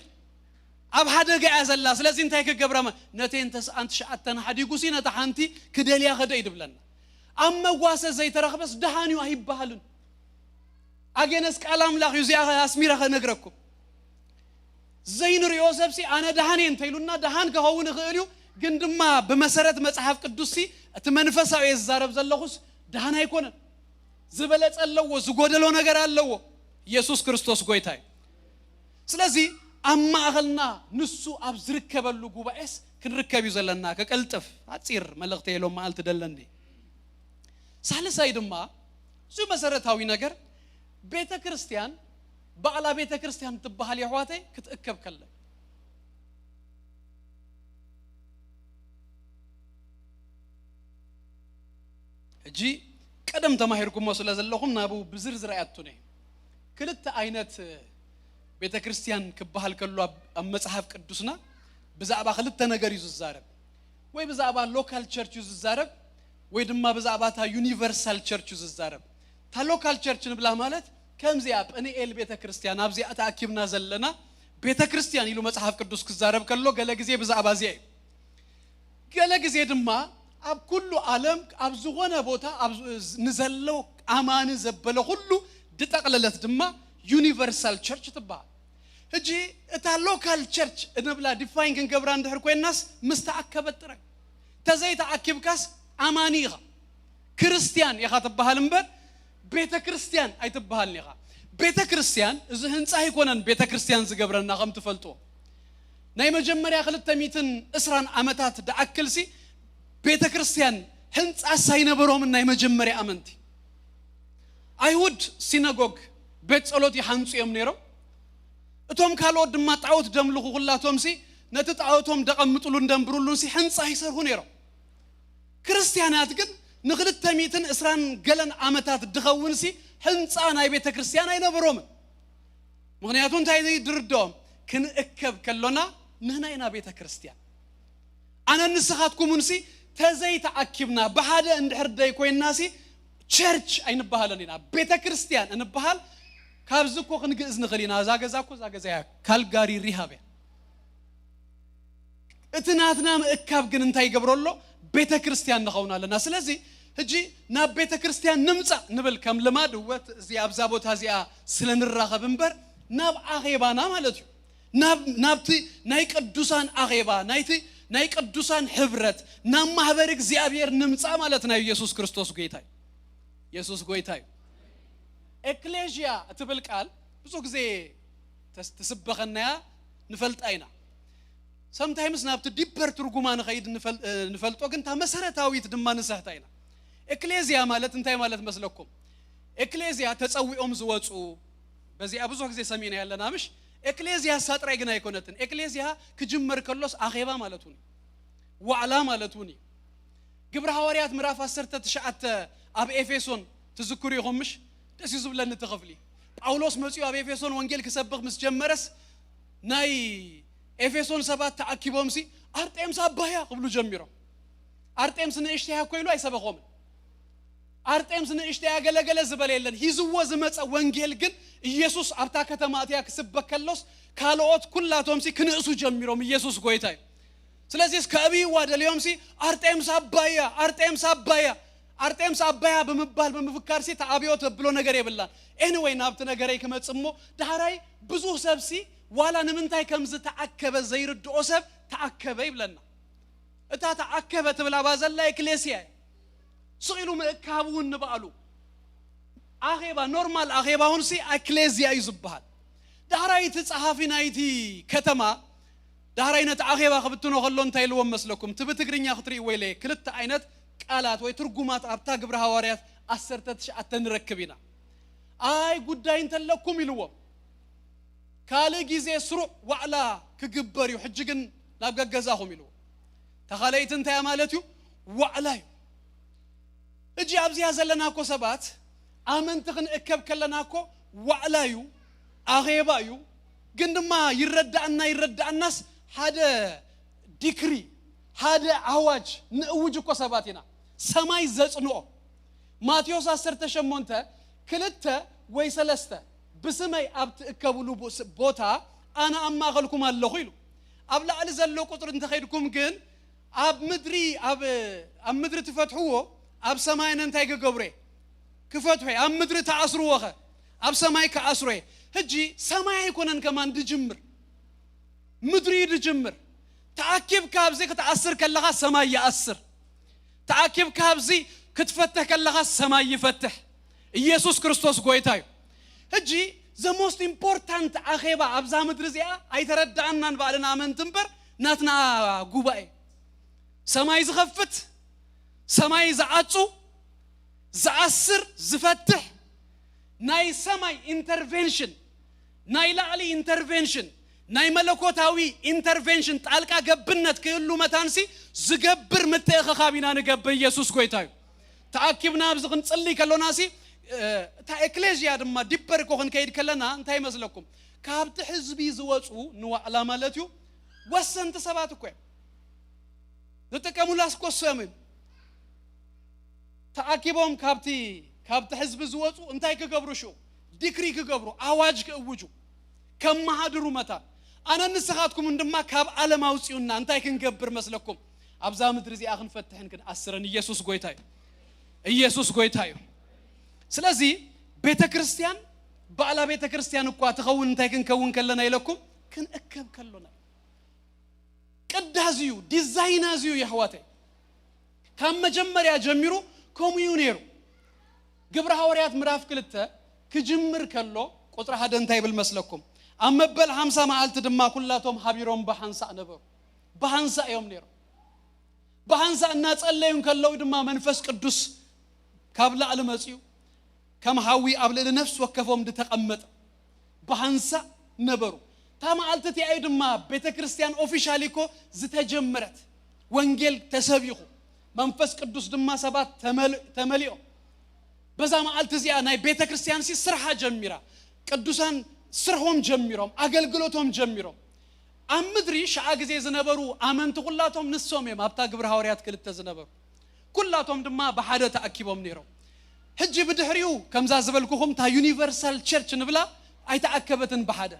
ኣብ ሓደጋ እያ ዘላ። ስለዚ እንታይ ክገብራ መ- ነተን ተስኣን ትሽዓተን ሓዲጉሲ ነታ ሓንቲ ክደልያ ከደ እዩ ድብለና። ኣብ መጓሰ ዘይተረኽበስ ደሓን እዩ ኣይበሃልን። ኣጌነስ ቃል ኣምላኽ እዩ። እዚኣ ኣስሚረ ከነግረኩም ዘይንሪኦ ሰብሲ ኣነ ደሃን እየ እንተኢሉና ደሃን ክኸውን ይኽእል እዩ። ግን ድማ ብመሰረት መጽሓፍ ቅዱስሲ እቲ መንፈሳዊ እየ ዝዛረብ ዘለኹስ ደሃን ኣይኮነን። ዝበለጸ ኣለዎ፣ ዝጎደሎ ነገር ኣለዎ። ኢየሱስ ክርስቶስ ጎይታ እዩ። ስለዚ ኣብ ማእኸልና ንሱ ኣብ ዝርከበሉ ጉባኤስ ክንርከብ እዩ ዘለና። ክቅልጥፍ ኣፂር መልእኽቲ የሎም መዓልቲ ደለኒ። ሳልሳይ ድማ እዚ መሰረታዊ ነገር ቤተ ክርስቲያን ባዕላ ቤተ ክርስቲያን ትበሃል የሕዋተይ ክትእከብ ከለ ሕጂ ቀደም ተማሂርኩሞ ስለ ዘለኹም ናብኡ ብዝርዝር ኣይኣቱን እየ። ክልተ ዓይነት ቤተ ክርስቲያን ክበሃል ከሎ ኣብ ኣብ መጽሓፍ ቅዱስና ብዛዕባ ክልተ ነገር እዩ ዝዛረብ። ወይ ብዛዕባ ሎካል ቸርች እዩ ዝዛረብ፣ ወይ ድማ ብዛዕባ እታ ዩኒቨርሳል ቸርች እዩ ዝዛረብ። እታ ሎካል ቸርች ንብላ ማለት ከምዚኣ ጵንኤል ቤተ ክርስቲያን ኣብዚኣ ተኣኪብና ዘለና ቤተ ክርስቲያን ኢሉ መጽሓፍ ቅዱስ ክዛረብ ከሎ ገለ ግዜ ብዛዕባ እዚኣ እዩ። ገለ ግዜ ድማ ኣብ ኩሉ ዓለም ኣብ ዝኾነ ቦታ ኣብ ዝ- ንዘሎ ኣማኒ ዘበለ ኩሉ ድጠቕለለት ድማ ዩኒቨርሳል ቸርች ትበሃል። ሕጂ እታ ሎካል ቸርች እንብላ ዲፋይን ክንገብራ እንድሕር ኮይናስ ምስ ተኣከበት ጥራይ። ተዘይተኣኪብካስ ኣማኒ ኢኻ፣ ክርስትያን ኢኻ ትበሃል እምበር ቤተ ክርስትያን ኣይትበሃልን ኢኻ። ቤተ ክርስትያን እዚ ህንፃ ኣይኮነን ቤተ ክርስትያን ዝገብረና ከም ትፈልጥዎ። ናይ መጀመርያ ክልተ ሚእትን ዕስራን ዓመታት ደኣክልሲ ቤተ ክርስትያን ህንፃስ ኣይነበሮምን። ናይ መጀመርያ ኣመንቲ ኣይሁድ ሲነጎግ ቤት ጸሎት ይሓንጹ እዮም ነይሮም። እቶም ካልኦት ድማ ጣዖት ደምልኹ ኩላቶምሲ ነቲ ጣዖቶም ደቐምጥሉን ደንብሩሉንሲ ህንፃ ይሰርሁ ነይሮም። ክርስትያናት ግን ንክልተ ሚእትን ዕስራን ገለን ዓመታት ድኸውንሲ ህንፃ ናይ ቤተ ክርስትያን ኣይነበሮምን። ምኽንያቱ እንታይ ድርድኦም ክንእከብ ከሎና ንህና ኢና ቤተ ክርስትያን። ኣነ ንስኻትኩምንሲ ተዘይተኣኪብና ብሓደ እንድሕር ደይ ኮይንናሲ ቸርች ኣይንበሃለን ኢና፣ ቤተ ክርስትያን እንበሃል። ካብዚ እኮ ክንግእዝ ንኽእል ኢና። እዛ ገዛ እኮ እዛ ገዛ እያ፣ ካልጋሪ ሪሃብ እያ። እቲ ናትና ምእካብ ግን እንታይ ይገብሮ ኣሎ? ቤተ ክርስትያን ንኸውን ኣለና። ስለዚ ሕጂ ናብ ቤተ ክርስትያን ንምጻእ ንብል ከም ልማድ እወት እዚ ኣብዛ ቦታ እዚኣ ስለ ንራኸብ እምበር ናብ ኣኼባና ማለት እዩ። ናብ ናብቲ ናይ ቅዱሳን ኣኼባ ናይቲ ናይ ቅዱሳን ሕብረት ናብ ማህበር እግዚኣብሔር ንምጻእ ማለት ናይ ኢየሱስ ክርስቶስ ጎይታ እዩ። ኢየሱስ ጎይታ እዩ። ኤክሌዥያ እትብል ቃል ብዙ ግዜ ተስ- ትስበኸናያ ንፈልጣ ኢና። ሰምታይምስ ናብቲ ዲፐር ትርጉማ ንኸይድ ንፈል- እ፣ ንፈልጦ፣ ግን እታ መሰረታዊት ድማ ንስሕታ ኢና። ኤክሌዝያ ማለት እንታይ ማለት መስለኩም? ኤክሌዝያ ተጸዊኦም ዝወፁ፣ በዚኣ ብዙሕ ግዜ ሰሚዕና ያለና ምሽ? ኤክሌዝያ እሳ ጥራይ ግን ኣይኮነትን። ኤክሌዝያ ክጅመር ከሎስ ኣኼባ ማለት እውን እዩ፣ ዋዕላ ማለት እውን እዩ። ግብረ ሃዋርያት ምዕራፍ ዓሰርተ ትሽዓተ ኣብ ኤፌሶን ትዝክሩ ኢኹም ምሽ? ደስ እዩ ዝብለኒ እቲ ክፍሊ። ጳውሎስ መጺኡ ኣብ ኤፌሶን ወንጌል ክሰብኽ ምስ ጀመረስ፣ ናይ ኤፌሶን ሰባት ተኣኪቦምሲ፣ ኣርጤምስ ኣባያ ክብሉ ጀሚሮም። ኣርጤምስ ንእሽተያ እኮ ኢሉ ኣይሰበኾምን። ኣርጤምስ ንእሽተያ ገለገለ ዝበለ የለን። ሂዝዎ ዝመጸ ወንጌል ግን፣ ኢየሱስ ኣብታ ከተማ ኣትያ ክስበክ ከሎስ፣ ካልኦት ኩላቶምሲ ክንእሱ ጀሚሮም። ኢየሱስ ጎይታ እዩ። ስለዚስ ከእብይዋ ደልዮምሲ፣ ኣርጤምስ ኣባያ፣ ኣርጤምስ ኣባያ፣ ኣርጤምስ ኣባያ ብምባል ብምፍካርሲ ተኣብዮ ተብሎ ነገር የብላን። ኤኒወይ፣ ናብቲ ነገረይ ክመጽእ እሞ፣ ዳሕራይ ብዙህ ሰብሲ ዋላ ንምንታይ ከም ዝተኣከበ ዘይርድኦ ሰብ ተኣከበ ይብለና። እታ ተኣከበ ትብል ኣባ ዘላ ኤክሌስያ እያ። ስቕ ኢሉ ምእካብ እውን ንባዕሉ ኣኼባ፣ ኖርማል ኣኼባ እውን ሲ ኤክሌዝያ እዩ ዝበሃል። ዳሕራይ እቲ ጸሓፊ ናይቲ ከተማ ዳሕራይ ነቲ ኣኼባ ክብትኖ ከሎ እንታይ ኢልዎም መስለኩም? እቲ ብትግርኛ ክትርእይዎ ኢለ ክልተ ዓይነት ቃላት ወይ ትርጉማት ኣብታ ግብረ ሃዋርያት ዓሰርተ ትሽዓተ ንረክብ ኢና። ኣይ ጉዳይ እንተለኩም ኢልዎም፣ ካልእ ግዜ ስሩዕ ዋዕላ ክግበር እዩ፣ ሕጂ ግን ናብ ገገዛኹም ኢልዎም። ተኻለይቲ እንታይ ማለት እዩ? ዋዕላ እዩ። እጂ ኣብዚኣ ዘለና እኮ ሰባት ኣመንቲ ክንእከብ ከለና እኮ ዋዕላ እዩ፣ ኣኼባ እዩ። ግን ድማ ይረዳእና ይረዳእናስ ሓደ ዲክሪ፣ ሓደ ኣዋጅ ንእውጅ እኮ ሰባት ኢና። ሰማይ ዘጽንኦ። ማቴዎስ ዓሰርተ ሸሞንተ፣ ክልተ ወይ ሰለስተ ብስመይ ኣብ ትእከብሉ ቡ- ስ- ቦታ ኣነ ኣብ ማእኸልኩም ኣለኹ ኢሉ። ኣብ ላዕሊ ዘሎ ቁጽሪ እንተኸይድኩም ግን ኣብ ምድሪ ኣብ ኣብ ምድሪ ትፈትሕዎ ኣብ ሰማይ እንታይ ክገብሮ እየ? ክፈትሖ እየ። ኣብ ምድሪ ትኣስርዎ ኸ ኣብ ሰማይ ክኣስሮ እየ። ሕጂ ሰማይ ኣይኮነን ከማን ድጅምር፣ ምድሪ እዩ ድጅምር። ተኣኪብካ ኣብዚ ክትኣስር ከለኻ ሰማይ ይኣስር። ተኣኪብካ ኣብዚ ክትፈትሕ ከለኻ ሰማይ ይፈትሕ። ኢየሱስ ክርስቶስ ጎይታ እዩ። ሕጂ the most important ኣኼባ ኣብዛ ምድሪ እዚኣ ኣይተረዳእናን ባዕልና ኣመንቲ እምበር ናትና ጉባኤ ሰማይ ዝኸፍት፣ ሰማይ ዝዓጹ፣ ዝኣስር፣ ዝፈትሕ ናይ ሰማይ ኢንተርቬንሽን፣ ናይ ላዕሊ ኢንተርቬንሽን፣ ናይ መለኮታዊ ኢንተርቬንሽን ጣልቃ ገብነት ክህሉ መታንሲ ዝገብር ምትእኽኻብ ኢና ንገብር። ኢየሱስ ጎይታ እዩ። ተኣኪብና ኣብዚ ክንጽልይ ከሎና ሲ እ፣ እታ ኤክሌዝያ ድማ ዲፐር እኮ ክንከይድ ከለና እንታይ ይመስለኩም? ካብቲ ህዝቢ ዝወፁ ንዋዕላ ማለት እዩ ወሰንቲ ሰባት እኮ እዮም። ዝጥቀሙላ እስኮ እሶም እዮም። ተኣኪቦም ካብቲ ካብቲ ህዝቢ ዝወፁ እንታይ ክገብሩ ሽኡ? ዲክሪ ክገብሩ፣ ኣዋጅ ክእውጁ፣ ከመሃድሩ መታን ኣነ ንስኻትኩምን ድማ ካብ ዓለም ኣውፅኡና እንታይ ክንገብር መስለኩም? ኣብዛ ምድሪ እዚኣ ክንፈትሕን ክንኣስርን። ኢየሱስ ጎይታ እዩ። ኢየሱስ ጎይታ እዩ። ስለዚ ቤተ ክርስቲያን ባዕላ ቤተ ክርስቲያን እኳ ትኸውን እንታይ ክንከውን ከለና ኢለኩም? ክንእከብ ከሎና። ቅዳዝዩ ዲዛይናዝዩ የሕዋተይ ካብ መጀመርያ ጀሚሩ ከምኡ እዩ ነይሩ። ግብረ ሃዋርያት ምዕራፍ ክልተ ክጅምር ከሎ ቁፅሪ ሓደ እንታይ ይብል መስለኩም? ኣብ መበል ሓምሳ መዓልቲ ድማ ኩላቶም ሓቢሮም ብሓንሳእ ነበሩ። ብሓንሳእ እዮም ነይሮም። ብሓንሳእ እናጸለዩ እንከለዉ ድማ መንፈስ ቅዱስ ካብ ላዕሊ መጺኡ ከም ሓዊ ኣብ ልዕሊ ነፍሲ ወከፎም ዝተቐመጠ ብሓንሳእ ነበሩ። እታ መዓልቲ እቲኣ እዩ ድማ ቤተ ክርስቲያን ኦፊሻሊ እኮ ዝተጀመረት፣ ወንጌል ተሰቢኹ መንፈስ ቅዱስ ድማ ሰባት ተመል- ተመሊኦም። በዛ መዓልቲ እዚኣ ናይ ቤተ ክርስቲያን ሲ ስርሓ ጀሚራ፣ ቅዱሳን ስርሖም ጀሚሮም፣ ኣገልግሎቶም ጀሚሮም። ኣብ ምድሪ ሸዓ ግዜ ዝነበሩ ኣመንቲ ኩላቶም ንሶም እዮም ኣብታ ግብረ ሃዋርያት ክልተ ዝነበሩ። ኩላቶም ድማ ብሓደ ተኣኪቦም ነይሮም። ሕጂ ብድሕሪኡ ከምዛ ዝበልኩኹም እታ ዩኒቨርሳል ቸርች ንብላ ኣይተኣከበትን ብሓደ፣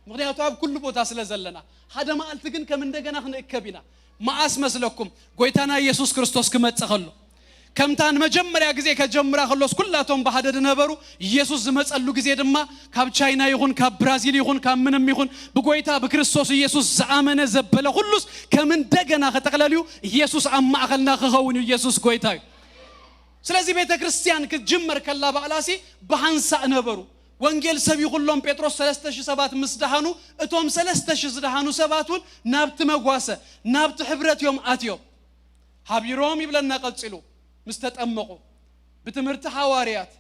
ምኽንያቱ ኣብ ኩሉ ቦታ ስለ ዘለና። ሓደ መዓልቲ ግን ከም እንደገና ክንእከብ ኢና። መዓስ መስለኩም? ጎይታና ኢየሱስ ክርስቶስ ክመጽእ ከሎ። ከምታ ንመጀመርያ ግዜ ከጀምራ ከሎስ ኩላቶም ብሓደ ዝነበሩ፣ ኢየሱስ ዝመጸሉ ግዜ ድማ ካብ ቻይና ይኹን ካብ ብራዚል ይኹን ካብ ምንም ይኹን ብጎይታ ብክርስቶስ ኢየሱስ ዝኣመነ ዘበለ ኩሉስ ከም እንደገና ክጥቕለል እዩ። ኢየሱስ ኣብ ማእኸልና ክኸውን እዩ። ኢየሱስ ጎይታ እዩ። ስለዚ ቤተ ክርስቲያን ክትጅመር ከላ ባዕላሲ ብሓንሳእ ነበሩ። ወንጌል ሰቢኹሎም ጴጥሮስ ሰለስተ ሺህ ሰባት ምስ ደሃኑ፣ እቶም ሰለስተ ሺህ ዝደሃኑ ሰባት እውን ናብቲ መጓሰ፣ ናብቲ ሕብረት እዮም ኣትዮም። ሃቢሮም ይብለና ቀጺሉ፣ ምስ ተጠመቑ፣ ብትምህርቲ ሃዋርያት፣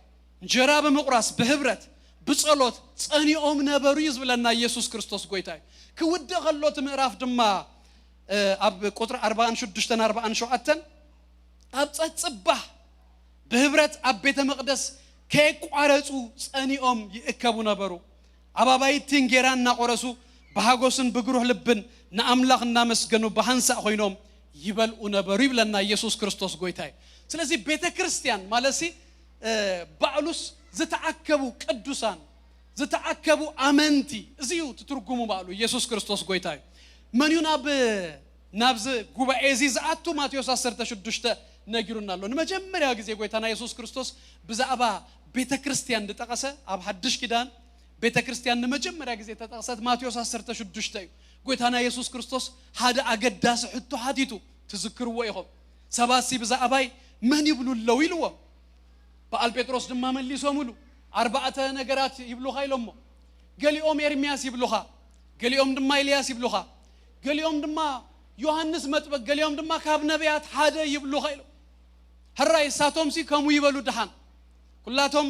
እንጀራ ብምቑራስ፣ ብህብረት፣ ብጸሎት ጸኒኦም ነበሩ እዩ ዝብለና ኢየሱስ ክርስቶስ ጎይታ እዩ። ክውድእ ከሎ እቲ ምዕራፍ ድማ፣ እ፣ ኣብ ቁጽሪ ኣርባዓን ሽዱሽተን ኣርባዓን ሸውዓተን ኣብ ጸጽባህ ብህብረት ኣብ ቤተ መቕደስ ከየቋረጹ ጸኒኦም ይእከቡ ነበሩ። ኣብ ኣባይቲ እንጌራ እናቖረሱ ብሃጎስን ብግሩህ ልብን ንኣምላኽ እናመስገኑ ብሃንሳእ ኮይኖም ይበልዑ ነበሩ ይብለና ኢየሱስ ክርስቶስ ጎይታ እዩ። ስለዚ ቤተ ክርስቲያን ማለትሲ፣ እ፣ ባዕሉስ ዝተኣከቡ ቅዱሳን፣ ዝተኣከቡ ኣመንቲ፣ እዚ እዩ እቲ ትርጉሙ ባዕሉ። ኢየሱስ ክርስቶስ ጎይታ እዩ። መን እዩ ናብ፣ ናብዚ ጉባኤ እዚ ዝኣቱ? ማቴዎስ ዓሰርተ ሽዱሽተ ነጊሩና ኣሎ። ንመጀመርያ ግዜ ጎይታና ኢየሱስ ክርስቶስ ብዛዕባ ቤተ ክርስቲያን ዝጠቐሰ ኣብ ሓድሽ ኪዳን ቤተ ክርስቲያን ንመጀመርያ ግዜ ተጠቕሰት ማቴዎስ ዓሰርተ ሽዱሽተ እዩ። ጎይታና ኢየሱስ ክርስቶስ ሓደ ኣገዳሲ ሕቶ ሓቲቱ፣ ትዝክርዎ ኢኹም። ሰባትሲ ብዛዕባይ መን ይብሉ ኣለዉ? ኢልዎም። በዓል ጴጥሮስ ድማ መሊሶምሉ፣ ኣርባዕተ ነገራት ይብሉኻ ኢሎሞ። ገሊኦም ኤርምያስ ይብሉኻ፣ ገሊኦም ድማ ኤልያስ ይብሉኻ፣ ገሊኦም ድማ ዮሃንስ መጥበቅ፣ ገሊኦም ድማ ካብ ነቢያት ሓደ ይብሉኻ ኢሎም። ሕራይ እሳቶምሲ ከምኡ ይበሉ ደሓን። ኩላቶም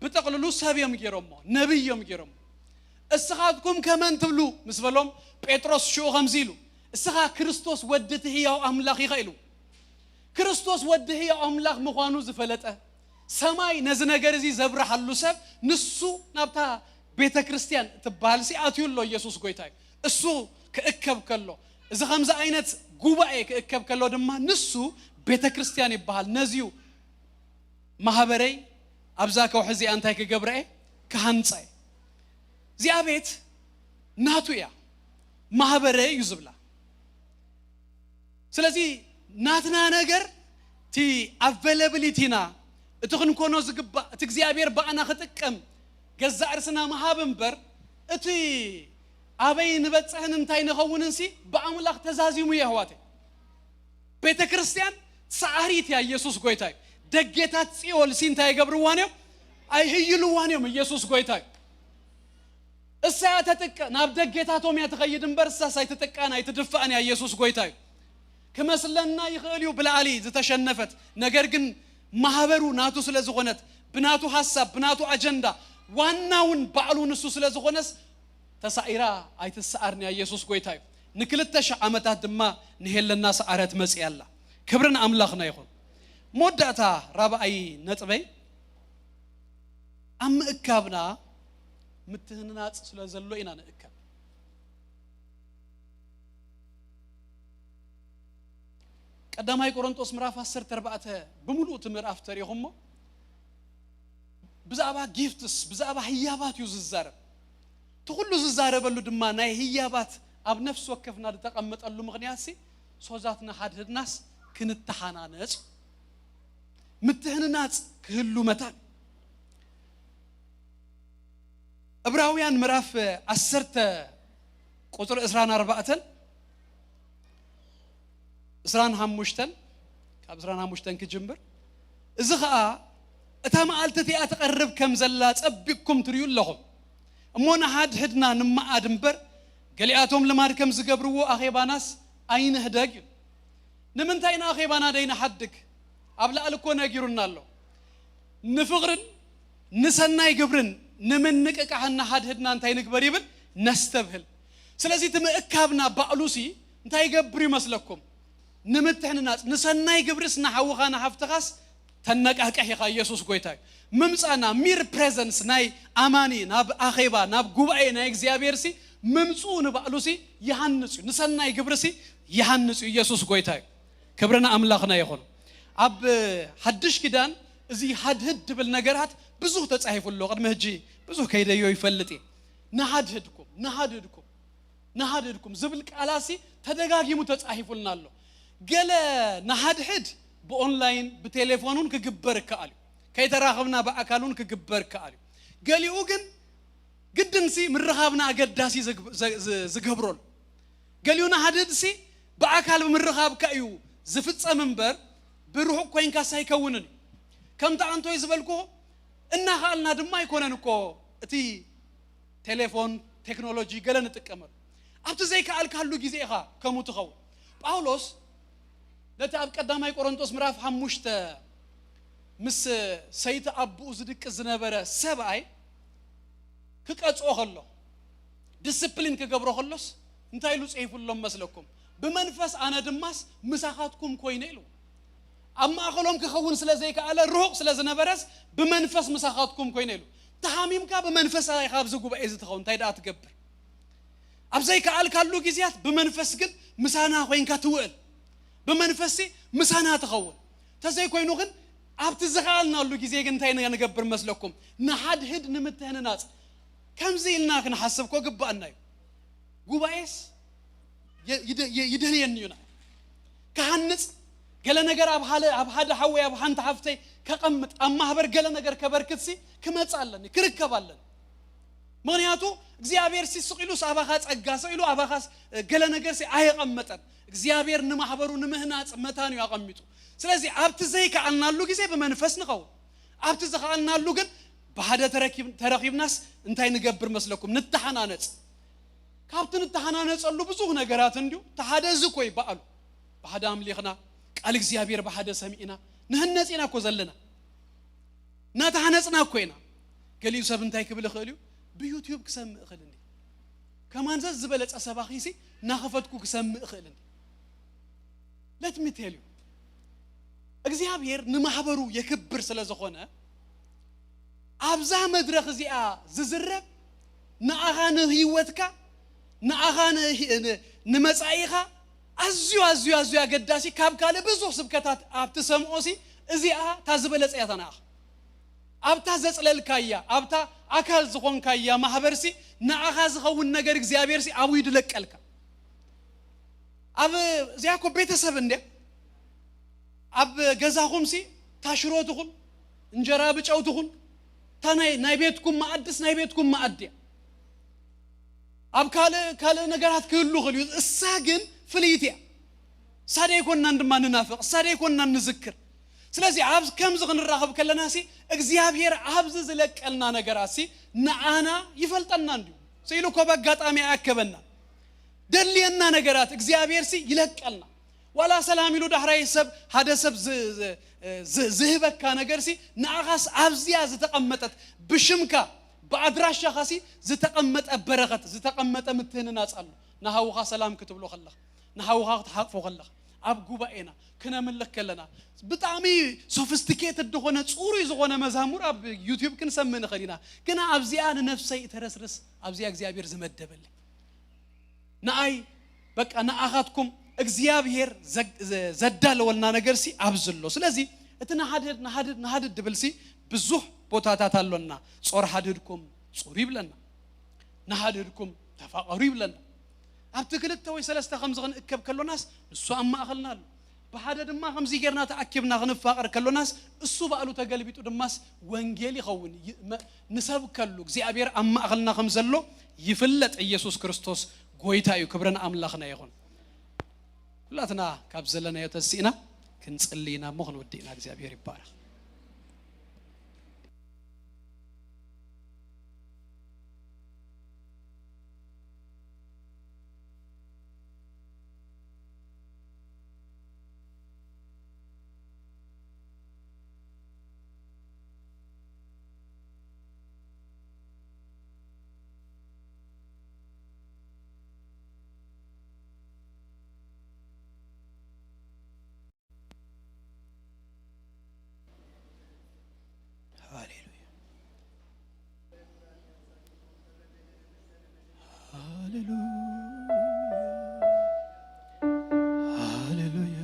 ብጠቕልሉ ሰብ እዮም ገይሮሞ፣ ነቢይ እዮም ገይሮሞ። እስኻትኩም ከመን ትብሉ ምስ በሎም፣ ጴጥሮስ ሽዑ ከምዚ ኢሉ፣ እስኻ ክርስቶስ ወዲ እቲ ህያው ኣምላኽ ኢኻ ኢሉ። ክርስቶስ ወዲ ህያው ኣምላኽ ምዃኑ ዝፈለጠ፣ ሰማይ ነዚ ነገር እዚ ዘብርሃሉ ሰብ፣ ንሱ ናብታ ቤተ ክርስቲያን እትበሃል ሲ ኣትዩ ኣሎ። ኢየሱስ ጎይታ እዩ። እሱ ክእከብ ከሎ፣ እዚ ከምዚ ዓይነት ጉባኤ ክእከብ ከሎ ድማ ንሱ ቤተ ክርስቲያን ይበሃል። ነዚዩ ማህበረይ ኣብዛ ከውሒ እዚኣ እንታይ ክገብረ እየ? ክሃንጻ እየ። እዚኣ ቤት ናቱ እያ፣ ማህበረይ እዩ ዝብላ። ስለዚ ናትና ነገር እቲ ኣቬለብሊቲና፣ እቲ ክንኮኖ ዝግባእ፣ እቲ እግዚኣብሔር ብኣና ክጥቀም ገዛእ ርእስና ምሃብ እምበር፣ እቲ ኣበይ ንበጽሕን እንታይ ንኸውንን ሲ ብኣምላኽ ተዛዚሙ እዩ ኣሕዋተይ። ቤተ ክርስቲያን ሰዓሪት እያ። ኢየሱስ ጎይታ እዩ። ደጌታት ጽዮል ሲ እንታይ ይገብርዋን እዮም? ኣይህይልዋን እዮም። ኢየሱስ ጎይታ እዩ። እሳ እያ ተጥቀ፣ ናብ ደጌታቶም እያ ትኸይድ እምበር እሳስ ኣይትጥቀን ኣይትድፋእን እያ። ኢየሱስ ጎይታ እዩ። ክመስለና ይኽእል እዩ ብላዕሊ ዝተሸነፈት፣ ነገር ግን ማህበሩ ናቱ ስለ ዝኾነት፣ ብናቱ ሐሳብ፣ ብናቱ ኣጀንዳ፣ ዋናውን ባዕሉ ንሱ ስለ ዝኾነስ ተሳኢራ ኣይትሰኣርን እያ። ኢየሱስ ጎይታ እዩ። ንክልተ ሺሕ ዓመታት ድማ ንሄለና ሰዓረት መጽያ ኣላ። ክብሪ ንኣምላኽና ይኹን። መወዳእታ ራብኣይ ነጥበይ፣ ኣብ ምእካብና ምትህንናጽ ስለ ዘሎ ኢና ንእከብ። ቀዳማይ ቆሮንጦስ ምዕራፍ ዓሰርተ ኣርባዕተ ብምሉእ እቲ ምዕራፍ ተሪኹሞ፣ ብዛዕባ ጊፍትስ፣ ብዛዕባ ህያባት እዩ ዝዛረብ። እቲ ኩሉ ዝዛረበሉ ድማ ናይ ህያባት ኣብ ነፍሲ ወከፍና ዝተቐመጠሉ ምኽንያት ሲ፣ ሶዛትና ሓድህድናስ ክንተሓናነጽ፣ ምትህንናጽ ክህሉ መታን። ዕብራውያን ምዕራፍ ዓሰርተ ቁጽሪ ዕስራን ኣርባዕተን፣ ዕስራን ሓሙሽተን፣ ካብ ዕስራን ሓሙሽተን ክጅምር። እዚ ኸኣ እታ መዓልቲ እቲኣ ትቐርብ ከም ዘላ ጸቢቕኩም ትርእዩ ኣለኹም። እሞ ንሓድሕድና ንመዓድ እምበር፣ ገሊኣቶም ልማድ ከም ዝገብርዎ ኣኼባናስ ኣይንህደግ እዩ። ንምንታይ ንኣኼባና ደይንሓድግ? ኣብ ላዕሊ እኮ ነጊሩና ኣሎ። ንፍቕርን ንሰናይ ግብርን ንምንቅቃሕን ንሓድሕድና እንታይ ንግበር ይብል? ነስተብህል። ስለዚ እቲ ምእካብና ባዕሉሲ እንታይ ይገብር ይመስለኩም? ንምትሕንናጽ፣ ንሰናይ ግብርስ ንሓውኻ ንሓፍትኻስ ተነቃቅሕ ኢኻ። ኢየሱስ ጎይታ እዩ። ምምጻና፣ ሚር ፕሬዘንስ ናይ ኣማኒ ናብ ኣኼባ፣ ናብ ጉባኤ ናይ እግዚኣብሔር ሲ፣ ምምጽኡ ንባዕሉ ሲ ይሃንጽ እዩ። ንሰናይ ግብሪ ሲ ይሃንጽ እዩ። ኢየሱስ ጎይታ እዩ። ክብሪ ንኣምላኽና ይኹን። ኣብ ሓድሽ ኪዳን እዚ ሃድህድ ድብል ነገራት ብዙህ ተጻሒፉ ኣሎ። ቅድሚ ሕጂ ብዙህ ከይደዮ ይፈልጥ እየ። ንሃድህድኩም፣ ንሃድህድኩም፣ ንሃድህድኩም ዝብል ቃላሲ ተደጋጊሙ ተጻሒፉልና ኣሎ። ገለ ንሃድሕድ ብኦንላይን ብቴሌፎን እውን ክግበር ይከኣል እዩ። ከይተራኸብና ብኣካል እውን ክግበር ይከኣል እዩ። ገሊኡ ግን ግድንሲ ምርኻብና ኣገዳሲ ዘግ-፣ ዘ-፣ ዘ-፣ ዝገብሮሉ። ገሊኡ ንሃድህድሲ ብኣካል ብምርኻብካ እዩ ዝፍጸም እምበር ብርሑቕ ኮይንካስ ኣይከውንን እዩ። ከምቲ ኣንቶይ ዝበልኩ እናኸኣልና ድማ ኣይኮነን እኮ እቲ ቴሌፎን ቴክኖሎጂ ገለ ንጥቀመሉ። ኣብቲ ዘይከኣልካሉ ግዜ ኢኻ ከምኡ ትኸውን። ጳውሎስ ነቲ ኣብ ቀዳማይ ቆሮንቶስ ምዕራፍ ሓሙሽተ ምስ ሰይቲ ኣቦኡ ዝድቅስ ዝነበረ ሰብኣይ ክቀጽኦ ከሎ፣ ዲስፕሊን ክገብሮ ከሎስ እንታይ ኢሉ ጽሒፉሎም መስለኩም? "ብመንፈስ ኣነ ድማስ ምሳኻትኩም ኮይነ" ኢሉ። ኣብ ማእኸሎም ክኸውን ስለ ዘይከኣለ፣ ርሁቕ ስለ ዝነበረስ፣ "ብመንፈስ ምሳኻትኩም ኮይነ" ኢሉ። ተሃሚምካ ብመንፈስ ኢኻ ኣብዚ ጉባኤ እዚ ትኸውን፣ እንታይ ደኣ ትገብር? ኣብ ዘይከኣልካሉ ግዜያት ብመንፈስ ግን ምሳና ኮይንካ ትውዕል። ብመንፈስሲ ምሳና ትኸውን። ተዘይኮይኑ ግን ኣብቲ ዝኸኣልናሉ ግዜ ግን እንታይ ንገብር መስለኩም? ንሓድሕድ ንምትህንናጽ። ከምዚ ኢልና ክንሓስብ እኮ ግባኣና እዩ። ጉባኤስ የ-፣ ይደ-፣ የ-፣ ይደልየኒ እዩ። ንዓይ ክሃንጽ፣ ገለ ነገር ኣብ ሃለ-፣ ኣብ ሓደ ሓወይ፣ ኣብ ሓንቲ ሓፍተይ ከቐምጥ፣ ኣብ ማህበር ገለ ነገር ከበርክትሲ ክመጽእ ኣለኒ፣ ክርከብ ኣለኒ። ምኽንያቱ እግዚኣብሔር ሲ ስቕ ኢሉስ ኣባኻ ጸጋ፣ ስቕ ኢሉ ኣባኻስ ገለ ነገር ሲ ኣየቐመጠን። እግዚኣብሔር ንማህበሩ ንምህናጽ መታን እዩ ኣቐሚጡ። ስለዚ ኣብቲ ዘይከኣልናሉ ግዜ ብመንፈስ ንኸውን። ኣብቲ ዝኸኣልናሉ ግን ብሓደ ተረኪብ-፣ ተረኺብናስ እንታይ ንገብር መስለኩም? ንተሓናነጽ። ካብቲ ንተሓናነጸሉ ብዙሕ ነገራት እንድዩ። እቲ ሓደ እዚ እኮ እዩ በዓሉ። ብሓደ ኣምሊኽና፣ ቃል እግዚኣብሔር ብሓደ ሰሚዕና፣ ንህነጽ ኢና እኮ ዘለና። እናተሃነጽና እኮ ኢና። ገሊኡ ሰብ እንታይ ክብል ይኽእል እዩ? ብዩትዩብ ክሰምእ እኽእል እንዲ። ከማን ዘዝ ዝበለጸ ሰባኺሲ እናኸፈትኩ ክሰምእ እኽእል እንዲ። Let me tell you። እግዚኣብሔር ንማህበሩ የክብር ስለ ዝኾነ፣ ኣብዛ መድረኽ እዚኣ ዝዝረብ ንኣኻ ንህይወትካ፣ ንኣኻ ንህ-፣ ን-፣ ንመጻኢኻ ኣዝዩ፣ ኣዝዩ፣ ኣዝዩ ኣገዳሲ፣ ካብ ካልእ ብዙሕ ስብከታት ኣብ ትሰምዖሲ እዚኣ እታ ዝበለጸ እያ እታ ንኣኻ። ኣብታ ዘጽለልካያ፣ ኣብታ ኣካል ዝኾንካያ ማህበርሲ ንኣኻ ዝኸውን ነገር እግዚኣብሔርሲ ኣብኡ እዩ ድለቀልካ። ኣብ እዚኣ እኮ ቤተሰብ እንድያ። ኣብ ገዛኹምሲ እታ ሽሮ ትኹን፣ እንጀራ ብጨው ትኹን፣ እታ ናይ፣ ናይ ቤትኩም መኣድስ ናይ ቤትኩም መኣዲ እያ። ኣብ ካልእ፣ ካልእ ነገራት ክህሉ ይኽእል እዩ። እሳ ግን ፍልይቲ እያ። እሳ ደይኮንናን ድማ ንናፍቕ፣ እሳ ደይኮንናን ንዝክር። ስለዚ ኣብ ከምዚ ክንራኸብ ከለናሲ እግዚኣብሔር ኣብዚ ዝለቀልና ነገራትሲ ንዓና ይፈልጠና እንድዩ። ስኢሉ እኮ በኣጋጣሚ ኣያከበና። ደልየና ነገራት እግዚኣብሔርሲ ይለቀልና። ዋላ ሰላም ኢሉ ዳሕራይ ሰብ፣ ሓደ ሰብ ዝ-፣ ዝ-፣ ዝ-፣ ዝህበካ ነገርሲ ንኣኻስ ኣብዚያ ዝተቐመጠት ብሽምካ ብኣድራሻኻሲ ዝተቐመጠ በረኸት፣ ዝተቐመጠ ምትህንናጽ ኣሎ። ንሃውኻ ሰላም ክትብሎ ከለኻ፣ ንሃውኻ ክትሓቕፎ ከለኻ፣ ኣብ ጉባኤና ክነምልኽ ከለና ብጣዕሚ ሶፊስቲኬትድ ዝኾነ፣ ጽሩይ ዝኾነ መዛሙር ኣብ ዩትዩብ ክንሰምዕ ንኽእል ኢና። ግና ኣብዚኣ ንነፍሰይ እተረስርስ ኣብዚኣ እግዚኣብሔር ዝመደበለይ። ንኣይ በቃ ንኣኻትኩም እግዚኣብሔር ዘ-፣ ዘ-፣ ዘዳለወልና ነገርሲ ኣብዚ ኣሎ። ስለዚ እቲ ንሓድሕድ፣ ንሓድሕድ፣ ንሓድሕድ ድብልሲ ብዙሕ ቦታታት ኣሎና። ጾር ሓድሕድኩም ጹሩ ይብለና። ንሓድሕድኩም ተፋቐሩ ይብለና። ኣብቲ ክልተ ወይ ሰለስተ ከምዚ ክንእከብ ከሎናስ ንሱ ኣብ ማእኸልና ኣሎ። ብሓደ ድማ ከምዚ ጌርና ተኣኪብና ክንፋቐር ከሎናስ እሱ ባዕሉ ተገልቢጡ ድማስ ወንጌል ይኸውን። ይ-፣ መ-፣ ንሰብከሉ እግዚኣብሔር ኣብ ማእኸልና ከም ዘሎ ይፍለጥ። ኢየሱስ ክርስቶስ ጎይታ እዩ። ክብሪ ንኣምላኽና ይኹን። ኩላትና ካብ ዘለናዮ ተሲእና ክንጽሊ ኢና እሞ ክንወድእ ኢና። እግዚኣብሔር ይባረኽ። ሃሌሉያ። ሃሌሉያ። ሃሌሉያ።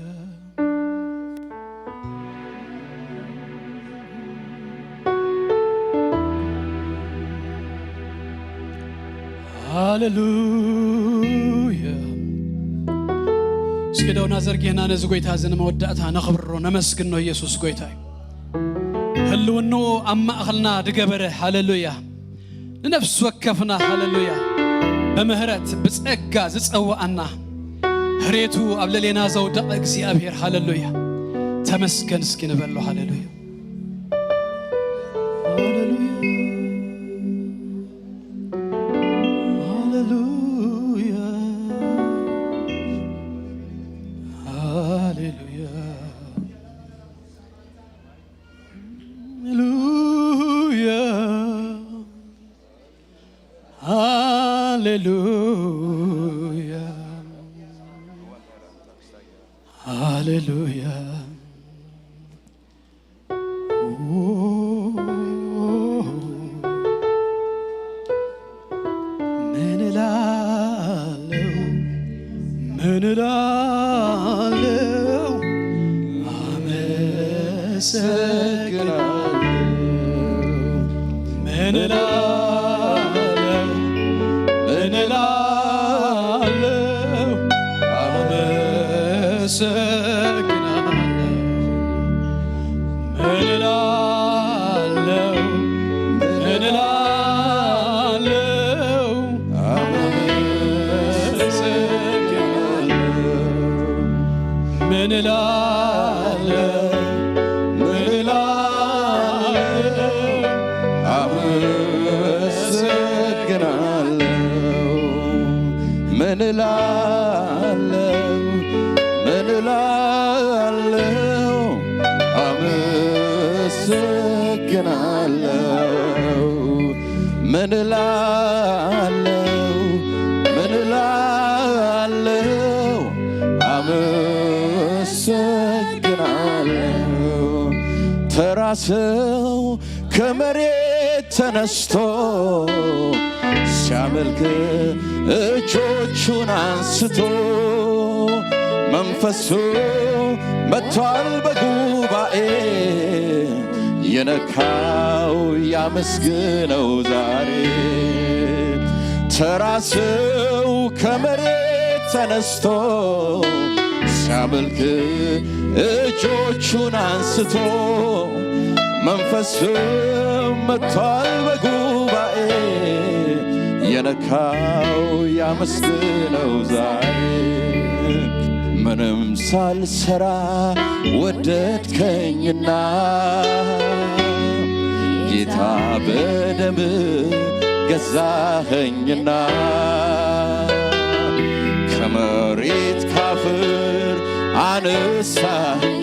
ሃሌሉያ። እስኪ ደውና ዘርጊሕና ነዚ ጎይታ እዚ ንመወዳእታ ነኽብሮ፣ ነመስግኖ። ኢየሱስ ጎይታ እዩ። ህልውንኡ ኣብ ማእኸልና ድገበረ። ሃሌሉያ። ንነፍሲ ወከፍና፣ ሃሌሉያ፣ ብምህረት ብጸጋ ዝጸውኣና፣ ህሬቱ ኣብ ለሌና ዘውደቐ እግዚኣብሔር፣ ሃሌሉያ፣ ተመስገን እስኪ ንበሎ። ሃሌሉያ። ሃሌሉያ። ሃሌሉያ። ምን እላለሁ፣ ምን እላለሁ፣ አመሰግናለሁ። ምን እላለሁ፣ ምን እላለሁ፣ አመሰግናለሁ። ምን እላለሁ፣ ምን እላለሁ፣ አመሰግናለሁ። ምን እላለሁ፣ ምን እላለሁ፣ አመሰግናለሁ። ምን እላለሁ፣ ምን እላለሁ፣ አመሰግናለሁ። ምን እላለሁ፣ ምን እላለሁ፣ አመሰግናለሁ። ተራ ሰው ከመሬት ተነስቶ ሲያመልክ እጆቹን አንስቶ መንፈሱ መጥቷል በጉባኤ የነካው ያመስግነው ዛሬ። ተራ ሰው ከመሬት ተነስቶ ሲያመልክ እጆቹን አንስቶ መንፈስ መጥቷል በጉባኤ የነካው ያመስግነው ዛሬ። ምንም ሳልሰራ ወደድከኝና ጌታ በደም ገዛኸኝና ከመሬት ካፈር አነሳኝ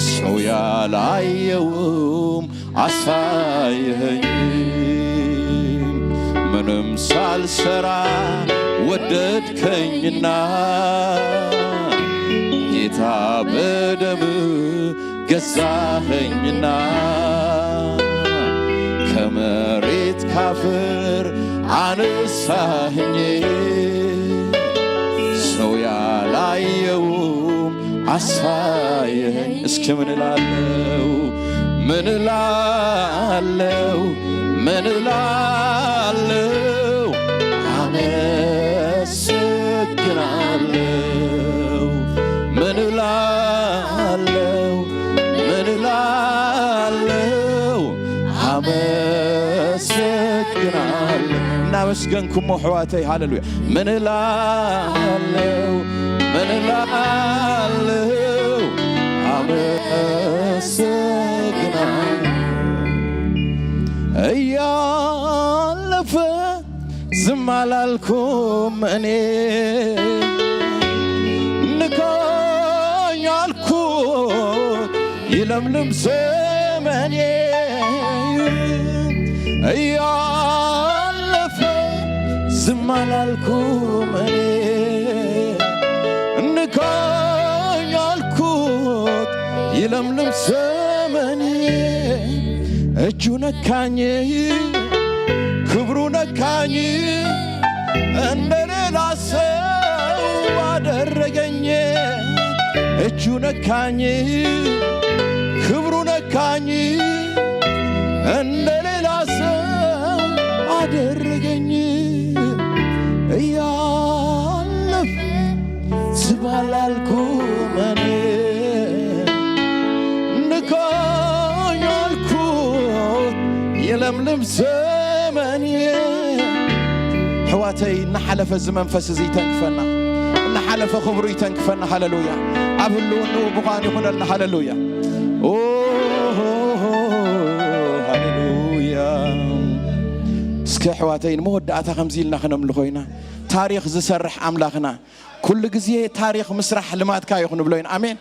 ሰው ያላየውም አሳየኸኝ። ምንም ሳልሰራ ወደድከኝና ጌታ በደም ገዛኸኝና ከመሬት ካፈር አነሳኸኝ ሰው ያላየውም አሳየኸኝ። እስኪ ምን እላለሁ፣ ምን እላለሁ፣ ምን እላለሁ፣ አመሰግናለሁ። ምን እላለሁ፣ ምን እላለሁ፣ አመሰግናለሁ። እናመስገንኩሞ ኣሕዋተይ፣ ሃሌሉያ። ምን እላለሁ፣ ምን እላለሁ፣ አመሰግናለሁ። እያለፈ ዝም አላልኩም እኔ ንካኝ አልኩት ይለምልም ዘመኔ እያለፈ ዝም አላልኩም እኔ ንካኝ አልኩት ይለምልም ዘመኔ እጁ ነካኝ ክብሩ ነካኝ እንደ ሌላ ሰው አደረገኝ እጁ ነካኝ ክብሩ ነካኝ እንደ ሌላ ሰው አደረገኝ እያለፍ ዝባላልኩም እኔ ንካኝ አልኩት የለምልም ዘመኔ ሕዋተይ እናሓለፈ እዚ መንፈስ እዚ ይተንክፈና እናሓለፈ ክብሩ ይተንክፈና ሃለሉያ ኣብ ህልውንኡ ብዃን ይኹነልና ሃለሉያ ሃለሉያ እስከ ሕዋተይ ንመወዳእታ ከምዚ ኢልና ክነምልኾ ኢና ታሪኽ ዝሰርሕ ኣምላኽና ኩሉ ግዜ ታሪኽ ምስራሕ ልማድካ ይኹን ብሎ ኢና ኣሜን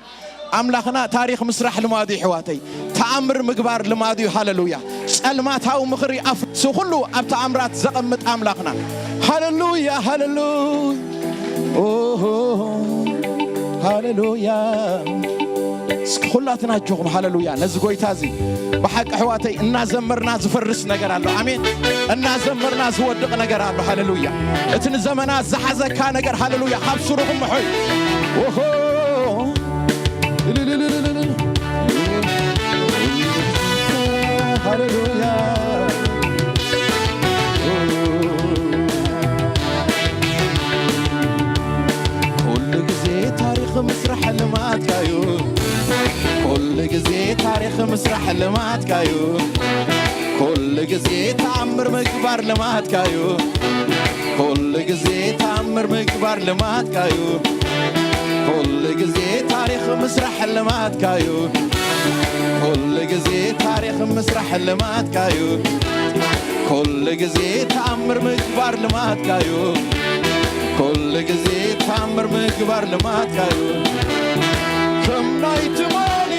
ኣምላኽና ታሪኽ ምስራሕ ልማዱ ይሕዋተይ ተኣምር ምግባር ልማዱ እዩ ሃለሉያ ጸልማታዊ ምኽሪ ኣፍርሱ ኩሉ ኣብ ተኣምራት ዘቐምጥ ኣምላኽና ሃለሉያ ሃለሉያ ሃሌሉያ። እስኪ ኩላትና ኣጆኹም። ሃሌሉያ። ነዚ ጎይታ እዚ ብሓቂ ኣሕዋተይ እናዘመርና ዝፈርስ ነገር ኣሎ። ኣሜን። እናዘመርና ዝወድቕ ነገር ኣሎ። ሃሌሉያ። እቲ ንዘመናት ዝሓዘካ ነገር፣ ሃሌሉያ፣ ካብ ስሩ ክምሖ እዩ። ኦሆ። ሃሌሉያ። ኩሉ ግዜ ታሪኽ ምስራሕ ልማድካዩ። ኩሉ ግዜ ታሪኽ ምስራሕ ልማድካዩ። ኩሉ ግዜ ተኣምር ምግባር ልማድካዩ። ኩሉ ግዜ ተኣምር ምግባር ልማድካዩ። ኩሉ ግዜ ታሪኽ ምስራሕ ልማድካዩ። ኩሉ ግዜ ታሪኽ ምስራሕ ልማድካዩ። ኩሉ ግዜ ተኣምር ምግባር ልማድካዩ። ኩሉ ግዜ ተኣምር ምግባር ልማድካዩ። ከም ናይ ትማሊ፣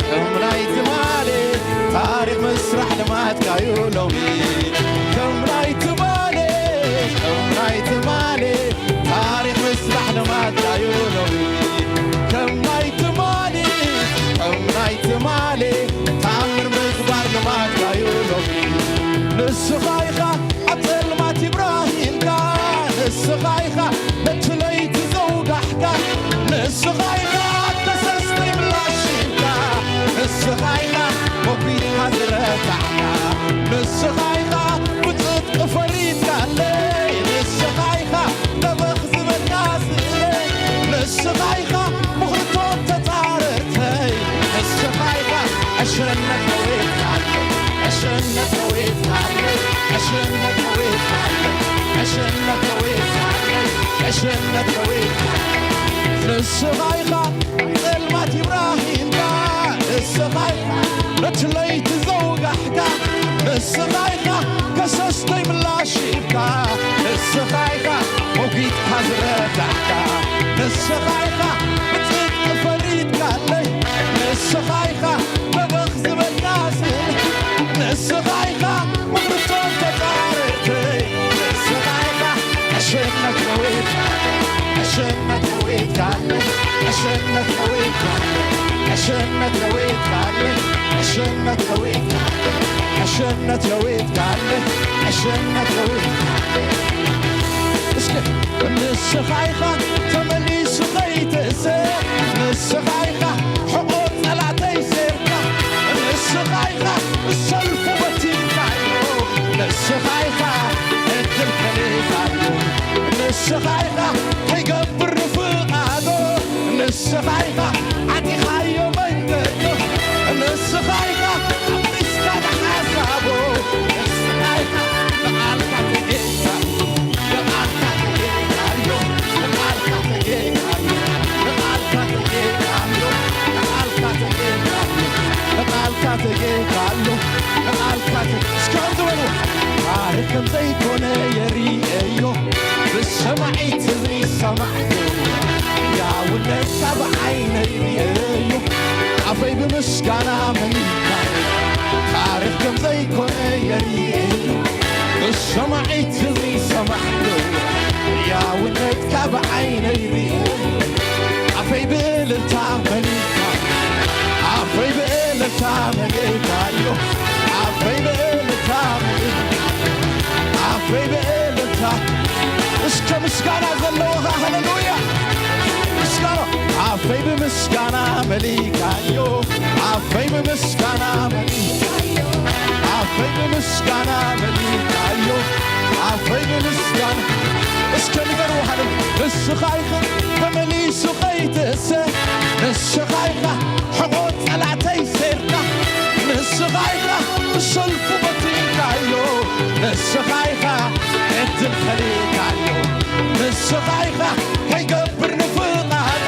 ከም ናይ ትማሊ ታሪኽ ምስራሕ ልማድካዩ ሎሚ። ከም ናይ ትማሊ፣ ከም ናይ ትማሊ ታሪኽ ምስራሕ ልማድካዩ ሎሚ። ከም ናይ ትማሊ፣ ከም ናይ ትማሊ ተኣምር ምግባር ልማድካዩ ሎሚ። ንስኻ ኢኻ ኣብ ጸልማት ይብራህ ኢልካ፣ ንስኻ ኢኻ ነቲ ለይቲ ዘውጋሕካ፣ ንስኻ ኢኻ ኣብ ከሰስተይ ምላሽ ኢልካ፣ ንስኻ ኢኻ ሞጒትካ ዝረታዕካ፣ ንስኻ ኢኻ ብጽድቂ ፈሪድካለይ፣ ንስኻ ኢኻ ደበኽ ዝበልካ ስእለይ፣ ንስኻ ኢኻ ምኽርቶም ተጻረርተይ፣ ንስኻ ኢኻ ዕሸነት ነዊትካለይ፣ ዕሸነት ነዊትካለይ፣ ዕሸነት ነዊትካለይ፣ ዕሸነት ነዊትካለይ፣ ዕሸነት ነዊትካለይ። ንስኻ ኢኻ ጸልማት ይብራሂምካ፣ ንስኻ ኢኻ ነቲ ለይቲ ዘውጋሕካ፣ ንስኻ ኢኻ ከሰስተይ ምላሽ ሂብካ፣ ንስኻ ኢኻ ሞጒትካ ዝረታዕካ፣ ንስኻ ኢኻ ብጽድቂ ፈሪድካለይ፣ ንስኻ ኢኻ ደበኽ ዝበልካ ስእሊ፣ ንስኻ ኢኻ ምኽርቶም ተጻረርተይ፣ ንስኻ ኢኻ ዕሸነት ነዊትካለይ፣ ዕሸነት ነዊትካለይ፣ ዕሸነት ነዊትካለይ፣ ዕሸነት ነዊትካለይ፣ ዕሸነት ነዊትካለይ፣ ዕሸነት ነዊትካለይ፣ ዕሸነት ነዊትካለይ። እስኪ ንስኻ ኢኻ ተመሊሱ ከይትእሰር፣ ንስኻ ኢኻ ሕቖ ጸላእተይ ሴርካ፣ ንስኻ ኢኻ ሰልፉ በቲንካዮ፣ ንስኻ ኢኻ ዕድል ከሊእካዮ፣ ንስኻ ኢኻ ከይገብር ንፍቓዶ፣ ንስኻ ኢኻ ዓጢኻዮ መንገዱ፣ ንስኻ ኢኻ ኣምሪስካ ንሓሳቡ፣ ንስኻ ኢኻ ንቓልካ ተጌጋ ንቓልካ ተጌጋዮ፣ ንቓልካ ተጌጋዮ፣ ንቓልካ ተጌጋዮ፣ ንቓልካ ተጌጋዮ፣ ንቓልካ ተጌጋዮ፣ ንቓልካ ተ-፣ እስኪ ከምዚ በሉ። ታሪኽ ከም ዘይኮነ የርእዮ፣ ብሰማዒት ህዝቢ ሰማዕኩ፣ ያውነትካ ብዓይነይ ርእዮ፣ ኣፈይ ብምስጋና መሊእካ፣ ታሪኽ ከም ዘይኮነ የርእዮ። ብሰማዒት ህዝቢ ሰማዕኩ፣ ያውነትካ ብዓይነይ ርእዮ። ኣፈይ ብእልልታ መሊእካ፣ ኣፈይ ብእልልታ መሊእካዮ፣ ኣፈይ ብእልልታ መሊእካ፣ ኣፈይ ብእልልታ። እስከ ምስጋና ዘለዎ ኸዓ ሃሌሉያ። ምስጋና፣ ኣፈይ ብምስጋና መሊእካዮ፣ ኣፈይ ብምስጋና መሊእካዮ፣ ኣፈይ ብምስጋና መሊእካዮ፣ ኣፈይ ብምስጋና። እስከ ንገርዎ ሓደ፣ ንስኻ ኢኻ ተመሊሱ ከይትእሰ፣ ንስኻ ኢኻ ሕቖ ጸላእተይ ሴርካ፣ ንስኻ ኢኻ ብሰልፉ በቲንካዮ፣ ንስኻ ኢኻ ዕድል ከሊእካዮ፣ ንስኻ ኢኻ ከይገብር ንፍቓዶ፣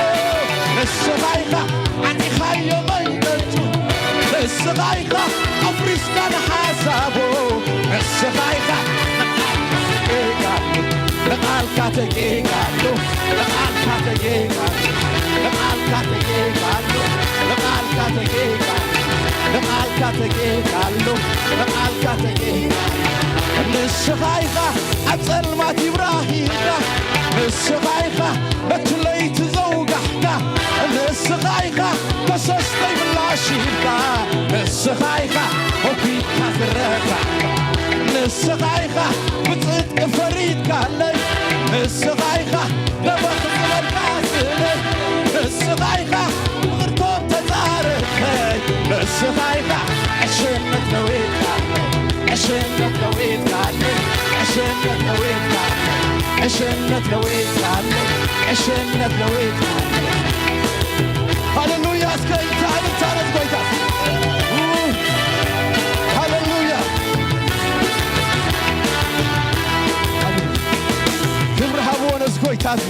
ንስኻ ኢኻ ዓጢኻዮ መንገዱ፣ ንስኻ ኢኻ ኣፍሪስካ ንሓሳቡ፣ ንስኻ ኢኻ ንቓልካ ተጌጋሉ፣ ንቓልካ ተጌጋሉ፣ ንቓልካ ተጌጋሉ፣ ንቓልካ ተጌጋሉ፣ ንቓልካ ተጌጋሉ፣ ንቓልካ ተጌጋሉ፣ ንቓልካ ተጌጋሉ። ንስኻ ኢኻ ኣብ ጸልማት ይብራህ ኢልካ፣ ንስኻ ኢኻ ነቲ ለይቲ ዘውጋሕካ፣ ኣሺብካ ንስኻ ኢኻ ኮፊትካ ዝረታ ንስኻ ኢኻ ብጽድቂ ፈሪድካለይ ንስኻ ኢኻ ነበኽ ዝበልካ ስለ ንስኻ ኢኻ ምቕርቶም ተጻረፈይ ንስኻ ኢኻ ዕሽነት ነዊትካለይ ዕሽነት ነዊትካለይ ዕሽነት ነዊትካለይ ዕሽነት ነዊትካለይ ዕሽነት ነዊትካለይ ሃሌሉያ እስከ እልልታ ንታረድ ጎይታ ሃሌሉያ ክብሪ ሃብዎ ነዚ ጎይታ እዚ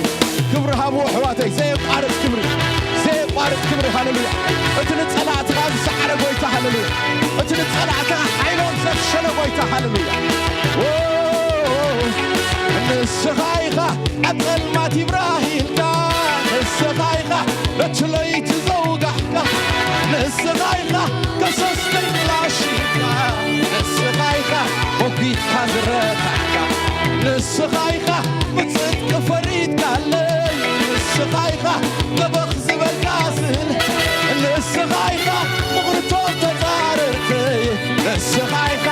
ክብሪ ሃብዎ ኣሕዋተይ ዘየቋርፅ ክብሪ ዘየቋርፅ ክብሪ ሃሌሉያ እቲ ንፀላእትኻ ዝሰዓረ ጎይታ ሃሌሉያ እቲ ንፀላእትኻ ሓይሎም ዘፍሸለ ጎይታ ሃሌሉያ ንስኻ ኢኻ ኣብ ጸልማት ይብራህ ኢልካ ንስኻ ኢኻ ነቲ ለይቲ ዘውጋሕካ ንስኻ ኢኻ ከሰስተይ ላሽካ ንስኻ ኢኻ ሞጒትካ ዝረታዕካ ንስኻ ኢኻ ብጽድቂ ፈሪድካለይ ንስኻ ኢኻ ገበኽ ዝበልካ ስል ንስኻ ኢኻ ምቕርቶም ተጻረርተይ ንስኻ ኢኻ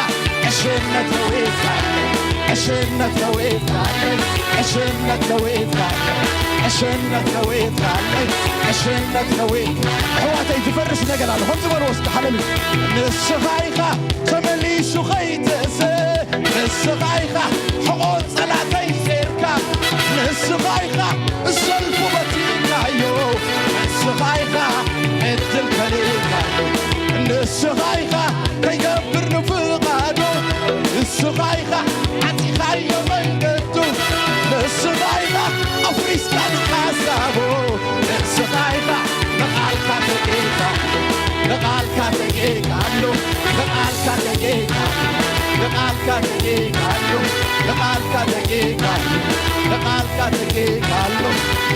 ዕሽነት ነዊትካለይ ዕሽነት ነዊትካለይ ዕሽነት ነዊትካለይ ዕሽነት ነዊትካለይ ዕሽነት ነዊት ኣሕዋተይ ዝፈርስ ነገር ኣሎ ከምዚ በልዎ እስኪ ሃለሉ ንስኻ ኢኻ ተመሊሱ ኸይተሰ ንስኻ ኢኻ ሕቖ ጸላተይ ሴርካ ንስኻ ኢኻ እሰልፉ በቲናዮ ንስኻ ኢኻ ዕድል ከሊእካዮ ንስኻ ኢኻ ከይገብር ንፍቓዱ ንስኻ ኢኻ ዓጺኻዮ መንገዱ ንስኻ ኢኻ ኣፍሪስካ ንሓሳቡ ንስኻ ኢኻ ንቓልካ ተጌጋ ንቓልካ ተጌጋ ኣሎ ንቓልካ ተጌጋ ኣሎ ንቓልካ ተጌጋ ኣሎ ንቓልካ ተጌጋ ኣሎ ንቓልካ ተጌጋ ኣሎ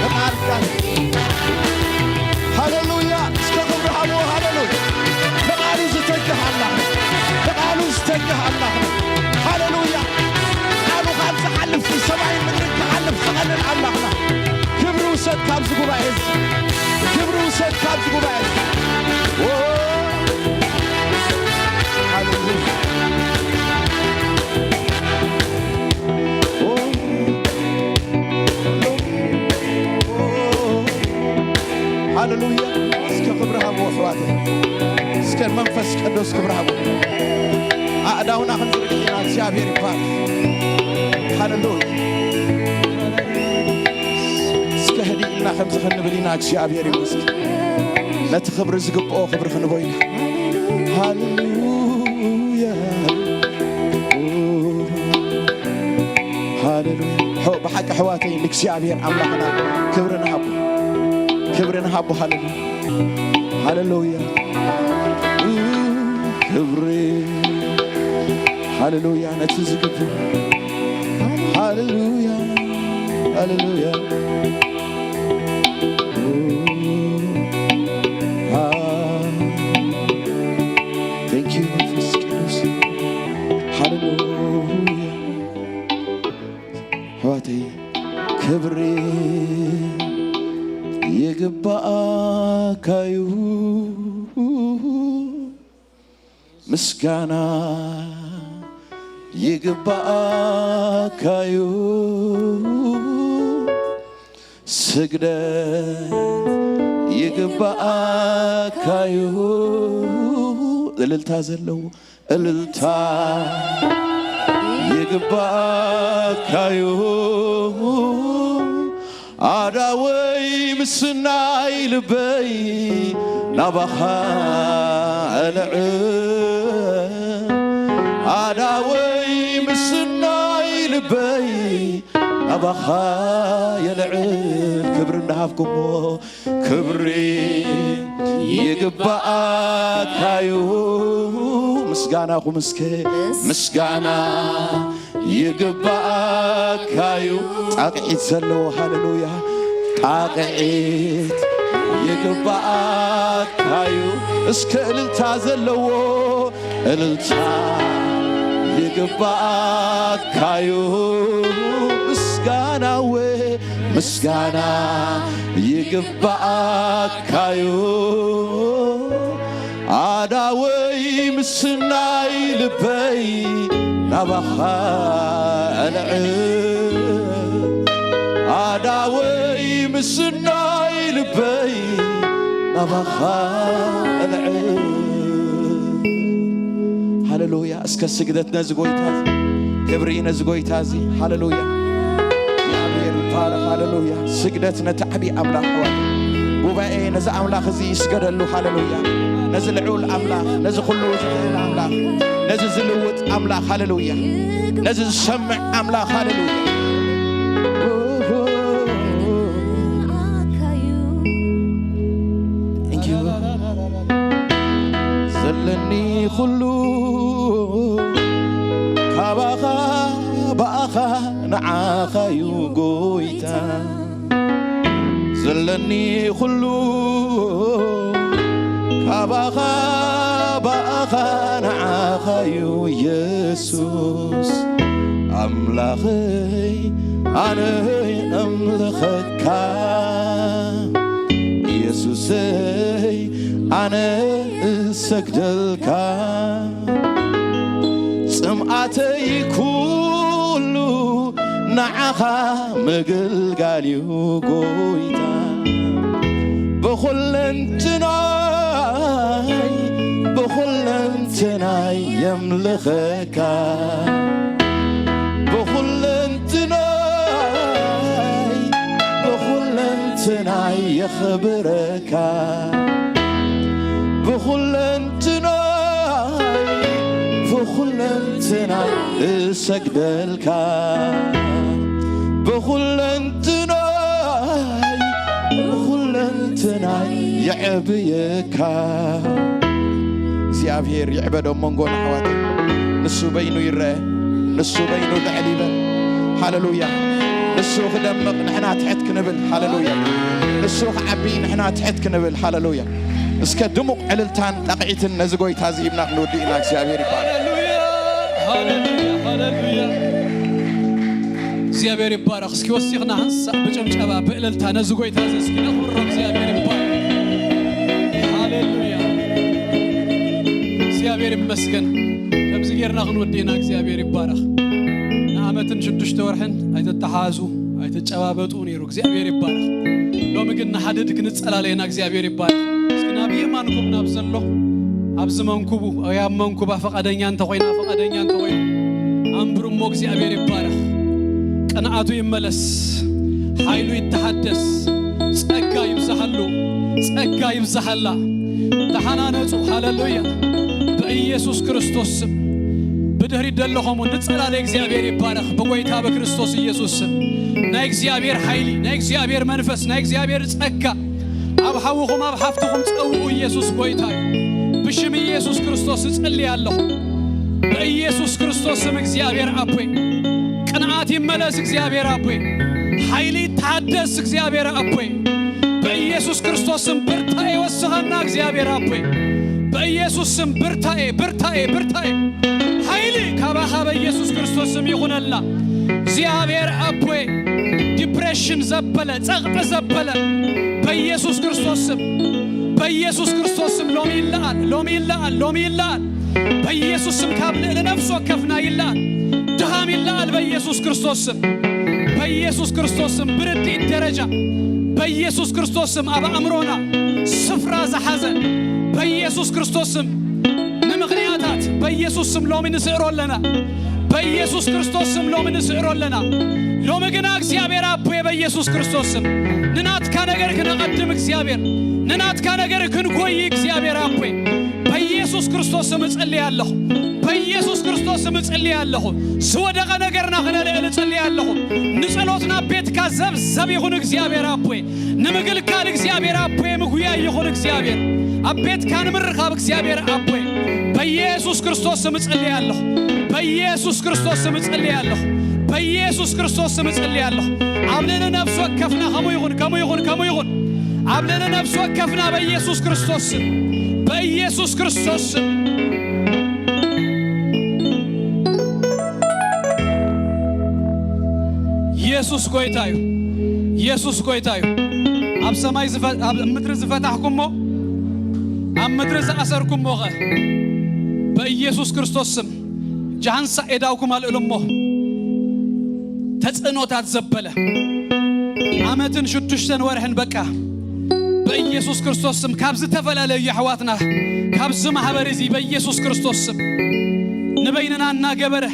ንቓልካ ሃሌሉያ እስከ ክብሪ ሃብዎ ሃሌሉያ ንቓሉ ዝተግህ ኣምላኽ ንቓሉ ዝተግህ ኣምላኽ ሃሌሉያ ቃሉ ካብ ዝሓልፍ ሰማይን ምድርን ክሓልፍ ዝቐልል ኣምላኽና ክብሪ ውሰድ ካብዚ ጉባኤ እዚ ክብሪ ውሰድ ካብዚ ጉባኤ እዚ ኦ፣ ሃሌሉያ። ኦ፣ ሃሌሉያ። እስከ ክብሪ ሃብዎ ኣሕዋተይ። እስከ መንፈስ ቅዱስ ክብሪ ሃብዎ። ኣእዳውና ክንዝርግሕ ኢና። እግዚኣብሔር ይባረክ። ሃሌሉያ። እስከ ህድእ ኢልና ከምዚ ክንብል ኢና። እግዚኣብሔር ይመስገን። ነቲ ክብሪ ዝግብኦ ክብሪ ክንቦ ኢና። ሃሌሉያ። ሃሌሉያ። ሖ-፣ ብሓቂ ኣሕዋተይ ንእግዚኣብሔር ኣምላኽና ክብሪ ንሃቦ። ክብሪ ንሃቦ። ሃሌሉያ። ሃሌሉያ። ክብሪ። ሃሌሉያ። ነቲ ዝግብኦ። ሃሌሉያ። ሃሌሉያ። ሃ-፣ Thank you መንፈስ ቅዱስ። ሃሌሉያ። ኣሕዋተይ ክብሪ ይግባኣካዩ ምስጋና ይግባኣካዩ ስግደት ይግባኣካዩ እልልታ ዘለዎ እልልታ ይግባኣካዩ ኣዳወይ ምስናይ ልበይ ናባኻ እልዕል ኣዳወይ ምስናይ ልበይ ናባኻ የልዕል ክብሪ እንዳሃብኩሞ ክብሪ ይግባኣካዩ ምስጋናኹም እስከ ምስጋና ይግባኣካዩ ጣቕዒት ዘለዎ ሃሌሉያ ጣቕዒት ይግባኣካዩ እስከ እልልታ ዘለዎ እልልታ ይግባኣካዩ ምስጋናወ ምስጋና ይግባኣካዩ ኣዳወይ ምስናይ ልበይ ናባኻ እልዕል፣ ኣዳወይ ምስናይ ልበይ ናባኻ እልዕል። ሃሌሉያ። እስከ ስግደት ነዚ ጎይታ እዚ፣ ክብሪ ነዚ ጎይታ እዚ። ሃሌሉያ። እግዚኣብሔር ይባረኽ። ሃሌሉያ። ስግደት ነቲ ዓብዪ ኣምላኽ ኣሕዋት። ጉባኤ ነዚ ኣምላኽ እዚ ይስገደሉ። ሃሌሉያ። ነዚ ልዑል ኣምላኽ፣ ነዚ ኩሉ ዝኽእል ኣምላኽ፣ ነዚ ዝልውጥ ኣምላኽ። ሃሌሉያ። ነዚ ዝሰምዕ ኣምላኽ። ሃሌሉያ። Thank you. ዘለኒ ኩሉ ካባኻ ብኣኻ ንዓኻዩ ጎይታ። ዘለኒ ኩሉ ካባኻ ብኣኻ ንዓኻዩ የሱስ ኣምላኸይ ኣነ እምልኸካ። የሱሰይ ኣነ እሰግደልካ። ጽምኣተይ ኩሉ ንዓኻ ምግልጋል እዩ ጎይታ። ብኹለንትናይ ብኹለንትናይ የምልኸካ። ብኹለንትናይ ብኹለንትናይ የኽብረካ። ብኹለንትናይ ብኹለንትናይ እሰግደልካ። ብኹለንትናይ ብኹለንትናይ የዕብየካ። እግዚኣብሔር ይዕበዶ መንጎና ኣሕዋት። ንሱ በይኑ ይረአ፣ ንሱ በይኑ ልዕል ይበል። ሃሌሉያ። ንሱ ክደምቕ ንሕና ትሕት ክንብል። ሃሌሉያ። ንሱ ክዓቢ ንሕና ትሕት ክንብል። ሃሌሉያ። እስከ ድሙቕ ዕልልታን ጣቕዒትን ነዚ ጎይታ እዚ ሂብና ክንወድእ ኢና። እግዚኣብሔር ይባረክ። ሃሌሉያ፣ ሃሌሉያ፣ ሃሌሉያ። እግዚኣብሔር ይባረክ። እስኪ ወሲኽና ሓንሳእ ብጭብጨባ ብእልልታ ነዚ ጎይታ እዚ እስኪ ነኽብሮ። እግዚኣብሔር ይባረክ። ሃሌሉያ። እግዚኣብሔር ይመስገን። ከምዚ ጌርና ክንወድእ ኢና። እግዚኣብሔር ይባረክ። ንዓመትን ሽዱሽተ ወርሕን ኣይተተሓዙ ኣይተጨባበጡ ነይሩ። እግዚኣብሔር ይባረክ። ሎሚ ግን ንሓድድ ክንጸላለየና እግዚኣብሔር ይባረክ። እስኪ ናብ የማንኩም ናብ ዘሎ ኣብዚ መንኩቡ ወይ ኣብ መንኩባ ፈቃደኛ እንተኾይና ፈቃደኛ እንተኾይኑ ኣንብሩ እሞ እግዚኣብሔር ይባረክ። ቅንዓቱ ይመለስ፣ ሓይሉ ይተሓደስ፣ ጸጋ ይብዝሓሉ፣ ጸጋ ይብዝሓላ። ተሓናነጹ። ሃሌሉያ። በኢየሱስ ክርስቶስ ስም ብድሕሪት ደለኹም ንጸላለ እግዚኣብሔር ይባረኽ። ብጎይታ ብክርስቶስ ኢየሱስ ስም ናይ እግዚኣብሔር ሓይሊ፣ ናይ እግዚኣብሔር መንፈስ፣ ናይ እግዚኣብሔር ጸጋ ኣብ ሓውኹም ኣብ ሓፍትኹም ጸውዑ። ኢየሱስ ጎይታ እዩ። ብሽም ኢየሱስ ክርስቶስ እጽሊ ኣለኹ። በኢየሱስ ክርስቶስ ስም እግዚኣብሔር ኣቦይ ቅንዓት ይመለስ። እግዚኣብሔር ኣቦይ ሓይሊ ይተሓደስ። እግዚኣብሔር ኣቦይ በኢየሱስ ክርስቶስ ስም ብርታ ይወስኸና። እግዚኣብሔር ኣቦይ በኢየሱስ ስም ብርታኤ ብርታኤ ብርታኤ ሓይሊ ካባኻ በኢየሱስ ክርስቶስ ስም ይኹነልና። እግዚኣብሔር ኣቦይ ዲፕሬሽን ዘበለ ጸቕጢ ዘበለ በኢየሱስ ክርስቶስ ስም በኢየሱስ ክርስቶስ ስም ሎሚ ይለዓል ሎሚ ይለዓል ሎሚ ይለዓል። በኢየሱስ ስም ካብ ልዕሊ ነፍሲ ወከፍና ይለዓል። ድኻም ይለዓል በኢየሱስ ክርስቶስ ስም በኢየሱስ ክርስቶስ ስም ብርድኢት ደረጃ በኢየሱስ ክርስቶስ ስም ኣብ ኣእምሮና ስፍራ ዝሓዘ በኢየሱስ ክርስቶስ ስም ንምኽንያታት በኢየሱስ ስም ሎሚ ንስዕሮ ኣለና። በኢየሱስ ክርስቶስ ስም ሎሚ ንስዕሮ ኣለና። ሎሚ ግና እግዚኣብሔር ኣቦየ በኢየሱስ ክርስቶስ ስም ንናትካ ነገር ክነቐድም እግዚኣብሔር ንናትካ ነገር ክንጎይ እግዚኣብሔር ኣቦይ በኢየሱስ ክርስቶስ ስም እጽልይ ኣለኹ። በኢየሱስ ክርስቶስ ስም እጽልይ ኣለኹ። ዝወደቐ ነገርና ክነልዕል እጽልይ ኣለኹ። ንጸሎትና ቤትካ ዘብዘብ ይኹን እግዚኣብሔር ኣቦይ ንምግልካል እግዚኣብሔር ኣቦይ ምጉያይ ይኹን እግዚኣብሔር ኣብ ቤትካ ንምርኻብ እግዚኣብሔር ኣቦይ በኢየሱስ ክርስቶስ ስም እጽልይ ኣለኹ። በኢየሱስ ክርስቶስ ስም እጽልይ ኣለኹ። በኢየሱስ ክርስቶስ ስም እጽልይ ኣለኹ። ኣብ ልዕሊ ነፍሲ ወከፍና ከምኡ ይኹን ከምኡ ይኹን ከምኡ ይኹን ኣብ ልዕሊ ነፍሲ ወከፍና በኢየሱስ ክርስቶስ ስም በኢየሱስ ክርስቶስ ስም ኢየሱስ ጎይታ እዩ። ኢየሱስ ጎይታ እዩ። ኣብ ሰማይ ዝፈ- ኣብ ምድሪ ዝፈታሕኩሞ ኣብ ምድሪ ዝኣሰርኩሞኸ በኢየሱስ ክርስቶስ ስም ጃንሳ ኤዳውኩም ኣልእሎ እሞ ተጽዕኖታት ዘበለ ዓመትን ሽዱሽተን ወርሕን በቃ በኢየሱስ ክርስቶስ ስም ካብ ዝተፈላለዩ ኣሕዋትና ካብዚ ማህበር እዚ በኢየሱስ ክርስቶስ ስም ንበይንና እናገበረ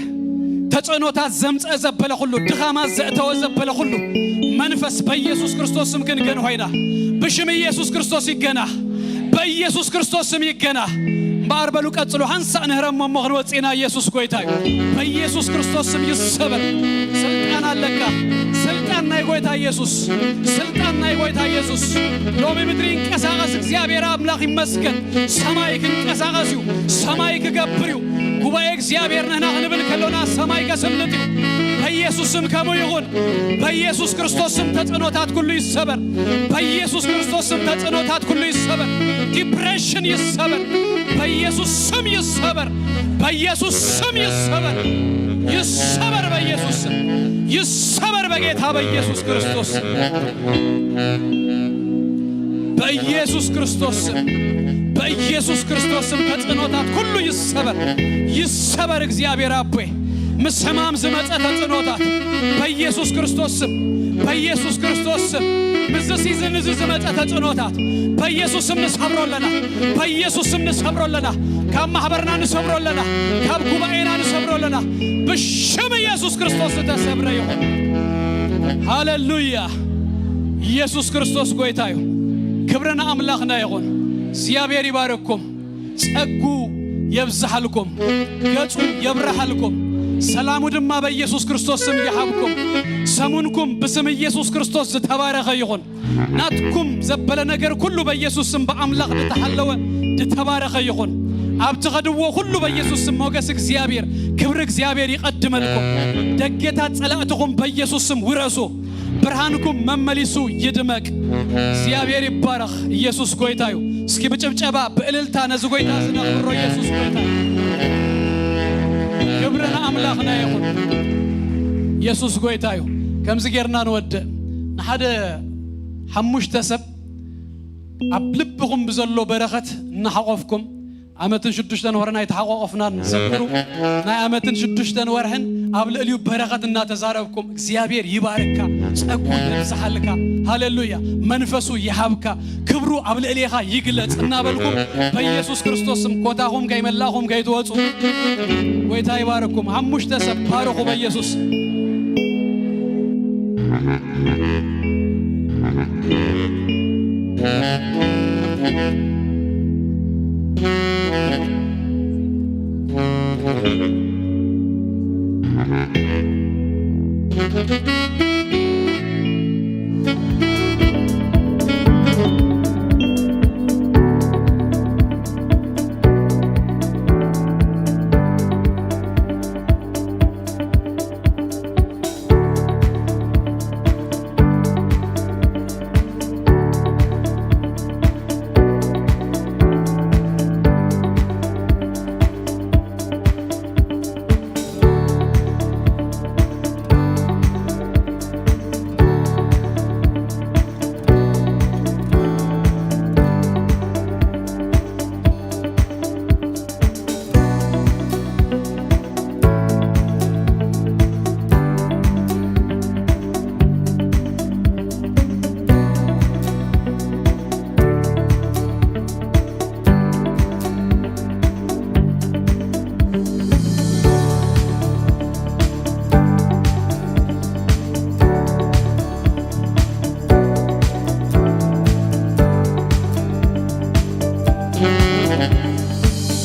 ተጽዕኖታት ዘምጸ ዘበለ ኩሉ ድኻማት ዘእተወ ዘበለ ኩሉ መንፈስ በኢየሱስ ክርስቶስ ስም ክንገን ሆይና ብሽም ኢየሱስ ክርስቶስ ይገና በኢየሱስ ክርስቶስ ስም ይገና እምበኣር በሉ ቀጽሉ ሓንሳእ ንህረሞ እሞ ክንወጽእና ኢየሱስ ጎይታ እዩ በኢየሱስ ክርስቶስ ስም ይሰበር ስልጣን ኣለካ ስልጣን ናይ ጎይታ ኢየሱስ ስልጣን ናይ ጎይታ ኢየሱስ ሎሚ ምድሪ ይንቀሳቐስ እግዚኣብሔር ኣምላኽ ይመስገን ሰማይ ክንቀሳቐስ እዩ ሰማይ ክገብር እዩ ጉባኤ እግዚኣብሔር ንህና ክንብል ከሎና ሰማይ ከስልጥ እዩ በኢየሱስ ስም ከምኡ ይኹን በኢየሱስ ክርስቶስ ስም ተጽዕኖታት ኩሉ ይሰበር በኢየሱስ ክርስቶስ ስም ተጽዕኖታት ኩሉ ይሰበር ዲፕሬሽን ይሰበር በኢየሱስ ስም ይሰበር በኢየሱስ ስም ይሰበር ይሰበር በኢየሱስ ስም ይሰበር በጌታ በኢየሱስ ክርስቶስ ስም በኢየሱስ ክርስቶስ ስም በኢየሱስ ክርስቶስ ስም ተጽዕኖታት ኩሉ ይሰበር ይሰበር እግዚኣብሔር ኣቦይ ምስ ሕማም ዝመጸ ተጽዕኖታት በኢየሱስ ክርስቶስ ስም በኢየሱስ ክርስቶስ ስም ምስዚ ሲዝን እዚ ዝመጸ ተጽዕኖታት በኢየሱስ ስም ንሰብሮ ኣለና በኢየሱስ ስም ንሰብሮ ኣለና ካብ ማሕበርና ንሰብሮ ኣለና ካብ ጉባኤና ንሰብሮ ኣለና ብሽም ኢየሱስ ክርስቶስ ዝተሰብረ ይኹን ሃሌሉያ ኢየሱስ ክርስቶስ ጎይታ እዩ ክብሪ ንኣምላኽና ይኹን እግዚኣብሔር ይባርኩም ጸጉ የብዝሓልኩም ገጹ የብርሓልኩም ሰላሙ ድማ በኢየሱስ ክርስቶስ ስም ይሃብኩም ሰሙንኩም ብስም ኢየሱስ ክርስቶስ ዝተባረኸ ይኹን ናትኩም ዘበለ ነገር ኩሉ በኢየሱስ ስም ብኣምላኽ ዝተሓለወ ዝተባረኸ ይኹን ኣብ ትኸድዎ ኩሉ በኢየሱስ ስም ሞገስ እግዚኣብሔር ክብሪ እግዚኣብሔር ይቐድመልኩም ደጌታት ጸላእትኹም በኢየሱስ ስም ውረሱ ብርሃንኩም መመሊሱ ይድመቅ እግዚኣብሔር ይባረኽ ኢየሱስ ጎይታ እዩ እስኪ ብጭብጨባ ብእልልታ ነዚ ጎይታ ዝነኽብሮ ኢየሱስ ጎይታ እዩ ክብሪ ንኣምላኽና ይኹን ኢየሱስ ጎይታ እዩ ከምዚ ጌርና ንወድእ ንሓደ ሓሙሽተ ሰብ ኣብ ልብኹም ብዘሎ በረኸት እናሓቆፍኩም ዓመትን ሽዱሽተን ወርሕን ኣይተሓቋቆፍናን ዘክሩ ናይ ዓመትን ሽዱሽተን ወርሕን ኣብ ልዕሊኡ በረኸት እናተዛረብኩም እግዚኣብሔር ይባርካ ጸጉ የብዝሓልካ ሃሌሉያ መንፈሱ ይሃብካ ክብሩ ኣብ ልዕሌኻ ይግለጽ እናበልኩም በኢየሱስ ክርስቶስ ስም ኮታኹም ከይመላእኹም ከይትወጹ ጎይታ ይባርኩም ሓሙሽተ ሰብ ባርኹ በኢየሱስ